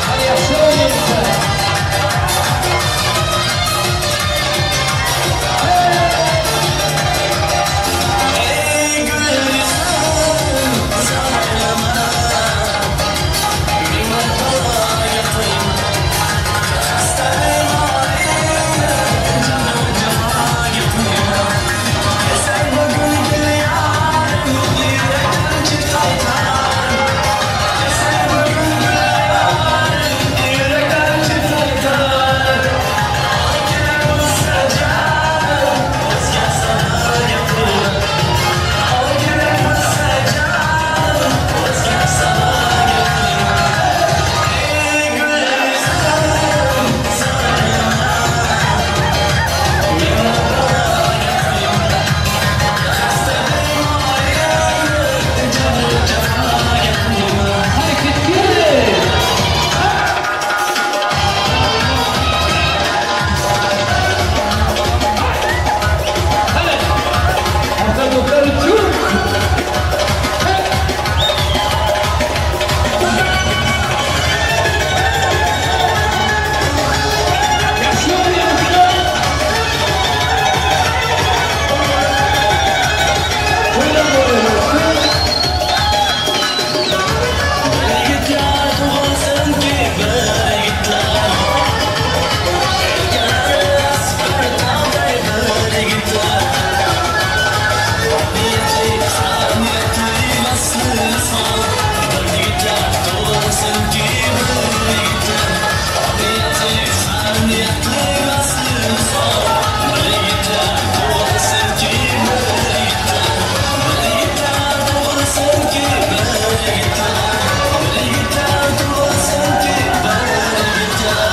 hali yaxshi o'ynaymiz. Ey gul yuzim, zaylama, ming marta yiqilma. Hadi ketdik. Hadi. Hafta do'stlar uchun. Yaxshi o'ynayapsizlar. To'ylar bo'laversin. Yigitlar tug'ilsinki bir yigitlar, bir tog'day bir yigitlar. Niyatli, niyatli misol, bir yigitlar tug'ilsinki bir yigitlar. Niyatli, niyatli misol, bir yigitlar tug'ilsinki bir yigitlar. Bir yigitlar tug'ilsinki bir yigitlar. Bir yigitlar tug'ilsinki bir yigitlar.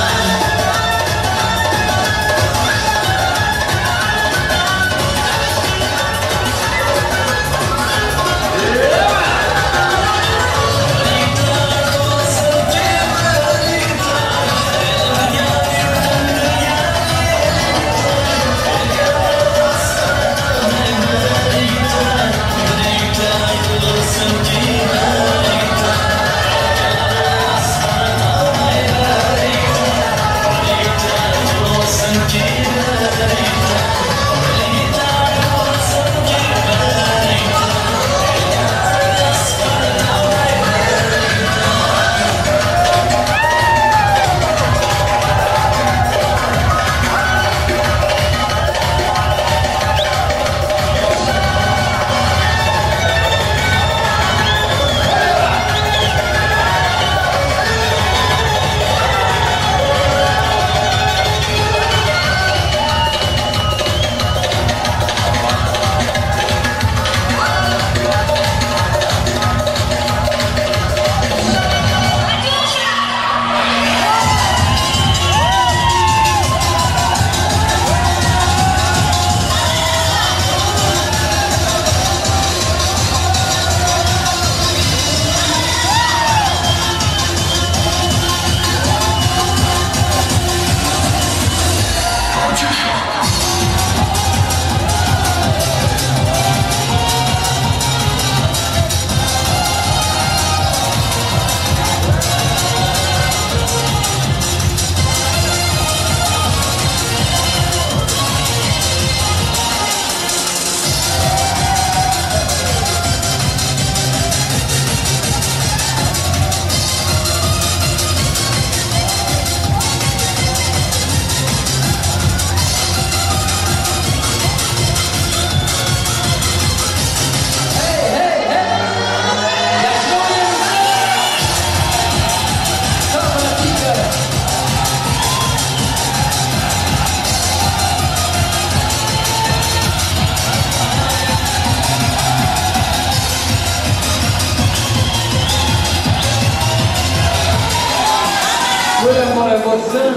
o'tsin.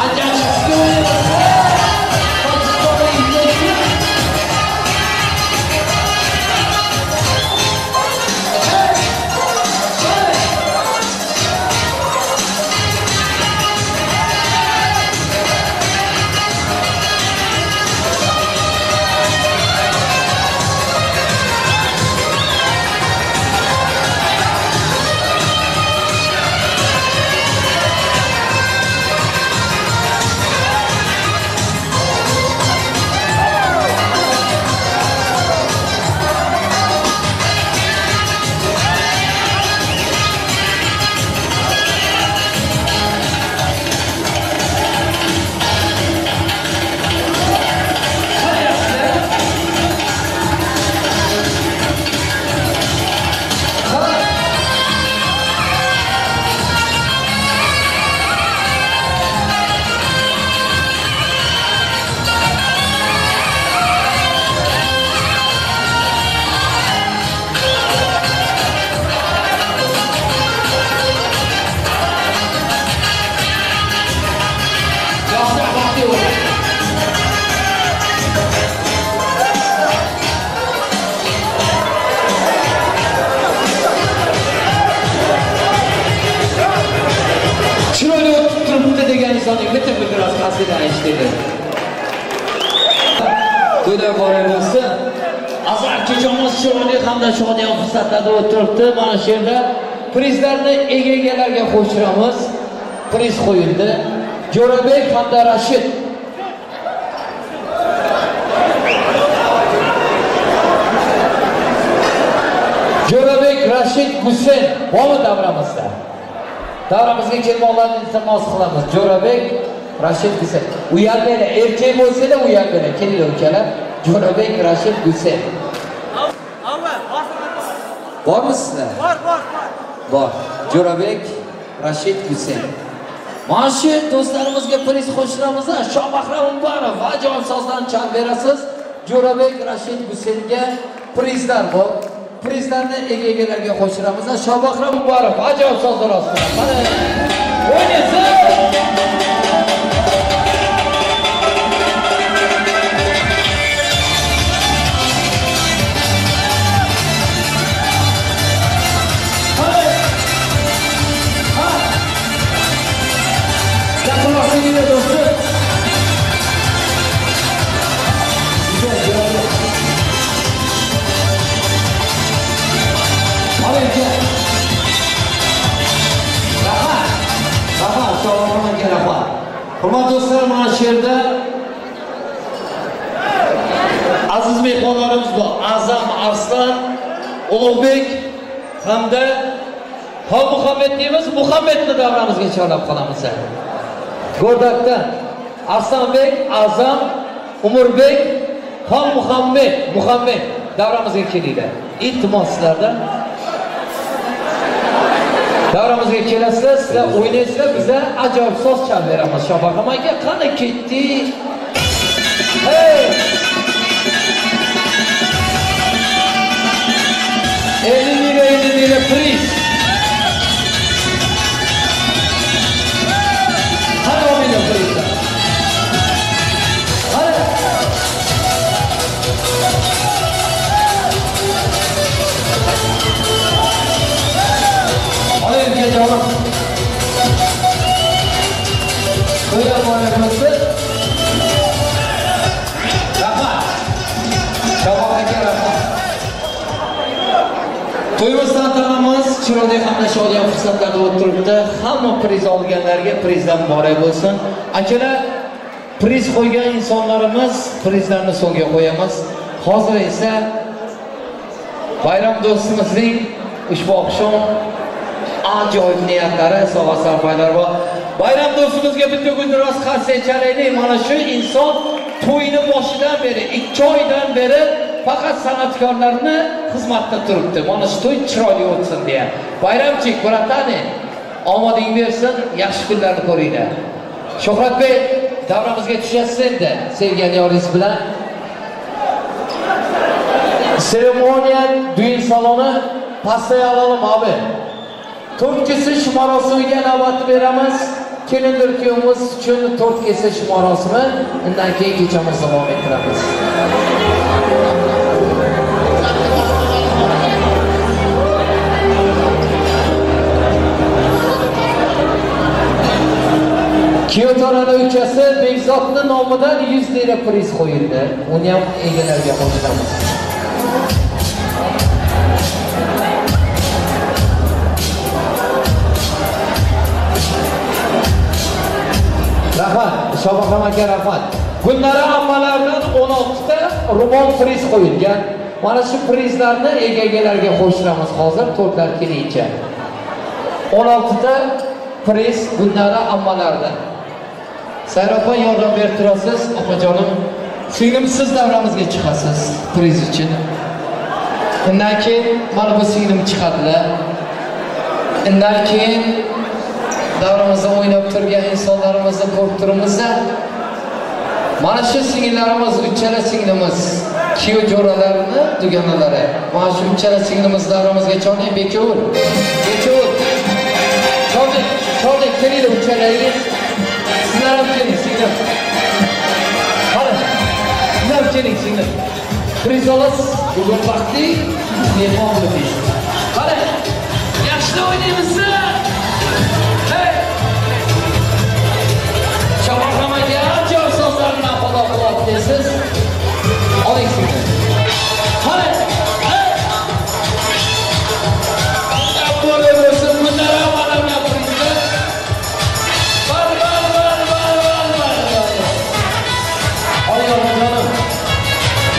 Anjanchisiga o'ynaymiz. Chiroyli o'tib turibdi degan insonning bitta guldiroz qasida eshitdi. To'ylar muborak bo'lsin. Azar kechamiz chiroyli hamda shodiyon fursatlarda o'tiribdi. Mana shu yerda prizlarni ega-egalarga qo'shiramiz. Priz qo'yildi. Jo'rabek hamda Rashid. Jo'rabek, Rashid, Husayn bormi davramizda? Davramizga kelmoqlarni iltimos qilamiz. Jo'rabek, Rashid, Husayn. Uyalmanglar, erkak bo'lsanglar uyalmanglar. Kelinglar ukalar. Jo'rabek, Rashid, Husayn. Bormisizlar? Bor, bor, bor. Bor. Jo'rabek, Rashid, Husayn. Mana shu do'stlarimizga priz qo'shiramiz. Shohbahram Umbarov ajoyib sozdan chalib berasiz. Jo'rabek, Rashid, Husaynga prizlar bor. Prizlarni ega-egalarga qo'shiramiz. Shohbahram Umbarov ajoyib sozlar ostida. Mana o'ynaysiz. Hurmatli do'stlar, mana shu yerda aziz mehmonlarimiz bor. Azam Arslan, Ulug'bek hamda Muhammad deymiz. Muhammedni davramizga chorlab qolamiz. Go'rdakdan Arslanbek, Azam, Umurbek, Muhammad, Muhammad davramizga kelinglar. Iltimos sizlardan. Davramizga kelasizlar, sizlar o'ynaysizlar, biza ajoyib so'z chalib beramiz. Shohbahram aka, qani ketdik? Hey! 50 lira, 50 lira priz. Qani olinglar prizlar? Qani? Olaylik jonim. To'ylar muborak bo'lsin. Rahmat. Shavkot aka, rahmat. To'yimiz tantanamiz chiroyli hamda shodiyon fursatlarda o'tiribdi. Hamma priz olganlarga prizdan muborak bo'lsin. Akalar, priz qo'ygan insonlarimiz prizlarni so'ngga qo'yamiz. Hozir esa bayram do'stimizning ushbu oqshom ajoyib niyatlari, sovg'a sarpoylar bor. Bayram do'stimizga bitta guldiroz qarsak chalaylik. Mana shu inson to'yini boshidan beri, 2 oydan beri faqat san'atkorlarni xizmatda turibdi. Mana shu to'y chiroyli o'tsin deya. Bayramchik, bratani, omading bersin, yaxshi kunlarni ko'ringlar. Shuhratbek, davramizga tushasiz endi sevgan yoringiz bilan. Seremoniya düğün saloni pastaya alalım abi. To'rtinchisi shu marosimiga navbatni beramiz. Kelindir kuyovimiz uchun tort kesish marosimi, undan keyin kechamizni davom ettiramiz. Kuyov to'rani ukasi Bekzodning nomidan 100 lira priz qo'yildi. Uni ham egalariga qo'shamiz. Rahmat, Shohbahrom aka, rahmat. Gulnara ammalaridan 16 ta ro'mol priz qo'yilgan. Mana shu prizlarni egalariga qo'shamiz hozir tortlar kelguncha. 16 ta priz Gulnara ammalaridan. Sayra opa yordam berib turasiz, opajonim. Singlim, siz davramizga chiqasiz priz uchun. Undan keyin mana bu singlim chiqadilar. Undan keyin davramizda o'ynab turgan insonlarimizni ko'rib turibmiz. Mana shu singillarimiz, uchala singlimiz, kuyov jo'ralarini dugonalari. Mana shu uchala singlimiz davramizga chorlang, Bekov. Bekov. Chorlang, chorlang, kelinglar uchalangiz. Sizlar ham keling, singlim. Qani, sizlar ham keling, singlim. Priz olasiz, bugun baxtli mehmon bo'lib. Qani, yaxshi o'ynaymizmi? Hey! Shohbahrom aka, ajoyib so'zlar bilan xudo quvvatlaysiz. Oling singlim. Qani, hey! Bo'lib bo'lsin, bunlar ham odamlar prizlar. Bor, bor, bor, bor, bor, bor. Oling opajonim.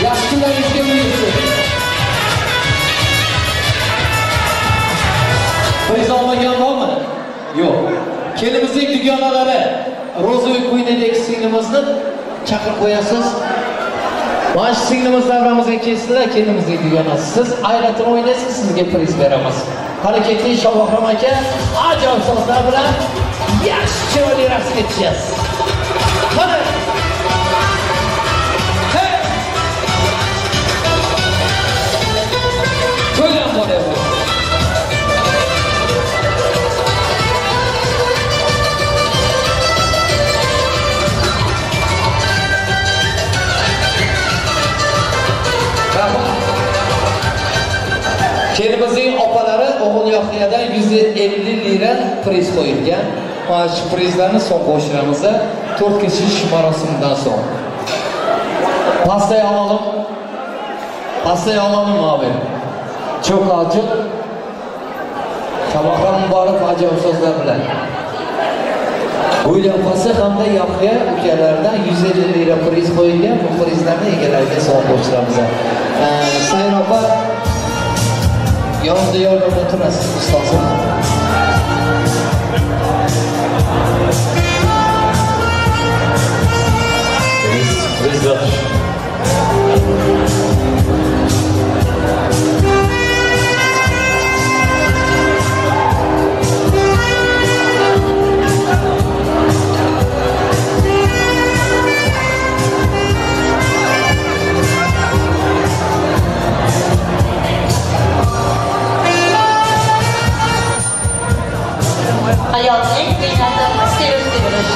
Yaxshi kunlaringizga buyursin. Priz olmagan bormi? Yo'q. Kelinimizning dugonalari Ro'za Queen'dagi singlimizni chaqirib qo'yasiz. Mana shu singlimiz davramizga kelsinlar, kelinimizning dugonasi. Siz ayratini o'ynaysiz, sizga priz beramiz. Qani ketdik Shohbahrom aka, ajoyib so'zlar bilan yaxshi chiroyli raqsga tushasiz. Qani. Hey! To'ydan bo'lyapti. Kelinimizning opalari o'g'il Yohyadan 150 lira priz qo'yilgan. Mana shu prizlarni so'ng qo'shiramiz. Tort kesish marosimidan so'ng. Pastayı alalım. Pastayı alalım abi. Çok acil. Shohbahrom muborak ajoyib so'zlar bilan. Gul opasi hamda Yohya ukalaridan 150 lira priz qo'yilgan. Bu prizlarni egalariga so'ng qo'shiramiz. Sayra opa yonida yordamda turasiz, ustozim. Prizlar. Hayotning qiynati sevib sevilish.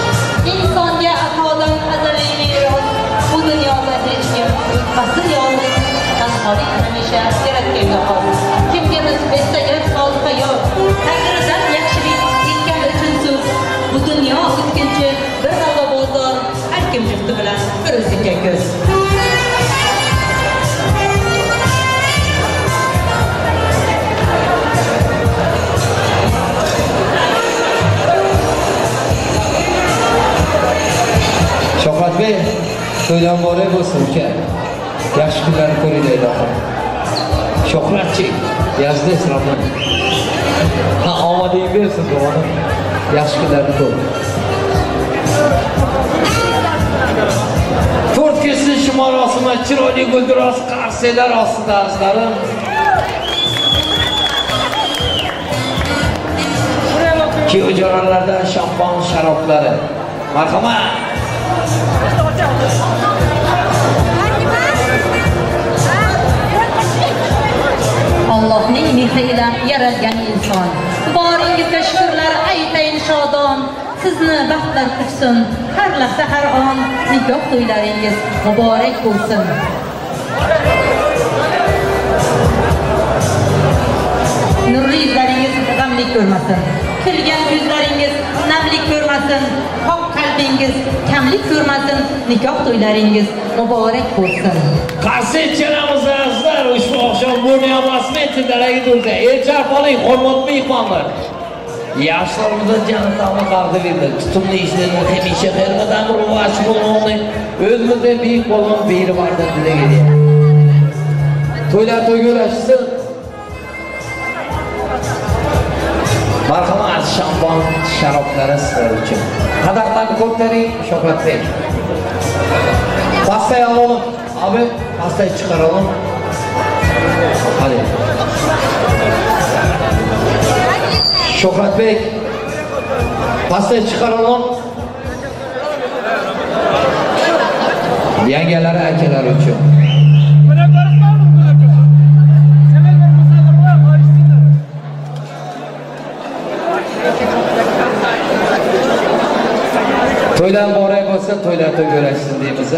Insonga atodan azaliy meros. Bu dunyoda hech kim o'tmasin yolg'iz. Tanholik hamisha yaratganga xos. Kimga nasib etsa yashol hayot. Taqdiridan yaxshilik etgani uchun so'z. Bu dunyo o'tkinchi bir g'alva bozor. Har kim jufti bilan bir o'ziga ko'z. Shuhratbek, to'ydan muborak bo'lsin uka. Yaxshi kunlarni ko'ringlar ilohim. Shuhratchi, yazdi Isrofil. Ha, omading bersin o'g'lim. Yaxshi kunlarni ko'r. To'rt kesish marosimi chiroyli guldiroz qarsalar ostida azizlarim. Kuyov jo'ralardan shampan sharoblari. Marhamat. Allohning mehri ila yaralgan inson. Boringizga shukrlar aytayin shodon. Sizni baxtlar quchsin, har lahza har on nikoh to'ylaringiz muborak bo'lsin. Nurli yuzlaringiz g'amlik ko'rmasin, kulgan yuzlaringiz namlik ko'rmasin, pok qalbingiz kamlik ko'rmasin, nikoh to'ylaringiz muborak bo'lsin. Qarshi chalamiz azizlar, ushbu oqshom burni aplodismenti daragi tursa, el chap oling, hurmatli mehmonlar. Yaşlarımıza canı sağlık arzu edilir. Tutumlu işlerini hemişe xeyirmadan ruvaç bulunmalı. Özümüzde büyük olan bir vardır dile geliyor. Toylar toy göreşsin. Marhamat şampan şarapları sizler için. Kadaklarını ko'taring, Shuhratbek. Pastayı alalım. Abi pastayı çıkaralım. Hadi. Shuhratbek, pastayı çıkaralım. Yangalari, akalari uchun. To'ylar muborak bo'lsin, to'ylar to'y ko'rashsin deymiz.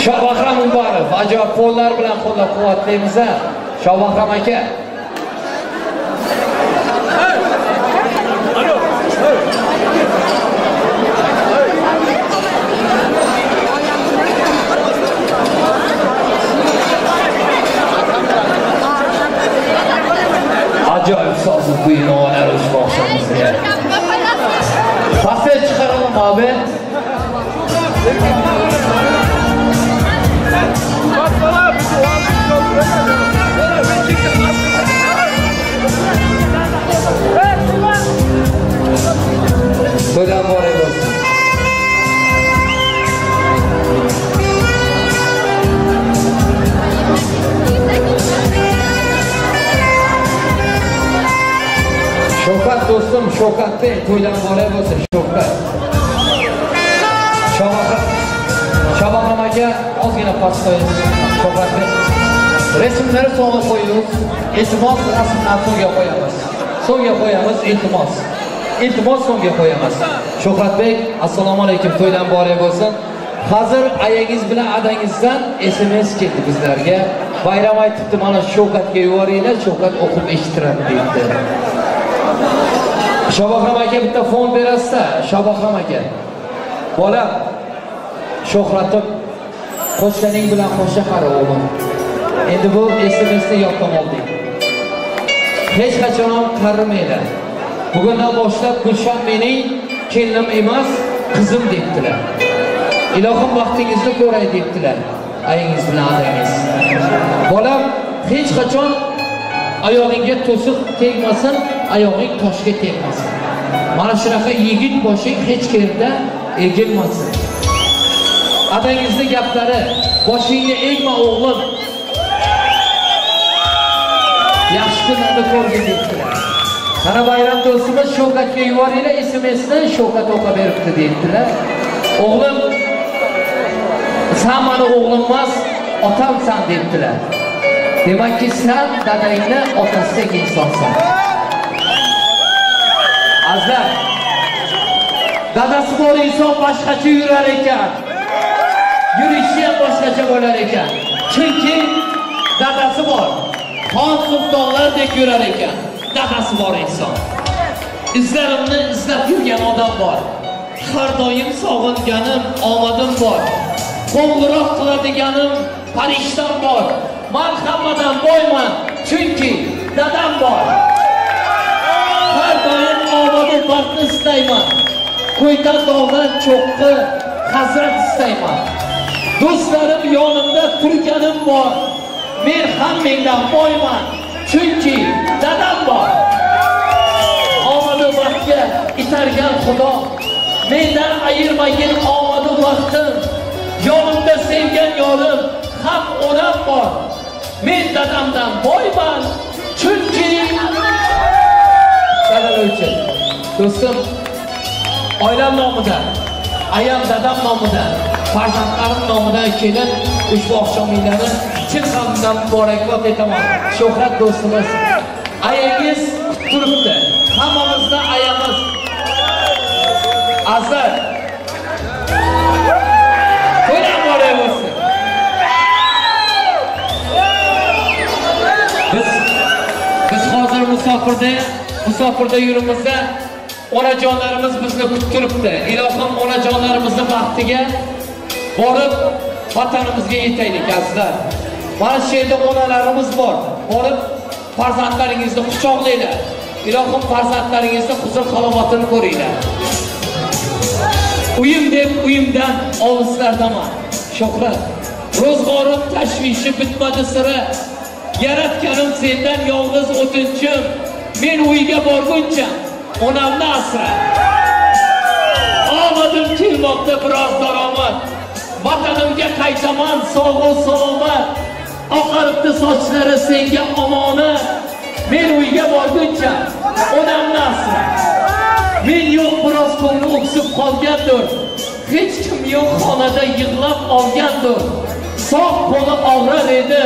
Shohbahram Umbarov, ajoyib qo'llar bilan qo'llab-quvvatlaymiz. Shohbahram aka. Ajoyib sozli kuy-navolar ushbu oqshomimizga. Pastga chiqaralım abi. To'ylar muborak bo'lsin. Shuhrat do'stim, Shuhratbek, to'ylar muborak bo'lsin, Shuhrat. Shohbahrom aka, ozgina past qo'yamiz, Shuhratbek. Rasmlarni so'ngga qo'yamiz. Iltimos, rasmlarni so'ngga qo'yamiz. So'ngga qo'yamiz, iltimos. Iltimos so'ngga qo'yamiz. Shuhratbek, assalomu alaykum, to'ylar muborak bo'lsin. Hozir ayangiz bilan adangizdan SMS keldi bizlarga. Bayram aytibdi, mana Shuhratga yuboringlar, Shuhrat o'qib eshittiradi deydi. Shohbahrom aka bitta fon berasizda, Shohbahrom aka. Bolam, Shuhratim qo'shganing bilan qo'sha qara o'g'lim. Endi bu SMSni yoddan oldik. Hech qachon ham qarimanglar. Bugundan boshlab Gulshan mening kelinim emas, qizim debdilar. Ilohim baxtingizni ko'ray debdilar. Ayingiz bilan adangiz. Bolam, hech qachon oyog'ingga to'siq tegmasin, oyog'ing toshga tegmasin. Mana shunaqa yigit boshing hech yerda egilmasin. Adangizni gaplari, boshingni egma o'g'lim. Yaxshi kunlarni ko'rgin debdilar. Mana bayram do'stimiz Shuhratga yuboringlar SMSni, Shuhrat o'qib beribdi debdilar. O'g'lim, sen meni o'g'lim emas, otamsan debdilar. Demakki sen dadangni otasidek insonsan. Azizlar, dadasi bor inson boshqacha yurar ekan. Yurishi ham boshqacha bo'lar ekan. Chunki dadasi bor. Xon sultonlardek yurar ekan. Dadasi bor inson. Izlarimni izlab yurgan odam bor. Har doim sog'inganim omadim bor. Qo'ng'iroq qiladiganim farishtam bor. Men hammadan boyman, chunki dadam bor. Har doim omadu baxtni istayman. Ko'ytan tog'dan cho'qqi hazrat istayman. Do'stlarim yonimda turganim bor. Men hammangdan boyman, chunki dadam bor. Omadu baxtga itargan Xudo, mendan ayirmagin omadu baxtim. Yonimda sevgan yorim ham onam bor. Men dadamdan boyman, chunki dadalar. Do'stim, oilam nomidan, ayam dadam nomidan, farzandlarim nomidan kelin ushbu oqshominglarni chin qalbimdan muborakbod etaman. Shuhrat do'stimiz, ayangiz kutib turibdi. Hammamizni ayamiz. Asal. To'ylar muborak bo'lsin. Biz hozir musofirda yuribmiz-da, onajonlarimiz bizni kutib turibdi. Ilohim onajonlarimizni baxtiga borib vatanimizga yetaylik azizlar. Mana shu yerda onalarimiz bor. Borib farzandlaringizni quchoqlanglar. Ilohim farzandlaringizni huzur halovatini ko'ringlar. Uyim deb uyimdan olislardaman. Shuhrat, ro'zg'orim tashvishi bitmadi sira. Yaratganim sendan yolg'iz o'tinchim. Men uyga borguncha onamni asra. Omadim kelmoqda biroz daromad. Vatanimga qaytaman sog' va salomat. Oqaribdi sochlari senga omonat. Men uyga borguncha onamni asra. Men yo'q biroz ko'ngli o'ksib qolgandir. Hech kim yo'q xonada yig'lab olgandir. Sog' qo'li og'rir edi,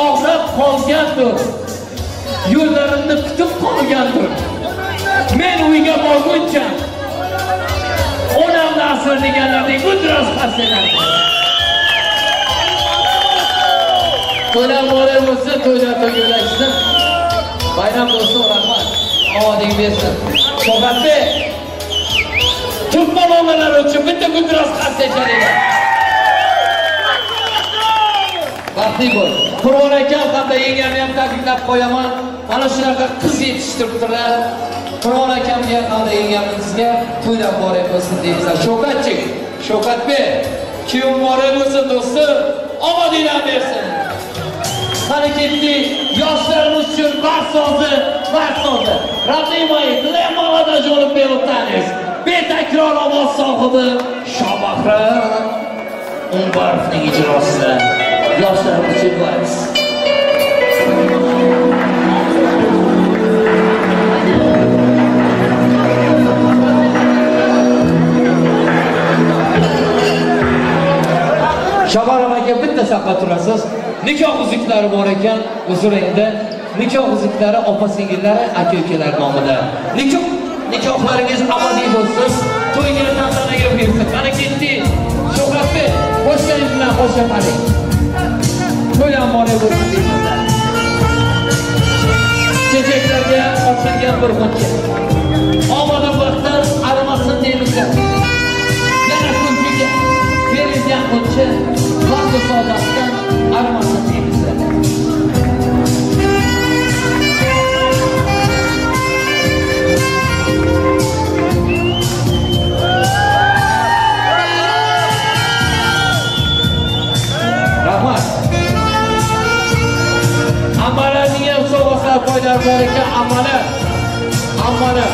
og'rib qolgandir. Yo'llarimni kutib qolgandir. Men uyga borguncha onamni asra deganlarning gudroz qarsalardi. To'ylar muborak bo'lsin, to'ylar to'yga. Bayram bo'lsin, rahmat. Omading bersin. Shuhratbek, turkman onalar uchun bitta gudroz qarsalar. Baxtli bo'l. Qurbon akam hamda yengamni ham tabriklab qo'yaman. Mana shunaqa qiz yetishtiribdilar. Qurbon akamga hamda yengamizga to'ylar muborak bo'lsin deymiz. Shuhratchik, Shuhratbek, kuyov muborak bo'lsin do'stim. Omadinglar bersin. Qani ketdik, yoshlarimiz uchun baxt sozi, baxt sozi. Родные, для молодоженов белый танец. Betakror ovoz sohibi Shobahram Umbarovning ijrosida. Yoshlarimiz uchun vals. Shobahram aka bitta safga turasiz. Nikoh uzuklari bor ekan, uzr endi. Nikoh uzuklari opa-singillari, aka-ukalar nomida. Nikohlaringiz abadiy bo'lsin, to'yga tantanaga bersin. Qani ketdik. Shuhratbek, qo'shganingiz bilan qo'shaparing. To'ylar muborak bo'lsin deymiz. Chechaklarga ochilgan bir g'uncha. Omadi baxtdan arimasin deymiz. Yana kulgiga berilgan g'uncha vaqt saodatdan arimasin deymiz. Rahmat. Amalarning ham sovg'alar poylari bor ekan, amalar. Amalar.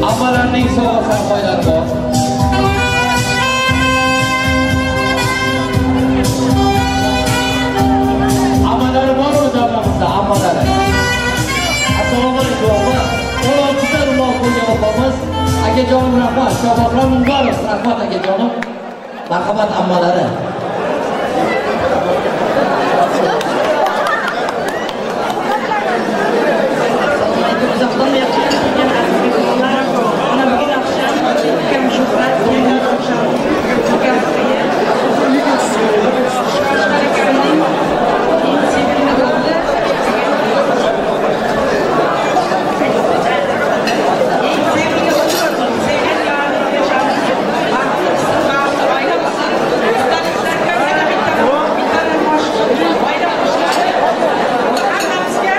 Amalarning sovg'alar poylari bor. Amalari bormi davramizda? Amalari. Assalomu alaykum opa. 16 ta ro'mol qo'ygan opamiz. Akajonim rahmat. Shobahram Umbarov rahmat akajonim. Marhamat ammalari. Uzoqdan yaqindan kelgan aziz mehmonlar, mana bugun oqshom ukam Shuhrat, kelgan oqshom ukam Shuhrat akamning eng sevimli o'g'li, eng sevimli o'g'li, sevgan yorini baxtli bo'lsin, baxtli oila bo'lsin. Yana bitta oila qo'shiladi. Hammamizga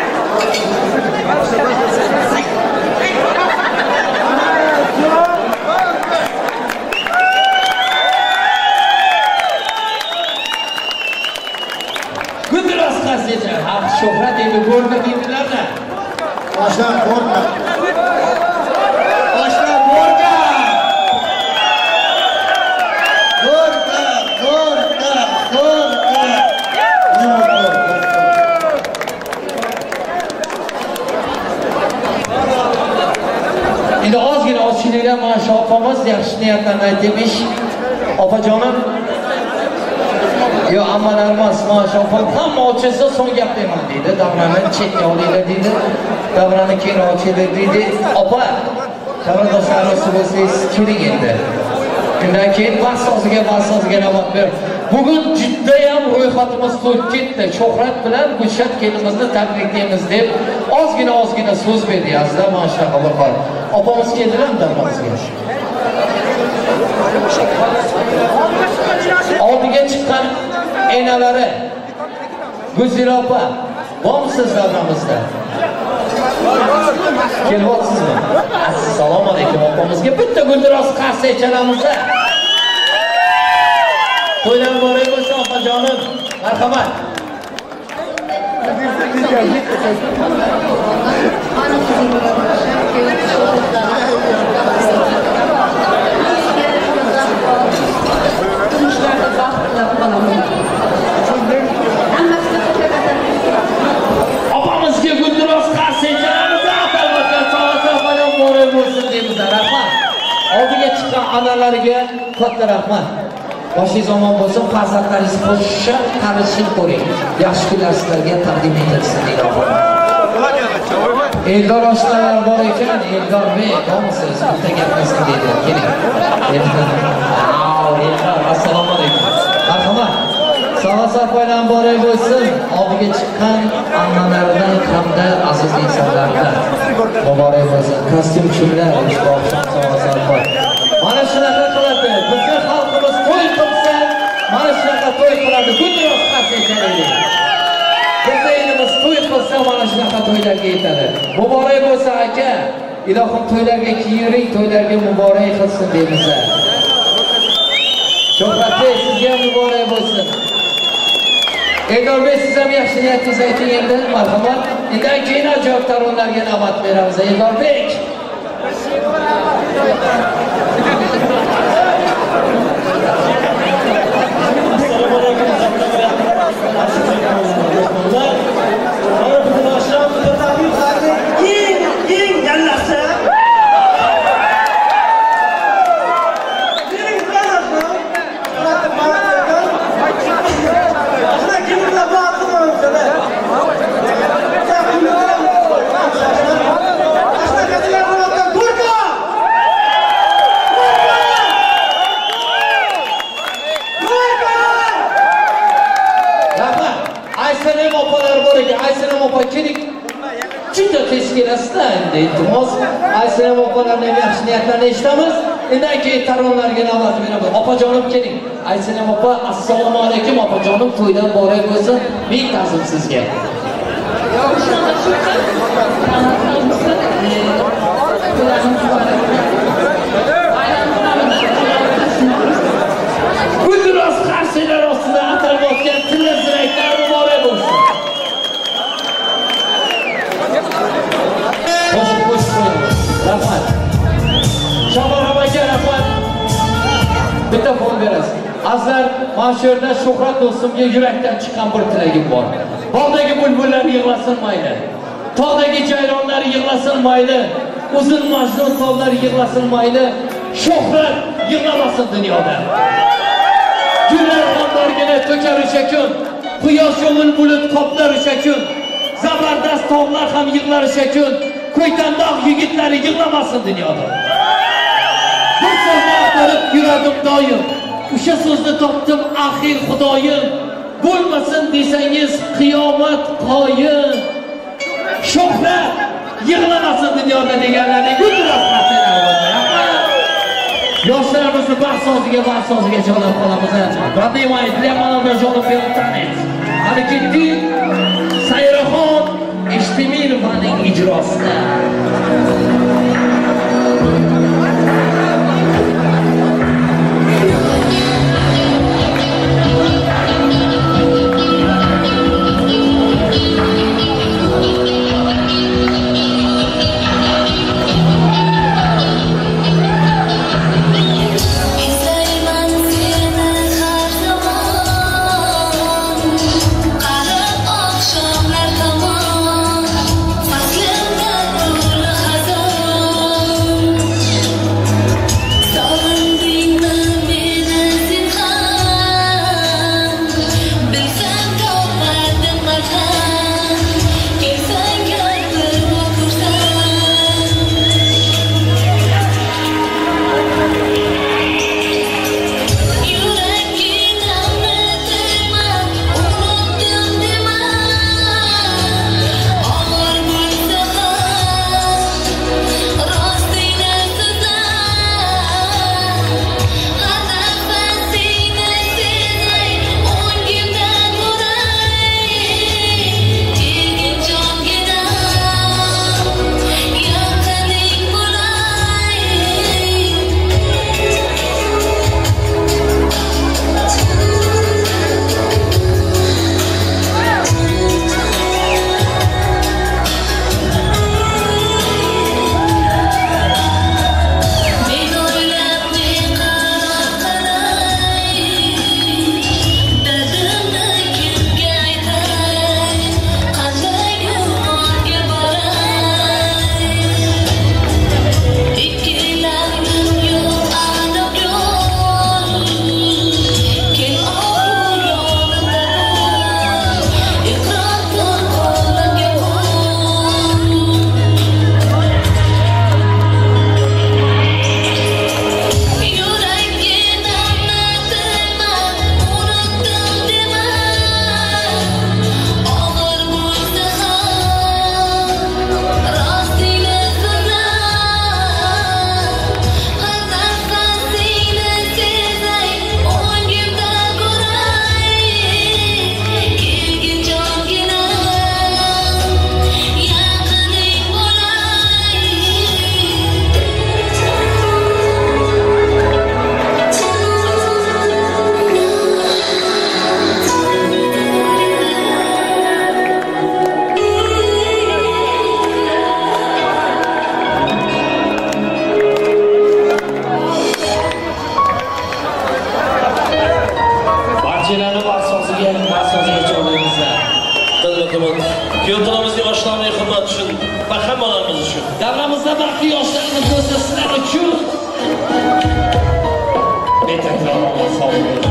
Gudroz qarsacha. Ha, Shuhrat endi ko'rdi deydilar-da. Boshlar qo'rqa. Boshlar qo'rqa. Qo'rqa, qo'rqa, qo'rqa. Endi ozgina ozchiliklar mana shu opamiz yaxshi niyatlarni aytamish. Opajonim, Yo, ammalar emas, mana shu opam hamma ochilsa so'ng gap deyman deydi. Davrani chetga olinglar deydi. Davrani keyinroq ochinglar deydi. Opa, davra do'stlar bo'lsangiz keling endi. Undan keyin vaqt soziga navbat ber. Bugun judayam ro'yxatimiz to'lib ketdi. Shuhrat bilan Gulshat kelinimizni tabriklaymiz deb ozgina so'z berdi azizlar, mana shunaqa bir hol. Opamiz keldilarmi davramizga? Oldiga chiqqan enalari Gulzira opa, bormisiz davramizda? Kelyapsizmi? Assalomu alaykum opamizga bitta guldiroz qarsak chalamiz. To'ylar muborak bo'lsin opajonim. Marhamat. Opamizga guldiroz qarsak chalamiz. Sog'lik muborak bo'lsin deymiz. Rahmat. Oldiga chiqqan onalariga katta rahmat. Boshingiz omon bo'lsin, farzandlaringiz qo'shisha qarishini ko'ring. Yaxshi kunlar sizlarga taqdim etilsin ilohim. Eldor oshnalar bor ekan, Eldorbek, bormisiz? Bitta gaplashsin deydi. Keling. Eldor, assalomu alaykum. Marhamat. Sog'lik saqlaylar muborak bo'lsin. Oldiga chiqqan ammalaridan hamda aziz insonlardan muborak bo'lsin. Kostyumchilar, ushbu oqshom sog'lik saqlay. Mana shunaqa qiladi. Bizning xalqimiz to'y qilsa, mana shunaqa to'y qiladi. Guldiroz qarsak chalaylik. Bizning elimiz to'y qilsa, mana shunaqa to'ylarga yetadi. Muborak bo'lsa aka, ilohim to'ylarga kiyiring, to'ylarga muborak qilsin deymiz. Shuhratbek, sizga ham muborak bo'lsin. Eldorbek, siz ham yaxshi niyatingizni ayting endi, marhamat. Undan keyin ajoyib taronlarga navbat beramiz. Eldorbek. Eng yallasi. Mening qanaqam? Rahmat. Aysanem opalar bor ekan. Aysanem opa keling. Juda tez kelasizlar endi, iltimos. Aysanem opalarning yaxshi niyatlarini eshitamiz. Undan keyin taronlarga navbat beramiz. Opajonim keling. Aysanem opa, assalomu alaykum opajonim, to'ydan muborak bo'lsin. Ming ta'zim sizga. Guldiroz qarshilar ostida atalmayotgan tilla ziraklar muborak bo'lsin. Qo'shib qo'shib qo'yamiz. Rahmat. Shaborom aka, rahmat. Bitta fon berasiz. Azizlar, mana shu yerda Shuhrat do'stimga yurakdan chiqqan bir tilagim bor. Bog'dagi bulbullar yig'lasin mayli. Tog'dagi jayronlar yig'lasin mayli. Uzun majnun tog'lar yig'lasin mayli. Shuhrat yig'lamasin dunyoda. Gullar ham borgina to'kar o'sha kun. Quyosh yo'g'in bulut qoplar o'sha kun. Zabardast tog'lar ham yig'lar o'sha kun. Ko'ytandog' yigitlari yig'lamasin dunyoda. Bu so'zni axtarib yuradim doim. O'sha so'zni topdim axir Xudoyim. Bo'lmasin desangiz qiyomat qoyim. Shuhrat yig'lamasin dunyoda deganlarning guldiroz qarsaklar bo'lsin. Rahmat. Yoshlarimizni baxt soziga chorlab qolamiz. Родные мои, для молодоженов белый танец. Hali ketdik. Sayraxon Eshtimirovaning ijrosida. Izlayman seni har zamon, qarib oqshomlar tomon, faslimda gul xazon.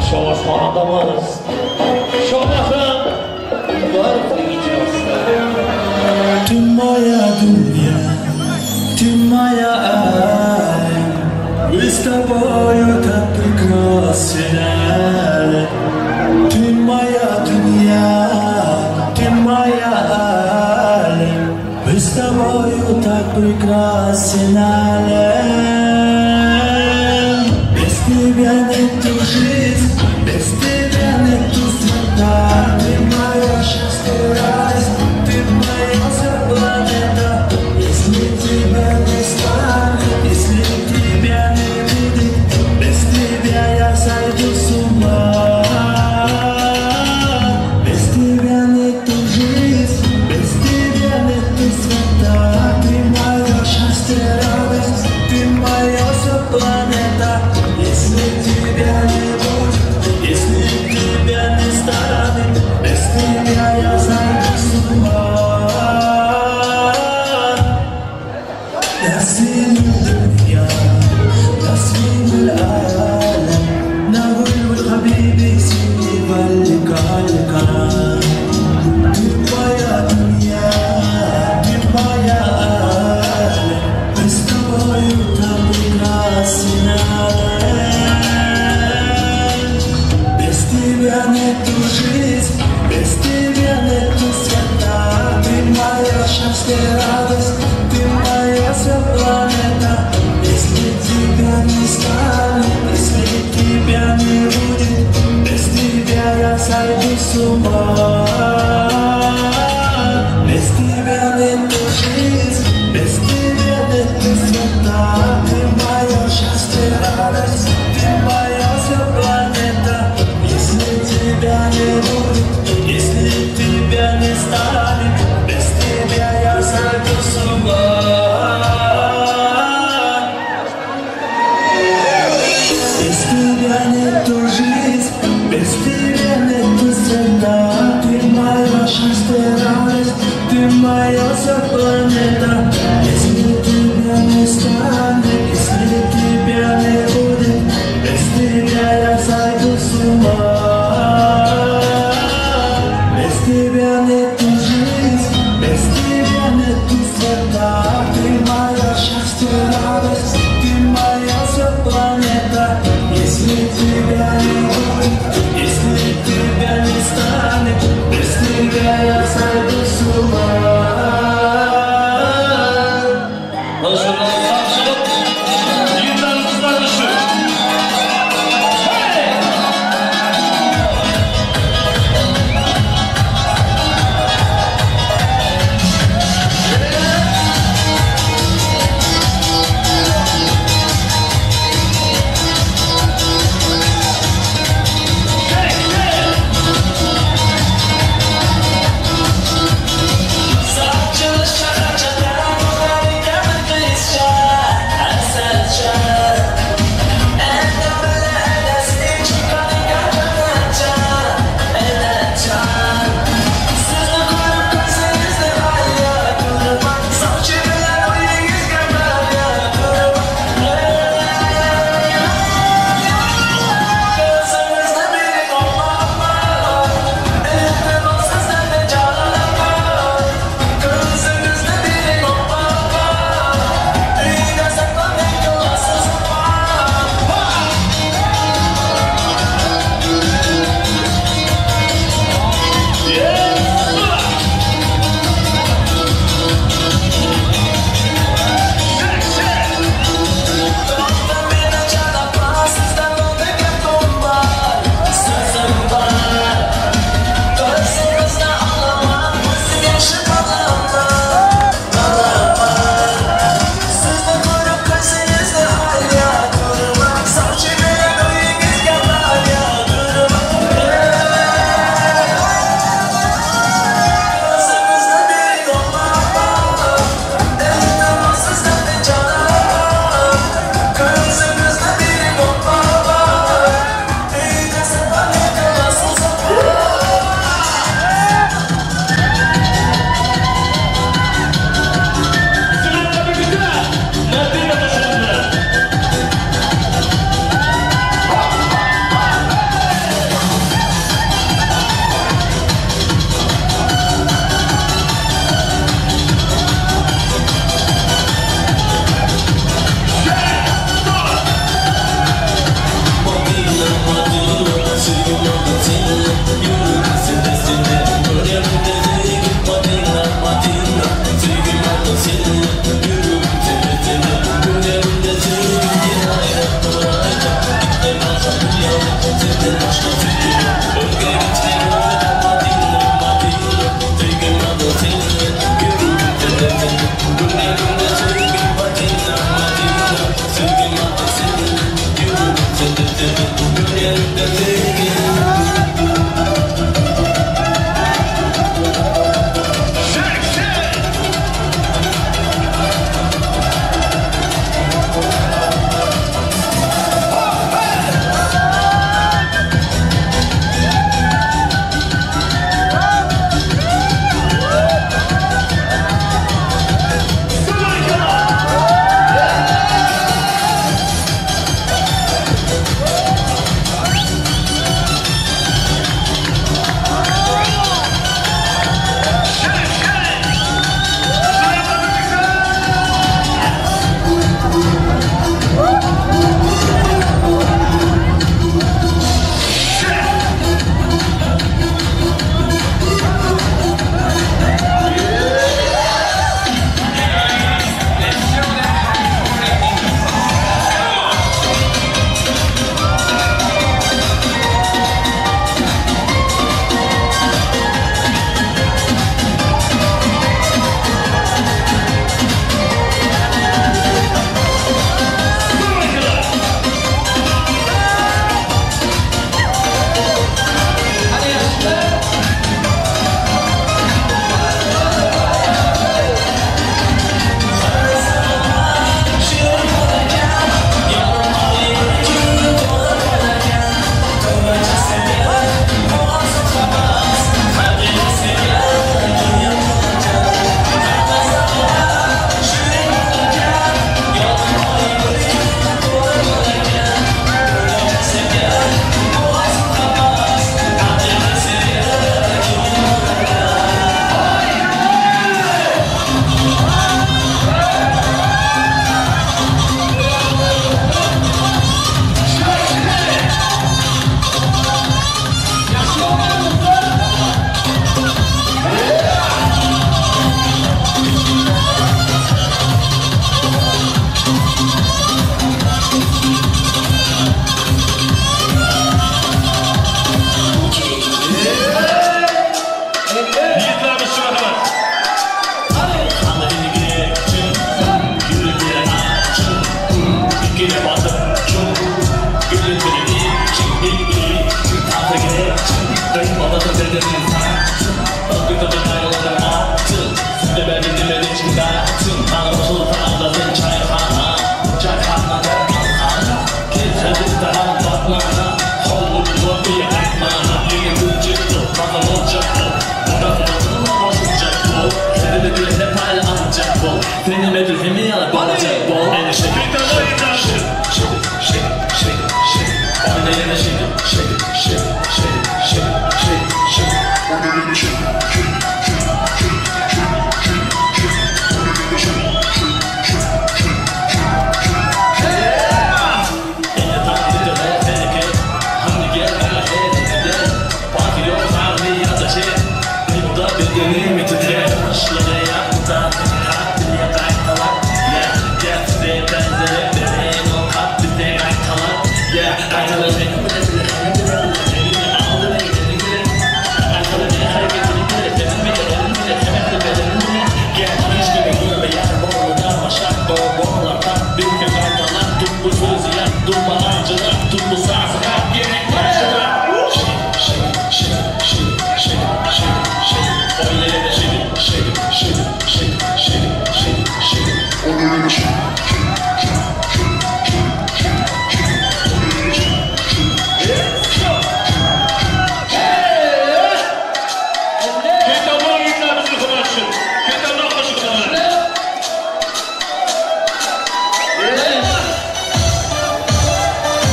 Yaxshi ovoz xonadamiz Shuhratim Muborakovning ijrosida. Ты моя дуня, ты моя алем, мы с тобою так прекрасен. Ты моя дуня, ты моя алем, мы с тобою так прекрасен. Без тебя нету жизни, без тебя нету света. Ты моя счастье, радость, ты моя вся планета. Если тебя не станет, если тебя не будет, без тебя я сойду с ума. Без тебя нету жизни, без тебя нету света. Ты моя счастье, радость, ты моя вся планета. Если тебя не будет, если тебя не станет, без тебя я сойду с ума. نسيم الدنيا، نسيم العالم، نقول حبيبي سيب الكالكا. Ты моя дуня, ты моя алем, мы с тобою так прекрасен. Без тебя нету жизни, без тебя нету света. Ты моя счастье, радость, ты моя вся планета. Если тебя не станет, если тебя не будет, без тебя я сойду с ума. Без тебя нету жизни, без тебя нету света. Ты моя счастье, радость, ты моя вся планета. Если тебя не будет, если тебя не станет, без тебя я сойду с ума. Без тебя нету жизни, без тебя нету света. Ты моя счастье, радость, ты моя вся планета. Если тебя не станет, если тебя не будет,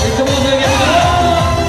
Iltimos, yerga.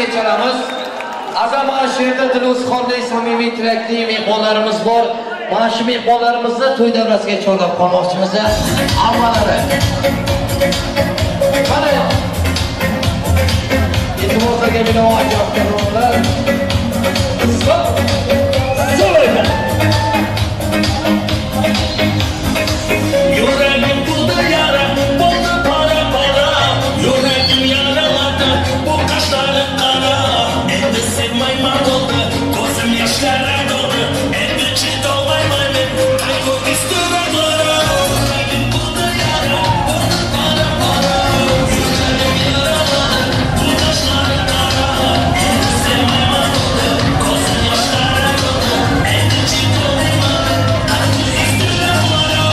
qarsak chalamiz. Azam mana shu yerda Dilozxonlik samimiy tilakli mehmonlarimiz bor. Mana shu mehmonlarimizni to'y davrasiga chorlab qolmoqchimiz. Avvallari. Mana e'tiborlarga binoan aka-ukalar. Yüreğim buldu yara, buldu para para. Yüreğim yaraladı, bu kaşların kara. Endi sevmayman oldu, gözüm yaşlara doldu. Endi çıdolmayman ben, kaygı istiraplara. Yüreğim buldu yara, buldu para para. Yüreğim yaraladı, bu kaşların kara. Endi sevmayman oldu, gözüm yaşlara doldu. Endi çıdolmayman ben, kaygı istiraplara.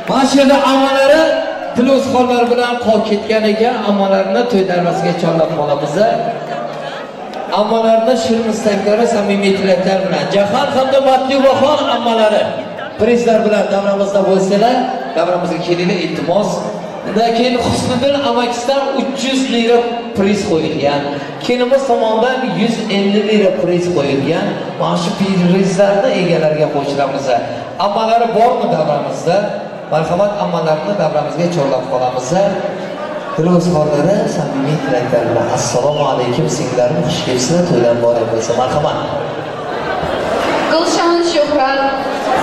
Mana shu yerda ammalari Dilozxonlar bilan qolib ketgan ekan, ammalarini to'y davrasiga chorlab qolamiz. Ammalarini shirin istaklari, samimiy tilaklar bilan Jahon hamda Matlubaxon ammalari prizlar bilan davramizda bo'lsalar, davramizga kelinglar, iltimos. Undan keyin Husniddin amakisidan 300 lira priz qo'yilgan. Kelinimiz tomonidan 150 lira priz qo'yilgan. Mana shu prizlarni egalariga qo'shiramiz. Ammalari bormi davramizda? Marhamat, ammalarni davramizga chorlab qolamiz. Dilozxonlari samimiy tilaklar bilan assalomu alaykum singillarim, xush kelibsizlar, to'ylar muborak bo'lsin. Marhamat. Gulshan Shuhrat,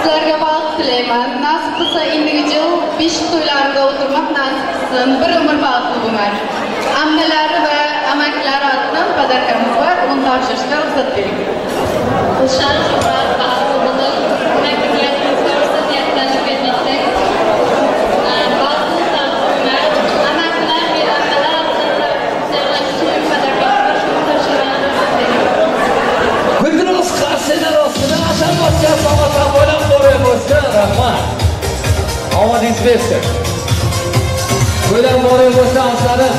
sizlarga baxt tilayman. Nasib qilsa endigi yil 5 to'ylarida o'tirmoq nasib qilsin. Bir umr baxtli bo'ling. Ammalari va amaklari adından podarkamiz bor, uni topshirishga ruxsat bering. Gulshan Shuhrat, baxtli bo'ling. Rahmat. Omadingiz bersin. To'ylar muborak bo'lsin, azizlarim.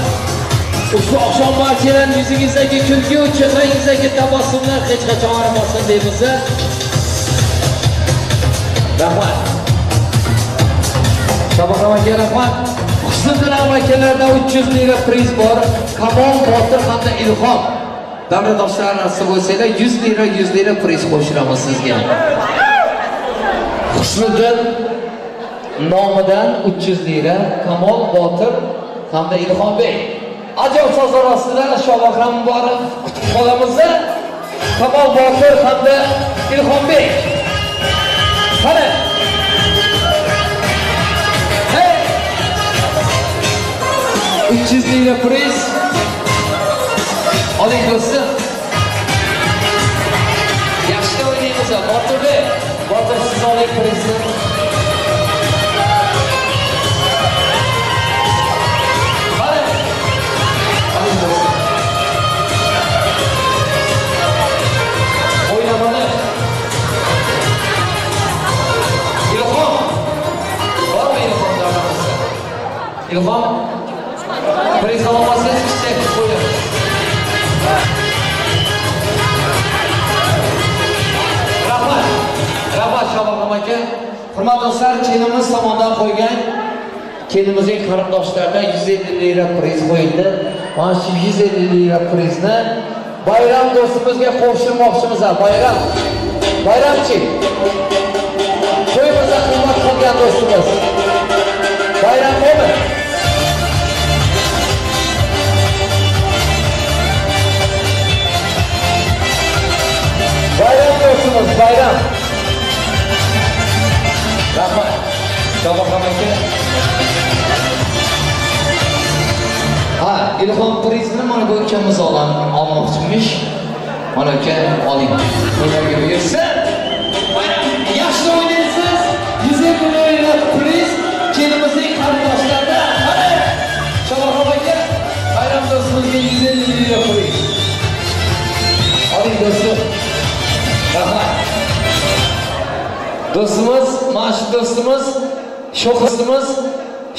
Ushbu oqshom barchalar yuzingizdagi kulgi, chehrangizdagi tabassumlar hech qachon arimasin deymiz. Rahmat. Shohbahrom aka rahmat. Husniddin akalardan 300 lira priz bor. Kamol, Botir hamda Ilhom. Davradoshlar nasib bo'lsanglar 100 lira 100 lira priz qo'shiramiz sizga. Husniddin nomidan 300 lira, Kamol, Botir hamda Ilhombek. Ajoyib sozlar ostida Shohbahrom Muborak kutib qolamiz. Kamol, Botir hamda Ilhombek. Qani. Hey! 300 lira priz. Oling do'stim. Yaxshi o'ynaymiz. Botirbek, Botir siz oling prizni. Qani. Oling do'stim. O'ynamani. Ilhom. Bormi Ilhom davramizda? Ilhom priz olmasangiz kichik qo'ying. Rahmat. Rahmat Shohbahrom aka. Hurmatli do'stlar, kelinimiz tomonidan qo'ygan kelinimizning qarindoshlaridan 150 lira priz qo'yildi. Mana shu 150 lira prizni Bayram do'stimizga qo'shirmoqchimiz. Bayram. Bayramchi. To'yimizda xizmat qilgan do'stimiz. Bayram bormi? Bayram do'stimiz, bayram. Rahmat. Shohbahrom aka. Ha, Ilhom prizni mana bu ukamiz olmoqchimish. Mana uka, oling. To'ylarga buyursin. Bayram, yaxshi o'ynaysiz. 150 lira priz kelinimizning qarindoshlaridan. Qani? Shohbahrom aka, Bayram do'stimizga 150 lira priz. Oling do'stim. Rahmat. Do'stimiz, mana shu do'stimiz, sho'ximiz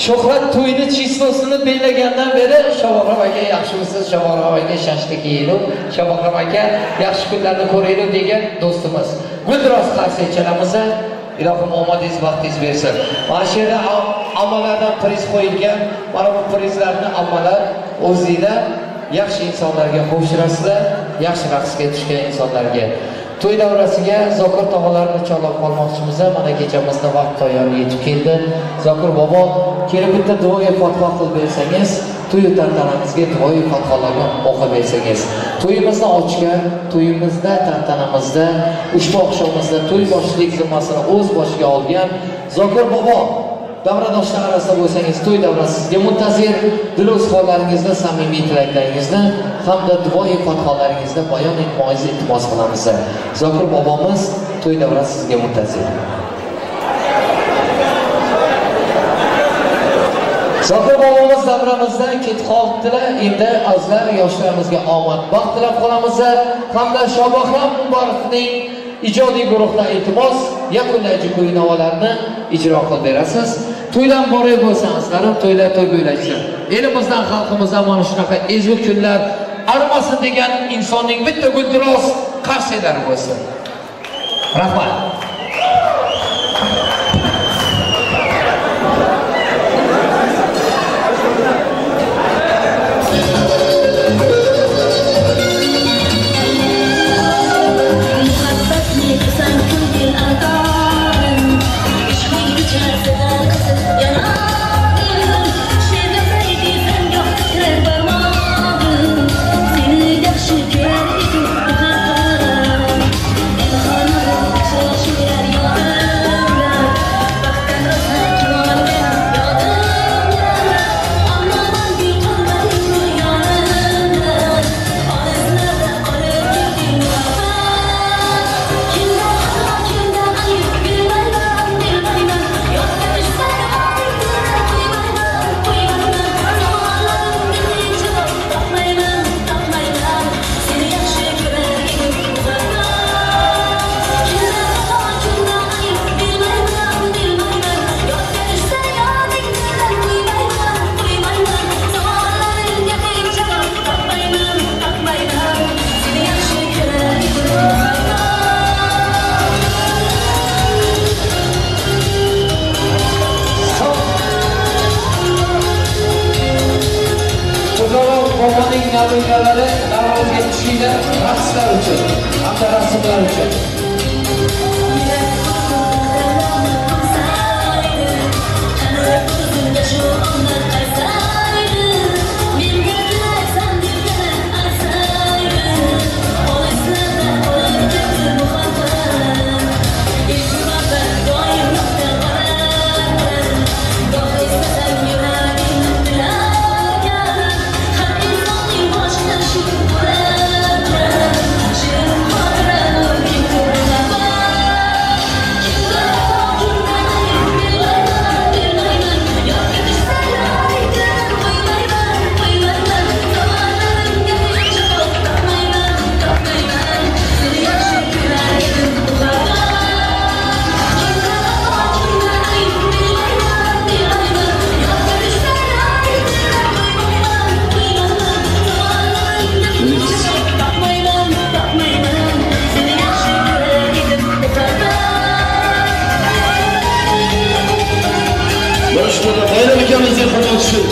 Shuhrat to'yini chislosini belgilagandan beri Shohbahrom aka yaxshimisiz, Shohbahrom aka shashlik yeylik, Shohbahrom aka yaxshi kunlarni ko'raylik degan do'stimiz. Guldiroz qarsak chalamiz. Ilohim omadingiz, baxtingiz bersin. Mana shu yerda ammalardan priz qo'yilgan. Mana bu prizlarni ammalar o'zinglar yaxshi insonlarga qo'shirasizlar, yaxshi raqsga tushgan insonlarga. To'y davrasiga Zokir tog'alarni chorlab qolmoqchimiz. Mana kechamizni vaqt poyoni yetib keldi. Zokir bobo, kelib bitta duoga fotiha qilib bersangiz, to'y tantanamizga duoyi fotihalarni o'qib bersangiz. To'yimizni ochgan, to'yimizda, tantanamizda, ushbu oqshomimizda to'y boshlik zimmasini o'z boshiga olgan Zokir bobo, davradoshlar orasida bo'lsangiz, to'y davrasi sizga muntazir. Dil izhorlaringizni, samimiy tilaklaringizni hamda duoyi fotihalaringizni bayon etmoqingizni iltimos qilamiz. Zokir bobomiz, to'y davrasi sizga muntazir. Zokir bobomiz davramizdan ketib qolibdilar. Endi azizlar, yoshlarimizga omad, baxt tilab qolamiz hamda Shohbahrom Muborakning ijodiy guruhdan iltimos, yakunlaychi kuy navolarni ijro qilib berasiz. To'ydan boray bo'lsa, azizlarim, to'ylar to'y bo'ylashsin. Elimizdan, xalqimizdan mana shunaqa ezgu kunlar armasin degan insonning bitta guldiroz qarsaklari bo'lsin. Rahmat. Seni yaxshi ko'rar edim. egalari davramizga tushinglar raqslar uchun hamda rasmlar uchun. Bayram akamizga qo'l tushsin.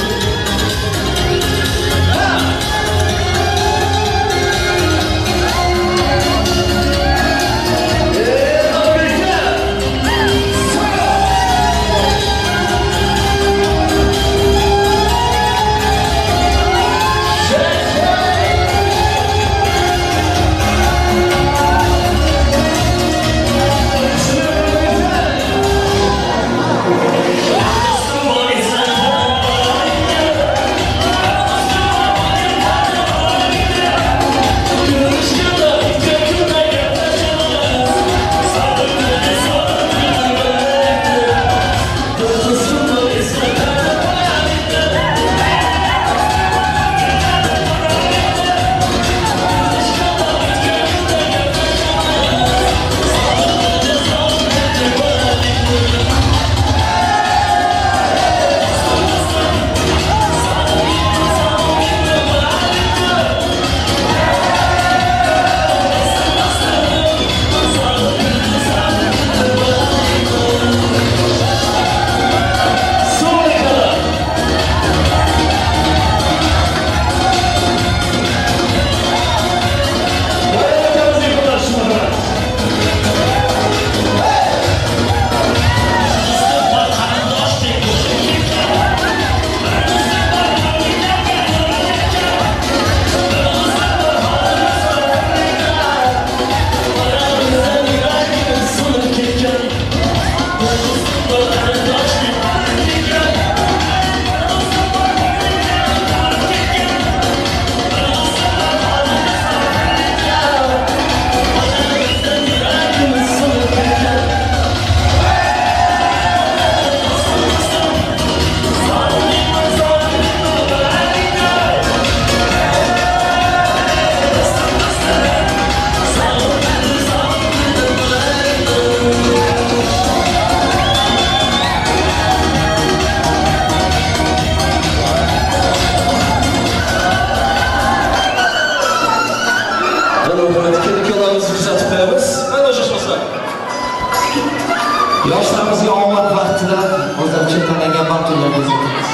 Yoshlarimizga omad baxt tilab, o'zlari uchun tanlangan baxt yo'llarini o'tamiz.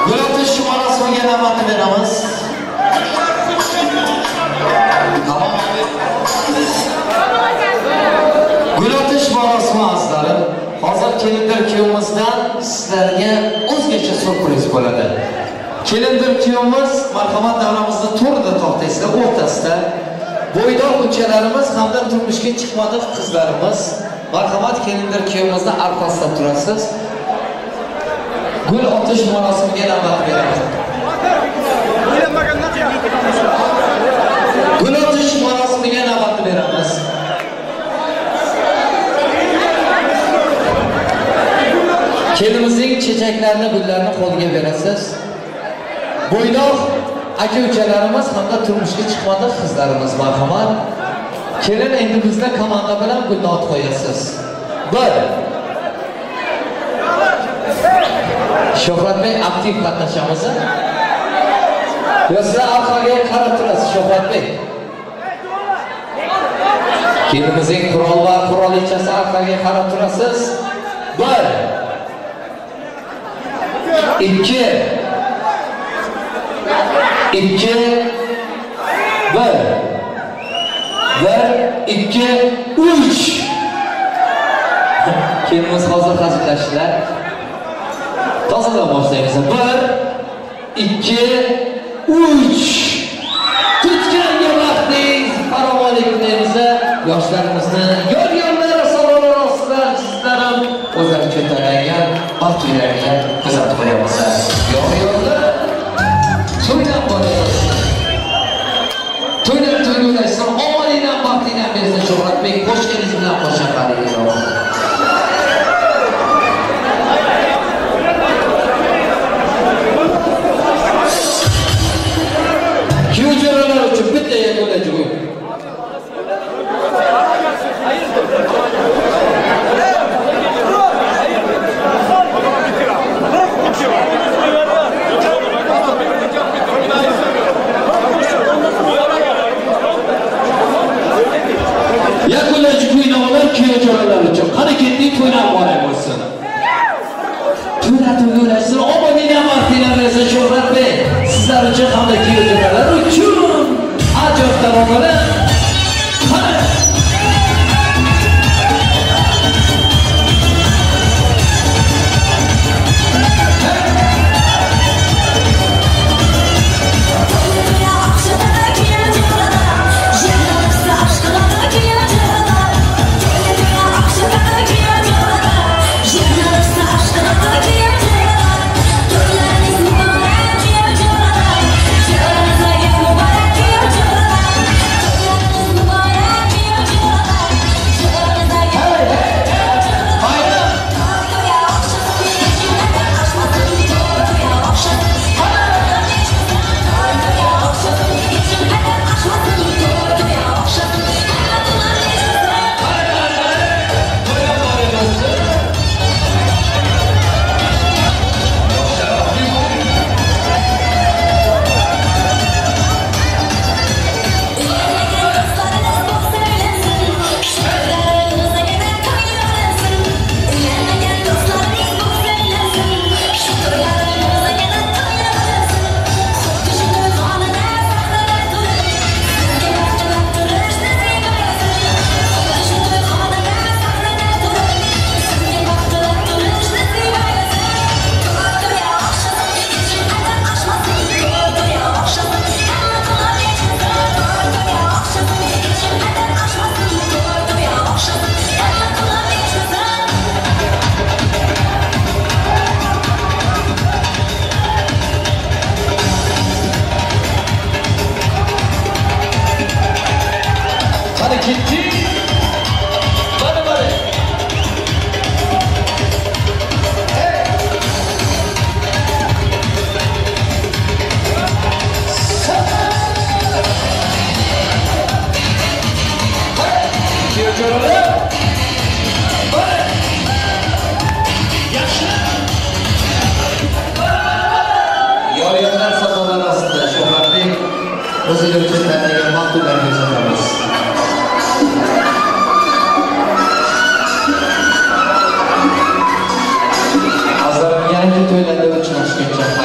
Gul otish marosimiga navbatni beramiz. Tamom. Gul otish marosimi azizlarim, hozir kelindir kuyovimizdan sizlarga o'zgacha syurpriz bo'ladi. Kelindir kuyovimiz marhamat davramizni to'rida to'xtaysizlar, o'rtasida bo'ydoq uchalarimiz hamda turmushga chiqmadik qizlarimiz marhamat kelindir kuyovimizni arqasida turasiz. Gul otish marosimiga navbat beramiz. Gul otish marosimiga navbat beramiz. Kelinimizning chechaklarini, gullarini qo'liga berasiz. Bo'ydoq aka ukalarimiz hamda turmushga chiqmadik qizlarimiz marhamat. Kelin endi bizda komanda bilan gulni otib qo'yasiz. 1. Shuhratbek aktiv qatnashamiz. Yo sizlar orqaga qarab turasiz Shuhratbek. Kelinimizning qurol va qurolichasi orqaga qarab turasiz. 1 2 2 1 1 2 3. Kelinimiz hozir hazillashdilar. Tozadan boshlaymiz. 1 2 3. Tutganga vaqtingiz farovonlik tilaymiz. Yoshlarimizni yor-yorlari savollari ostida sizlar ham o'zlari uchun tanlangan baxt to'ylariga kuzatib qo'yamiz. Yor-yorlar to'ydan boramiz. To'ylar to'yga ulashsin, omadingdan baxtingdan bersin Shuhratbek, qo'shningiz bilan qo'shaqaringiz olsin. Kuyov jo'ralar uchun bitta yakunlachi qo'y. Yakunlachi kuynolar kuyov jo'ralar uchun. Qani ketdik, to'ylar muborak bo'lsin. To'ylar to'yga ulashsin, omadingdan baxtingdan bersin Shuhratbek. Sizlar uchun hamda kuyov jo'ralar uchun ajoyib taronalar. Qani To'ylarda uchrashguncha.